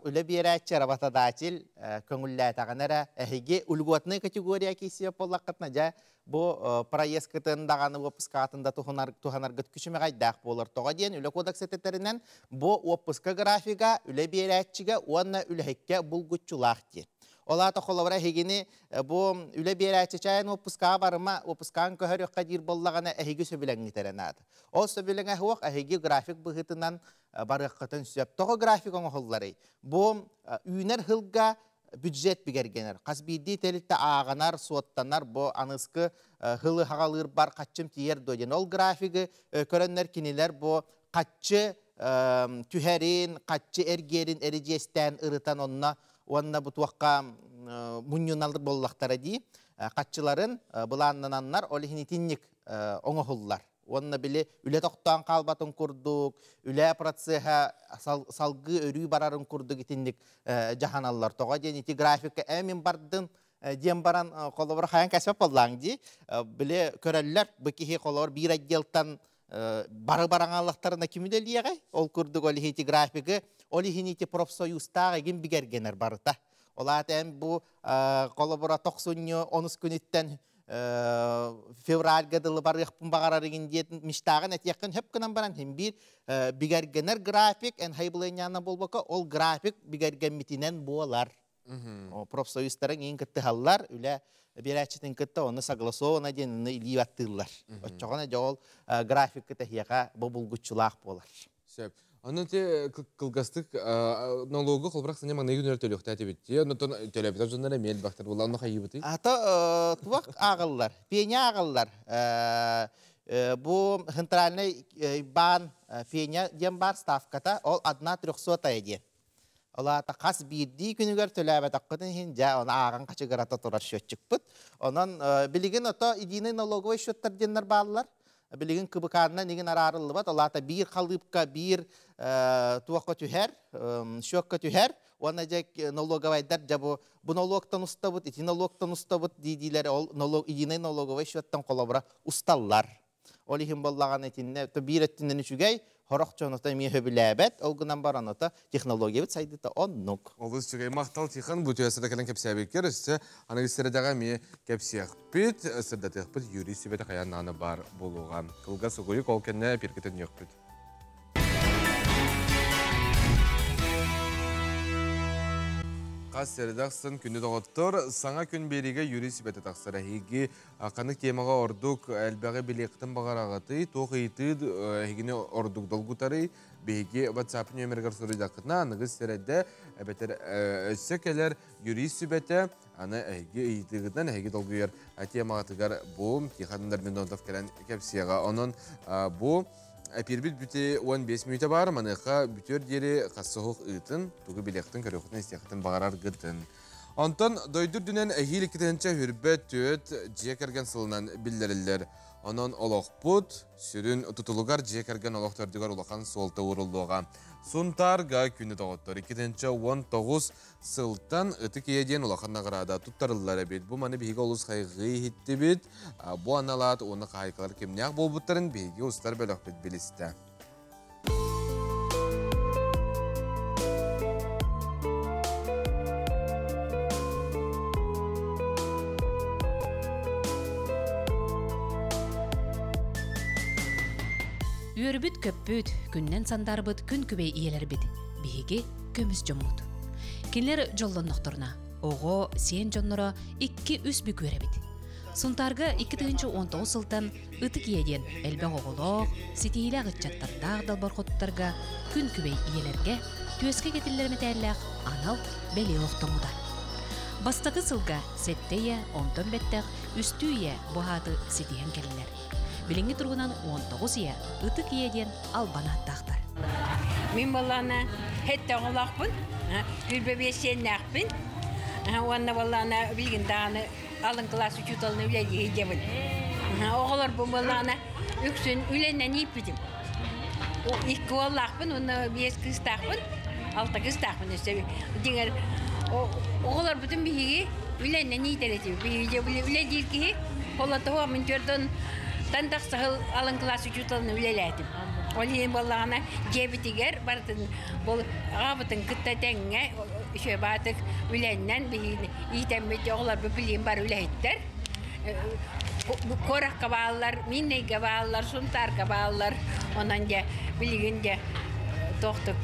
үлэ биэрээччи, работодатель көҥүллээтэҕинэ эрэ, эһиги льготная категория киирсиэ буоллаххытына, дьэ бу проездкытын даҕаны уоппускаҕытын да туһанаргыт күчүмэҕэйдээх буолар. Тоҕо диэн үлэ кодекс этэринэн бу уоппуска графига үлэ биэрээччигэ уонна үлэһиккэ булгуччулаах диэн. Ол аата холобура эһигини бу үлэ биэрээччи чайын уоппускаҕа барыма, уоппускаҕын көһөрүөххэ диир буоллаҕына эһиги сөбүлэҥҥит эрэ наада. Ол сөбүлэҥэ суох эһиги график быһыытынан барыаххытын сөп. Тоҕо график оҥоһулларый? Бу үүнэр сылга бюджет бигэргэнэр. Хас биирдии тэрилтэ ааҕынар, суоттанар, бу аныскы сылы хаҕалыыр бар хаччым тиийэр дуо диэн. Ол графигы көрөннөр кинилэр бу хаччы түһэрин, хаччы эргиэрин эридьиэстээн ырытан онно уонна бу туохха мунньуналар буоллахтара дии. Хаччыларын былааннананнар, ол иһин итинник оҥоһуллар. Уонна били үлэ тохтоон хаалбатын курдук, үлэ процеһа салгыы өрүү барарын курдук итинник дьаһаналлар. Тоҕо диэн ити графикка мин бардым диэн баран холобур хайан кэспэт буоллаҥ дии. Били көрөллөр, бу киһи холобур биир отделтан бары бараҥаллахтарына ким үлэлиэҕэй? Ол курдук ол иһин ити графигы, ол иһин ити профсоюзтаах эгин бигэргэнэр барыта. Ол аата эн бу холобура тохсунньу онус күнүттэн февральга дылы барыахпын баҕарар игин диэн мечтаҕын этиэххин хөп гынан баран хин биир бигэргэнэр график эн хайбылыанньаана буолбакка ол график бигэргэммитинэн буолар. Профсоюзтарын иин кыттыһаллар, үлэ биэрээччитин кытта оны согласовано диэн оны илии баттыыллар. Оччоҕуна дьэ ол графикка тэһиэхэ бу булгуччулаах буолар. Сөп. Онон те кылгастык налогу холбурах сыня маҥнайгы күнүгэр төлүөхтээх этибит дии. Онтон төлөөбүтэх дьоннор эмиэ элбэхтэр буолла. Онно хайыыбытый? Ата туох ааҕыллар? Пеня ааҕыллар. Бу центральный баан пеня диэн баар ставката ол одна трехсотая диэн. Ол аата хас биирдии күнүгэр төлөөбөтөххүтүн иһин дьэ оны ааҕан хачыгырата турар счетчикпыт. Онон билигин ото единый налоговый счеттар диэннэр бааллар. Билигин КБК-нан игин араарыллыбат, ол аата биир халыыпка биир туохха түһэр, счетка түһэр, уонна дьэ налоговайдар дьэ бу бу налогтан устабыт, ити налогтан устабыт дии-диилэр ол налог, единый налоговый счеттан холобура усталлар. Ол иһин буоллаҕына итиннэ биир өттүнэн үчүгэй, Сорох дьон ото эмиэ сөбүлээбэт, ол гынан баран ото технологиябыт сайдыыта оннук. Олус үчүгэй махтал Тихон бу түөсэдэ кэлэн кэпсээбиккэр өссө аныгы сирэдэҕэ эмиэ кэпсиэхпит, сырдатыахпыт Юрий сүбэтэ хайаан даҕаны баар буолуоҕа. Кылгас угуйук ол кэннэ эпиргэ төннүөхпүт. Хас сирэдэ ахсын күнү доҕоттор, саҥа күн биэриигэ Юрий сүбэтэ тахсар. Эһиги Ханнык темаҕа ордук элбэҕи билиэххитин баҕараҕытый, туох ыйытыы эһигини ордук долгутарый? Биһиги WhatsApp нүөмэригэр суруйдаххытына, аныгы сэрэдэ эбэтэр өссө кэлэр юрист сүбэтэ, аны эһиги ыйытыыгытынан эһиги долгуйар темаҕытыгар бу Тихон Дормидонтов кэлэн кэпсиэҕэ. Онон бу эпиирбит бүтэ 15 мүнүүтэ баар, маныаха бүтүөр диэри хасса ыытын, тугу билиэхтин, көрүөххүтүн, истиэххитин баҕараргытын. Онтон дойду үрдүнэн эһиил 2024 дьиэ кэргэн сылынан биллэриллэр. Онон олохпут сүрүн тутулугар дьиэ кэргэн олох төрдүгэр улахан суолта ууруллуоҕа. Сунтаарга күнү доҕоттор 2019 сылтан Ытык Ийэ диэн улахан наҕараада туттарыллар эбит. Бу маны биһиги олус хайҕыы иһиттибит. Бу аналаат уонна хаһаайкалар кимнээх буолбуттарын биһиги устар бөлөхпүт билистэ. Үөрбүт-көппүт, күннэн сандарбыт күн күбэй ийэлэрбит, биһиги көмүс дьоммут. Кинилэр дьоллоннохторуна, оҕо, сиэн дьонноро икки-үс бүк үөрэбит. Сунтаарга 2019 сылтан Ытык ийэ диэн элбэх оҕолоох, ситиһиилээх ыччаттардаах далбар хотуттарга күн күбэй ийэлэргэ түөскэ кэтиллэр мэтээллээх анал бэлиэ олохтоммута. Бастакы сылга сэттэ ийэ, онтон бэттэх үстүү ийэ бу ааты ситиһэн кэллилэр. Билиҥҥи туругунан 19 ийэ Ытык ийэ диэн албан ааттаахтар. Мин баллаана хэттэ оҕолоохпун, 25 сиэннээхпин. Уонна баллаана билигин даҕаны алын кылаас учууталына үлэлии сылдьабын. Оҕолорбун буоллаҕына үксүн үлэнэн ииппитим. Икки уоллаахпын уонна биэс кыыстаахпын, алта кыыстаахпын өссө. Дьиҥэр оҕолорбутун биһиги үлэнэн иитэр этибит. Биһиги үлэлиир киһи холотоһо мин төрдөн тан тахса сыл алын кылаас учууталына үлэлээтим. Ол иһин буоллаҕына дьиэбитигэр барытын бұл аҕабытын кытта тэҥҥэ үчүгэй баатык үлэннэн биһигини иитэммит оҕолорбут билигин бары үлэһиттэр. Куоракка бааллар, Миннэйгэ бааллар, Сунтаарга бааллар. Онон дьэ билигин дьэ тохтук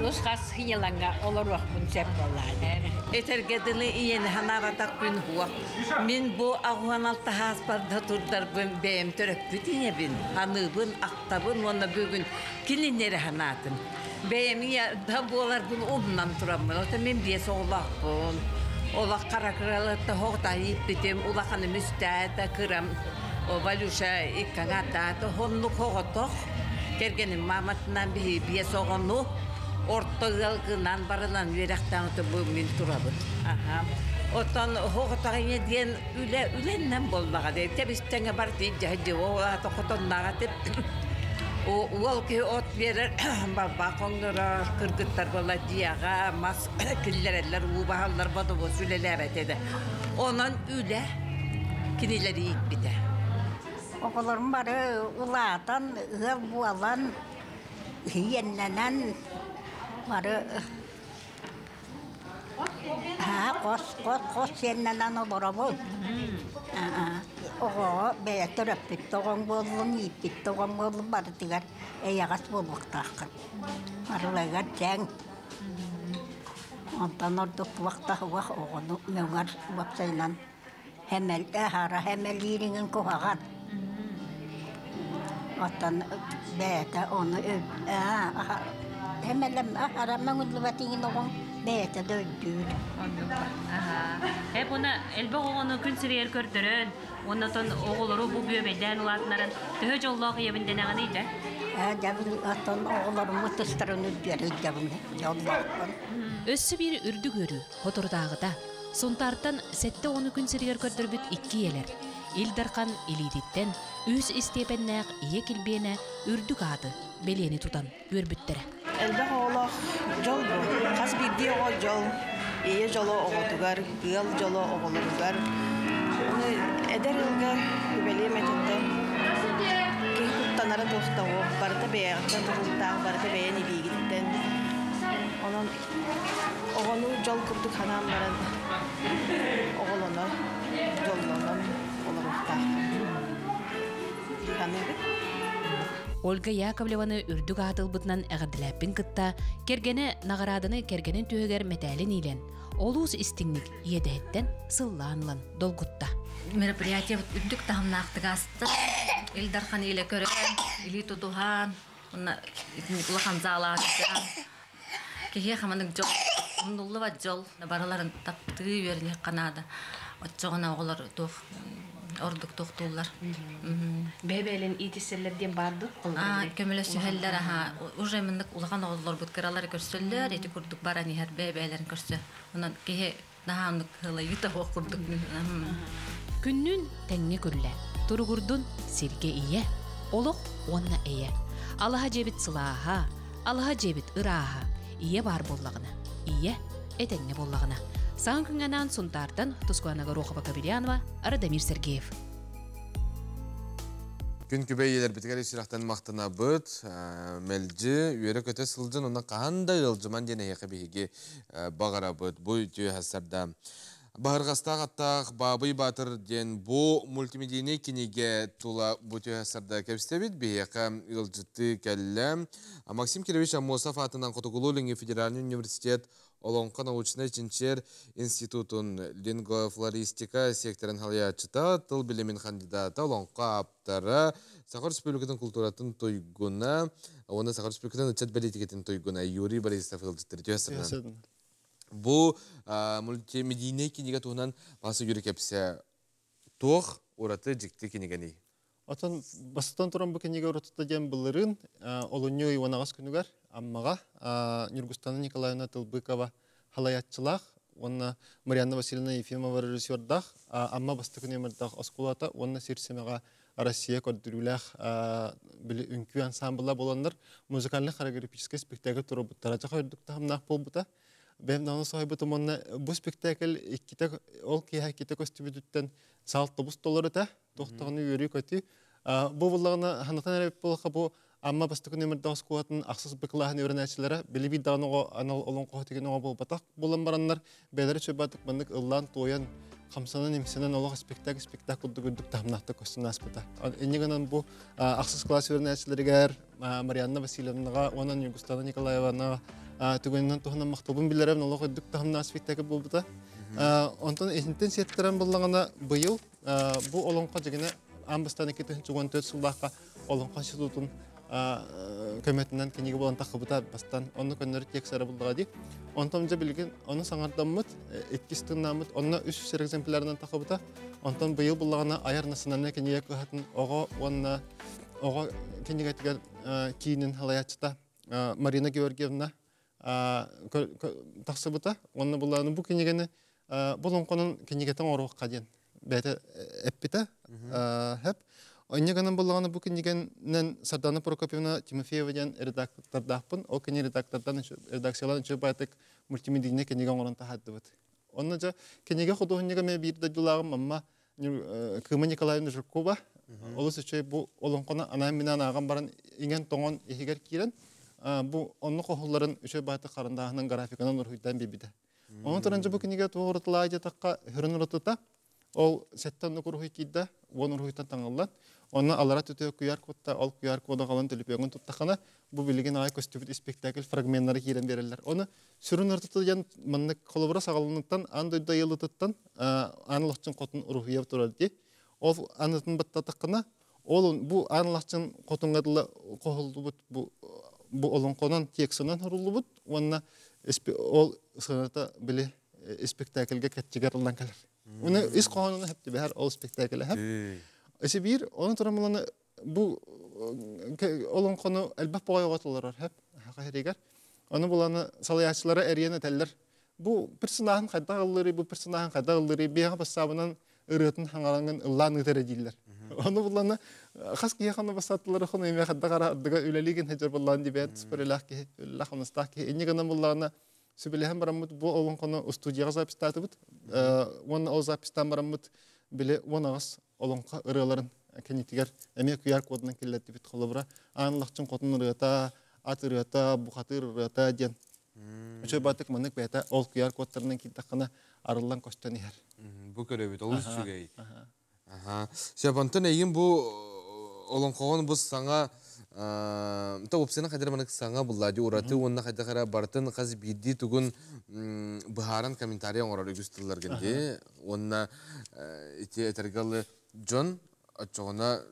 нус-хас сынньалаҥҥа олоруохпун сөп буоллаҕа. Этэргэ дылы ийэни санаабатах күн уох. Мин бу аҕуһан алтаһааспар да турдарбын бэйэм төрөппүт ийэбин, аныыбын, ахтабын уонна бүгүн кинини эрэ санаатым. Бэйэм ийэ да буоларбын умнан тураммын, ото мин биэс оҕолоохпун. Олох хара кыраларта хоҕута ииппитим, улаханым үстээтэ, кырам Валюша икки аҥаардаата, оннук оҕотох. Кэргэним мааматынан биһи биэс оҕону орто ыал гынан барынан үөрэхтээн бу мин турабын. Аха. Оттон оҕотох ийэ диэн үлэ үлэннэн буоллаҕа дии. Тэбистэҥэ барыта илдьэ оҕолаата хотоннааҕа Уол киһи от биэрэр, балбаах хоҥнорор, кыргыттар буолла дьиэҕэ мас киллэрэллэр, уу баһаллар, бодобуос үлэлээбэт этэ. Онон үлэ кинилэри ииппитэ. Оҕолорум бары улаатан, ыал буолан, иэннэнэн бары Хос, хос, хос сиэннэнэн олоробун. Оҕоҕо бэйэ төрөппүт да оҕоҥ буоллун, ииппит да оҕоҥ буоллун барытыгар эйэҕэс буолуохтааххын. Барыларыгар дьэҥ. Онтон ордук туох да суох оҕону мөҥөр уопсайынан хэмэл аһара хэмэлиириҥин куһаҕан. Оттон бэйэтэ ону хэмэлэм аһара мөҥүллүбэтиҥин оҕоҥ бэйэтэ да өйдүүр. Э буна элбэх оҕону күн сиригэр көрдөрөн, оннотон оҕолору бу бүөбэйдээн улаатынаран төһө дьоллоох ийэбин дэнэҕиний дьэ? Ээ, дьэ оттон оҕолорум ытыстарын үрдүөр ыйдабын дьоллоохпун. Өссө биир үрдүк үөрүү соторутааҕыта Сунтаартан 70 күн сиригэр көрдөрбүт икки ийэлэр Ил Дархан илиититтэн үс истиэпэннээх ийэ килбиэнэ үрдүк ааты бэлиэни тутан үөрбүттэрэ. Элбэх оҕолоох дьол бу. Хас биирдии оҕо дьол. Ийэ дьоло оҕотугар, ыал дьоло оҕолоругар. Ону эдэр ыалга үбэлиэм этиттэн киһи куттанара туох да барыта бэйэҕиттэн тутулуктаах, барыта бэйэн илиигиттэн. Онон оҕону дьол курдук санаан баран оҕолоно, дьоллонон олоруохтаахпын дии саныыбын. Ольга Яковлеваны үрдүк ааты ылбытынан эҕэрдэлээппин кытта, кэргэнэ наҕарааданы кэргэнин түһүгэр мэтээлин иилэн, олус истиҥник иэдэһиттэн сыллаан ылан долгутта. Мероприятие үрдүк таһымнаахтык ааста. Ил Дархан илэ көрөн, илии тутуһан, Уонна улахан заалаҕа киһиэхэ маннык дьол, умнуллубат дьол барыларын таптыы үөрэниэххэ наада. Оччоҕуна оҕолор туох ордук тохтууллар. Бэйэ-бэйэлэрин иитиссэллэр диэн баар дуо? Көмөлөсүһэллэр аха. Уже маннык улахан оҕолорбут кыралары көрсөллөр, ити курдук баран иһэр бэйэ-бэйэлэрин көрсө. Онон киһи наһаа оннук ыһылайыыта суох курдук. Күннүүн тэҥҥэ күллэ, туругурдун сиргэ ийэ, олох уонна эйэ. Алаһа дьиэбит сылааһа, алаһа дьиэбит ырааһа, ийэ баар буоллаҕына, ийэ этэҥҥэ буоллаҕына. Саҥа күҥҥэ анаан Сунтаартан Тускуана Горохова-Кобельянова, Радомир Сергеев. Күн күбэй ийэлэрбитигэр ис сүрэхтэн махтанабыт. Мэлдьи үөрэ-көтө сылдьан, онно хаһан да ыалдьыман диэн эһиэхэ биһиги баҕарабыт. Бу үтүө сарда. Баһырҕастаах аттаах Баабый Баатыр диэн бу мультимедийнэй кинигэ тула бу түһэ сарда кэпсэбит. Биһиэхэ ыалдьыттыы кэллэ. Максим Кирович Аммосов аатынан Хотугулуу-Илиҥҥи федеральный университет Олоҥхо научнай чинчийэр институтун лингвофлористика секторын салайааччыта, тыл билимин кандидата, олоҥхо ааптара, Саха Республикатын култууратын туйгуна уонна Саха Республикатын ыччат бэлиитикэтин туйгуна Юрий Борисов ыалдьыттары түһэ сардан. Бу мультимедийнэй кинигэ туһунан баса Юрий кэпсэ туох ураты дьикти кинигэний? Отон бастатан туран бу кинигэ уратыта диэн былырыын олунньу ый уон күнүгэр Аммаҕа Ньургустана Николаевна Тылбыкова халайааччылаах уонна Марианна Васильевна Ефимова режиссердаах Амма бастакы нүөмэрдээх оскуолата уонна сир сэмэҕэ Россия көрдөрүүлээх били үҥкүү ансамбла буоланнар музыкальный хореографическай спектакль туруорбуттара дьаха үрдүк таһымнаах буолбута. Бэйэм даҕаны соһуйбутум уонна бу спектакль иккитэ ол киэһэ иккитэ көстүбүтүттэн саал тобус толору этэ. Туох даҕаны үөрүү-көтүү. Бу буллаҕына ханатан эрэ буоллахха бу Амма бастакы нүөмэрдээх оскуолатын ахсыс быкылааһын үөрэнээччилэрэ били биир даҕаны оҕо анал олоҥхоһут деген оҕо буолбатах буолан бараннар бэйэлэрэ чөбөтүк маннык ыллаан-туойан хамсанан-имсэнэн олох спектакль спектакль курдук үрдүк таһымнаахтык көстөн ааспыта. Инньэ гынан бу ахсыс класс үөрэнээччилэригэр Марианна Васильевнаҕа уонна Ньургустана Николаевнаҕа түгэнинэн туһунан махталбын биллэрэн олох үрдүк таһымнаах спектакль буолбута. Онтон итинтэн сиэттэрэн буллаҕына быйыл бу олоҥхо дьигинэ аан бастаан 2014 сыллаахха олоҥхо институтун көмөтүнэн кинигэ буолан таххыбыта бастан онно көннөрү текст эрэ буллаҕа дии. Онтон дьэ билигин ону саҥардаммыт, иккис тыыннааммыт, онно 300 экземплярынан таххыбыта. Онтон быйыл буллаҕына айар национальнай кинигэ кыһатын оҕо уонна оҕо кинигэтигэр киинин салайааччыта Марина Георгиевна тахсыбыта. Уонна буллаҕына бу кинигэни бу олоҥхонун кинигэтин оҥоруохха диэн бэйэтэ эппитэ. Хэп. Инньэ гынан буллаҕына бу кинигэнэн Сардана Прокопьевна Тимофеева диэн редактордаахпын. Ол кини редактордан редакциялаан үчүгэй баайтык мультимедийнай кинигэ оҥорон таһаардыбыт. Онно дьэ кинигэ худуоһунньуга эмиэ биир дойдулааҕым Амма Кыыма Николаевна Жиркова олус үчүгэй бу олоҥхону анаан-минээн ааҕан баран иҥэн-тоҥон иһигэр киирэн бу оннук хоһулларын үчүгэй баайтык харандааһынан графиканан уруһуйдаан биэрбитэ. Онон туран бу кинигэ туох уратылаах диэтэххэ, сүрүн уратыта ол сэттэ оннук уруһуй киирдэ, 10 уруһуйтан таҥыллан, онно алара түтүө QR кодта, ол QR коду аҕалан төлөпүөҥҥүн туттаххына, бу билигин аҕай көстүбүт испэктээкил фрагменнара киирэн биэрэллэр. Ону сүрүн уратыта диэн маннык холобура саҕаланыттан аан дойду айыллытыттан аан лохчун хотун уруһуйа турар дии. Ол анытын баттатаххына, ол бу аан лахчын хотуҥҥа дылы хоһуллубут бу бу олоҥхонон текстынан суруллубут уонна ол сыаната били спектакльга кэтчигэр ыллан кэлэр. Уну ис хоһоонун хэптибэһэр ол спектакль хэп. Эси биир оны турамыланы бу олоҥхону элбэх боҕойоҕо толорор хэп хахаригар. Ону буланы салайааччылара эрийэн этэллэр. Бу персонаһын хайдах ыллырый, бу персонаһын хайдах ыллырый, биэҕэ бассаабынан ырыатын хаҥалаҥын ыллаан ыытар дииллэр. Ону буллана хас киһи ханна бассааттылары хону эме хайдах ара ардыга үлэлиигин хадьар буллаан дибэт спорилаах киһи, үлэлээх хамнастаах киһи. Инньэ гынан буллаҕына сүбэлэһэн бараммыт бу олоҥхону студияҕа запистаатыбыт. Уонна ол запистаан бараммыт били 18 олоҥхо ырыаларын кэннитигэр эмиэ QR кодунан киллэрдибит. Холобура, аан лахчын хотун ырыата, ат ырыата, бухатыыр ырыата диэн. Үчүгэй баатык маннык бэйэтэ ол QR кодтарынан киирдэххинэ арыллан көстөн иһэр. Бу көрөбүт, олус үчүгэй. Аха. Сөп, онтон эйигин бу олоҥхоҕун бу саҥа та уопсайынан хайдах эрэ маннык саҥа булла дии ураты уонна хайдах эрэ барытын хас биирдии тугун быһааран комментарий оҥорор үгүс тылларгын дии уонна ити этэргэ дылы дьон оччоҕуна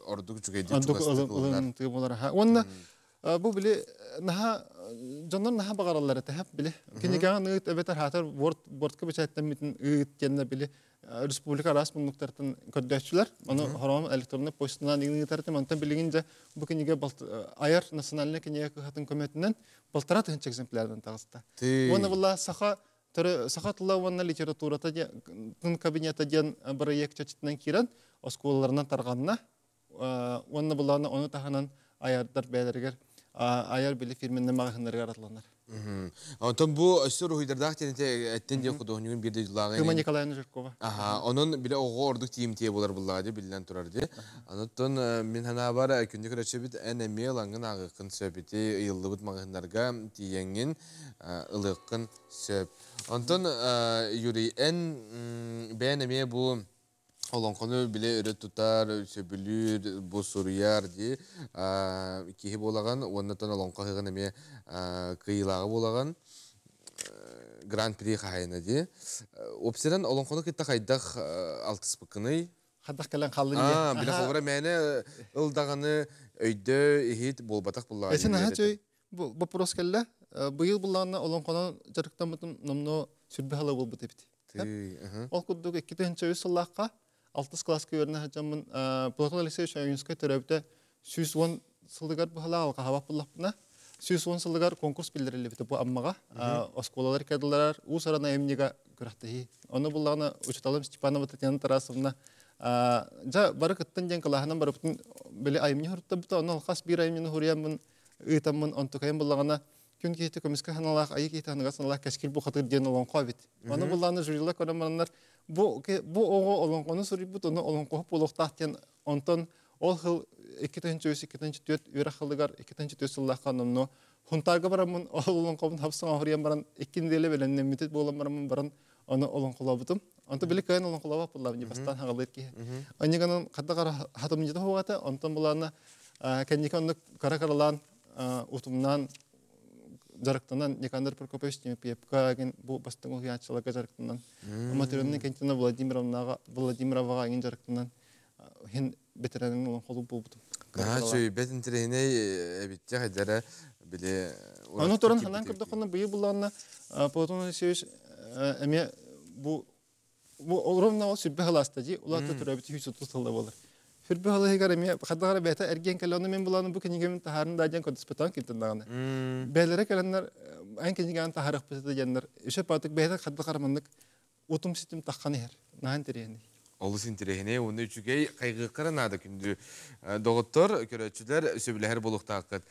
ордук үчүгэйдик чугастык ылынар. Буолар. Уонна бу били наһаа дьоннор наһаа баҕараллар этэ били кинигэҕин ыыт эбэтэр хаатар Word-ка бэчээттэммитин ыыт диэннэ били республика араас муннуктартан көрдөөччүлэр ону хороом электронный почтанан ыытар этим. Онтон билигин дьэ бу кинигэ айар национальный кинигэ кыһатын көмөтүнэн 1500 экземплярынан таҕыста. Уонна була саха саха тыла уонна литературата тын кабинета диэн бырайыак чачытынан киирэн оскуолаларынан тарҕанна. Уонна булаана ону таһынан аярдар бэйэлэригэр айар били фирменнэ маҕаһыыннарыгар атланар. Онтон бу өссө уруһуйдардаах диэн эттин диэн худуоһунньугун биир дойдулааҕа. Кыма Николаевна Жиркова. Аха, онон биле оҕо ордук тиийимтиэ буолар буллаҕа дии биллэн турар дии. Онуттан мин санаабар күндү көрөччүбүт эн эмиэ ылаҥҥын ааҕыаххын сөп ити ыйыллыбыт маҕаһыыннарга тиийэҥҥин ылыаххын сөп. Онтон Юрий, эн бэйэн эмиэ бу олоҥхону билэ өрө тутар, сөбүлүүр, бу суруйар дии киһи буолаҕын уонна олоҥхо ыһыаҕын эмиэ кыайыылааҕа буолаҕын гран-при хаһайына дии. Уопсайынан олоҥхону кытта хайдах алтыспыккыный? Хайдах кэлэн хааллын дии. Билэ холобура мээнэ ыл даҕаны өйдөө иһит буолбатах буллаҕа. Эсин аха чөй бу вопрос кэллэ. Быйыл буллаҕына олоҥхонон дьарыктаммытым номнуо сүрбэ хала буолбут эбит. Ол курдук 2003 сыллаахха 6 класска үөрэнэ сылдьаммын Платон Алексеевич Ойуунскай төрөөбүтэ 110 сылыгар быһалаах алҕаһабах буллахпына 110 сылыгар конкурс биллэриллибитэ бу Аммаҕа оскуолалар кадыларар уус уран айымньыга күрэхтэһии. Ону буллаҕына учууталым Степанова Татьяна Тарасовна дьэ бары кыттан диэн кылааһынан барыбытын били айымньы хуруттабыта онно алхас биир айымньыны хуруйаммын ыытаммын онтукайым буллаҕына күн киһити көмүскэ ханалаах, айыы киһити ханыга саналаах кэскил бухатыыр диэн олоҥхо эбит. Ону буллааны жюрилар көрөн бараннар бу бу оҕо олоҥхону суруйбут, ону олоҥхоһут буолуохтаах диэн онтон ол сыл 2003-2004 үөрэх сылыгар 2004 сыллаахха номнуо Хунтаарга бараммын ол олоҥхобун хапсаҥа хоруйан баран икки нэдиэлэ бэлэмнэммитит буолан бараммын баран ону олоҥхолообутум. Онто били кыайан олоҥхолообот буоллаҕым бастаан хаҕалыыр киһи. Онньуганан хата қара хатымньыта хуоҕата, онтон булаана кэнники оннук кара-каралаан утумнаан дьарыктанан Никандр Прокопьевич Тимофеевка бу бастыҥ уһуйааччыларга дьарыктанан Матрена Никитина Владимировнаҕа Владимироваҕа эҥин дьарыктанан хин бэтэрээнин олоҥхолуу буолбутум. Наһаа үчүгэй интэриэһинэй эбиттэ хайдара били Ону туран ханан көрдөххүнэ быйыл буллаҕына Платон Алексеевич эмиэ бу бу ровно ол сүрбэ халааста дии улаата төрөөбүт 130 сылла буолар. Сүрбэ халыһыгар эмиэ хаддагара бэйэтэ эргиэн кэлэ ону мен булааны бу кинигэбин таһаарын да диэн көрдөспөтөөн кимтэн даҕаны. Бээлэрэ кэлэннэр эн кинигэҕин таһаарыахпыт этэ диэннэр үсэ паатык бэйэтэ хаддагара маннык утум ситим таххан иһэр. Наһаа интэриэһинэй. Олус интэриэһинэй уонна үчүгэй хайгыахха эрэ наада күндү доҕоттор, көрөөччүлэр сөбүлэһэр буолуохтааххыт.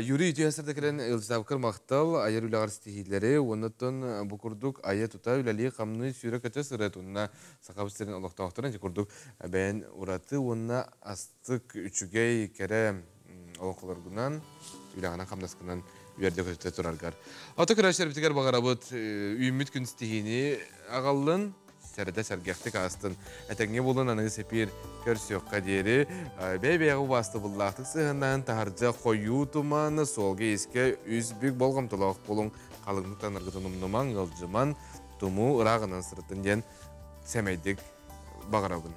Юрий үтүө сырда кэлэн ыалдьытаабыккар махтал, айар үлэҕэр ситиһиилэри уонна оттон бу курдук айа-тута үлэлии-хамныы сүүрэ-көтө сырыт уонна Сахабыт сирин олохтоохторун ити курдук бэйэн ураты уонна астык үчүгэй кэрэ олоҥхолоргунан үлэҕинэн-хамнаскынан үөрдэ-көтүтэ тураргар. Ото көрөөччүлэрбитигэр баҕарабыт үүммүт күн ситиһиини аҕаллын, сэрдэ сэргэхтик аастын. Этэҥҥэ буолун аныгы сэпиир көрсүөххэ диэри бэйэ-бэйэҕэ убаастабыллаахтык сыһыаннаһын таһырдьа хойуу туман, суолга-иискэ үс бүк болҕомтолоох буолуҥ, халыҥнык танаргытын умнумаҥ, ыалдьыман, тумуу ырааҕынан сырыттын диэн сэмэйдик баҕарабын.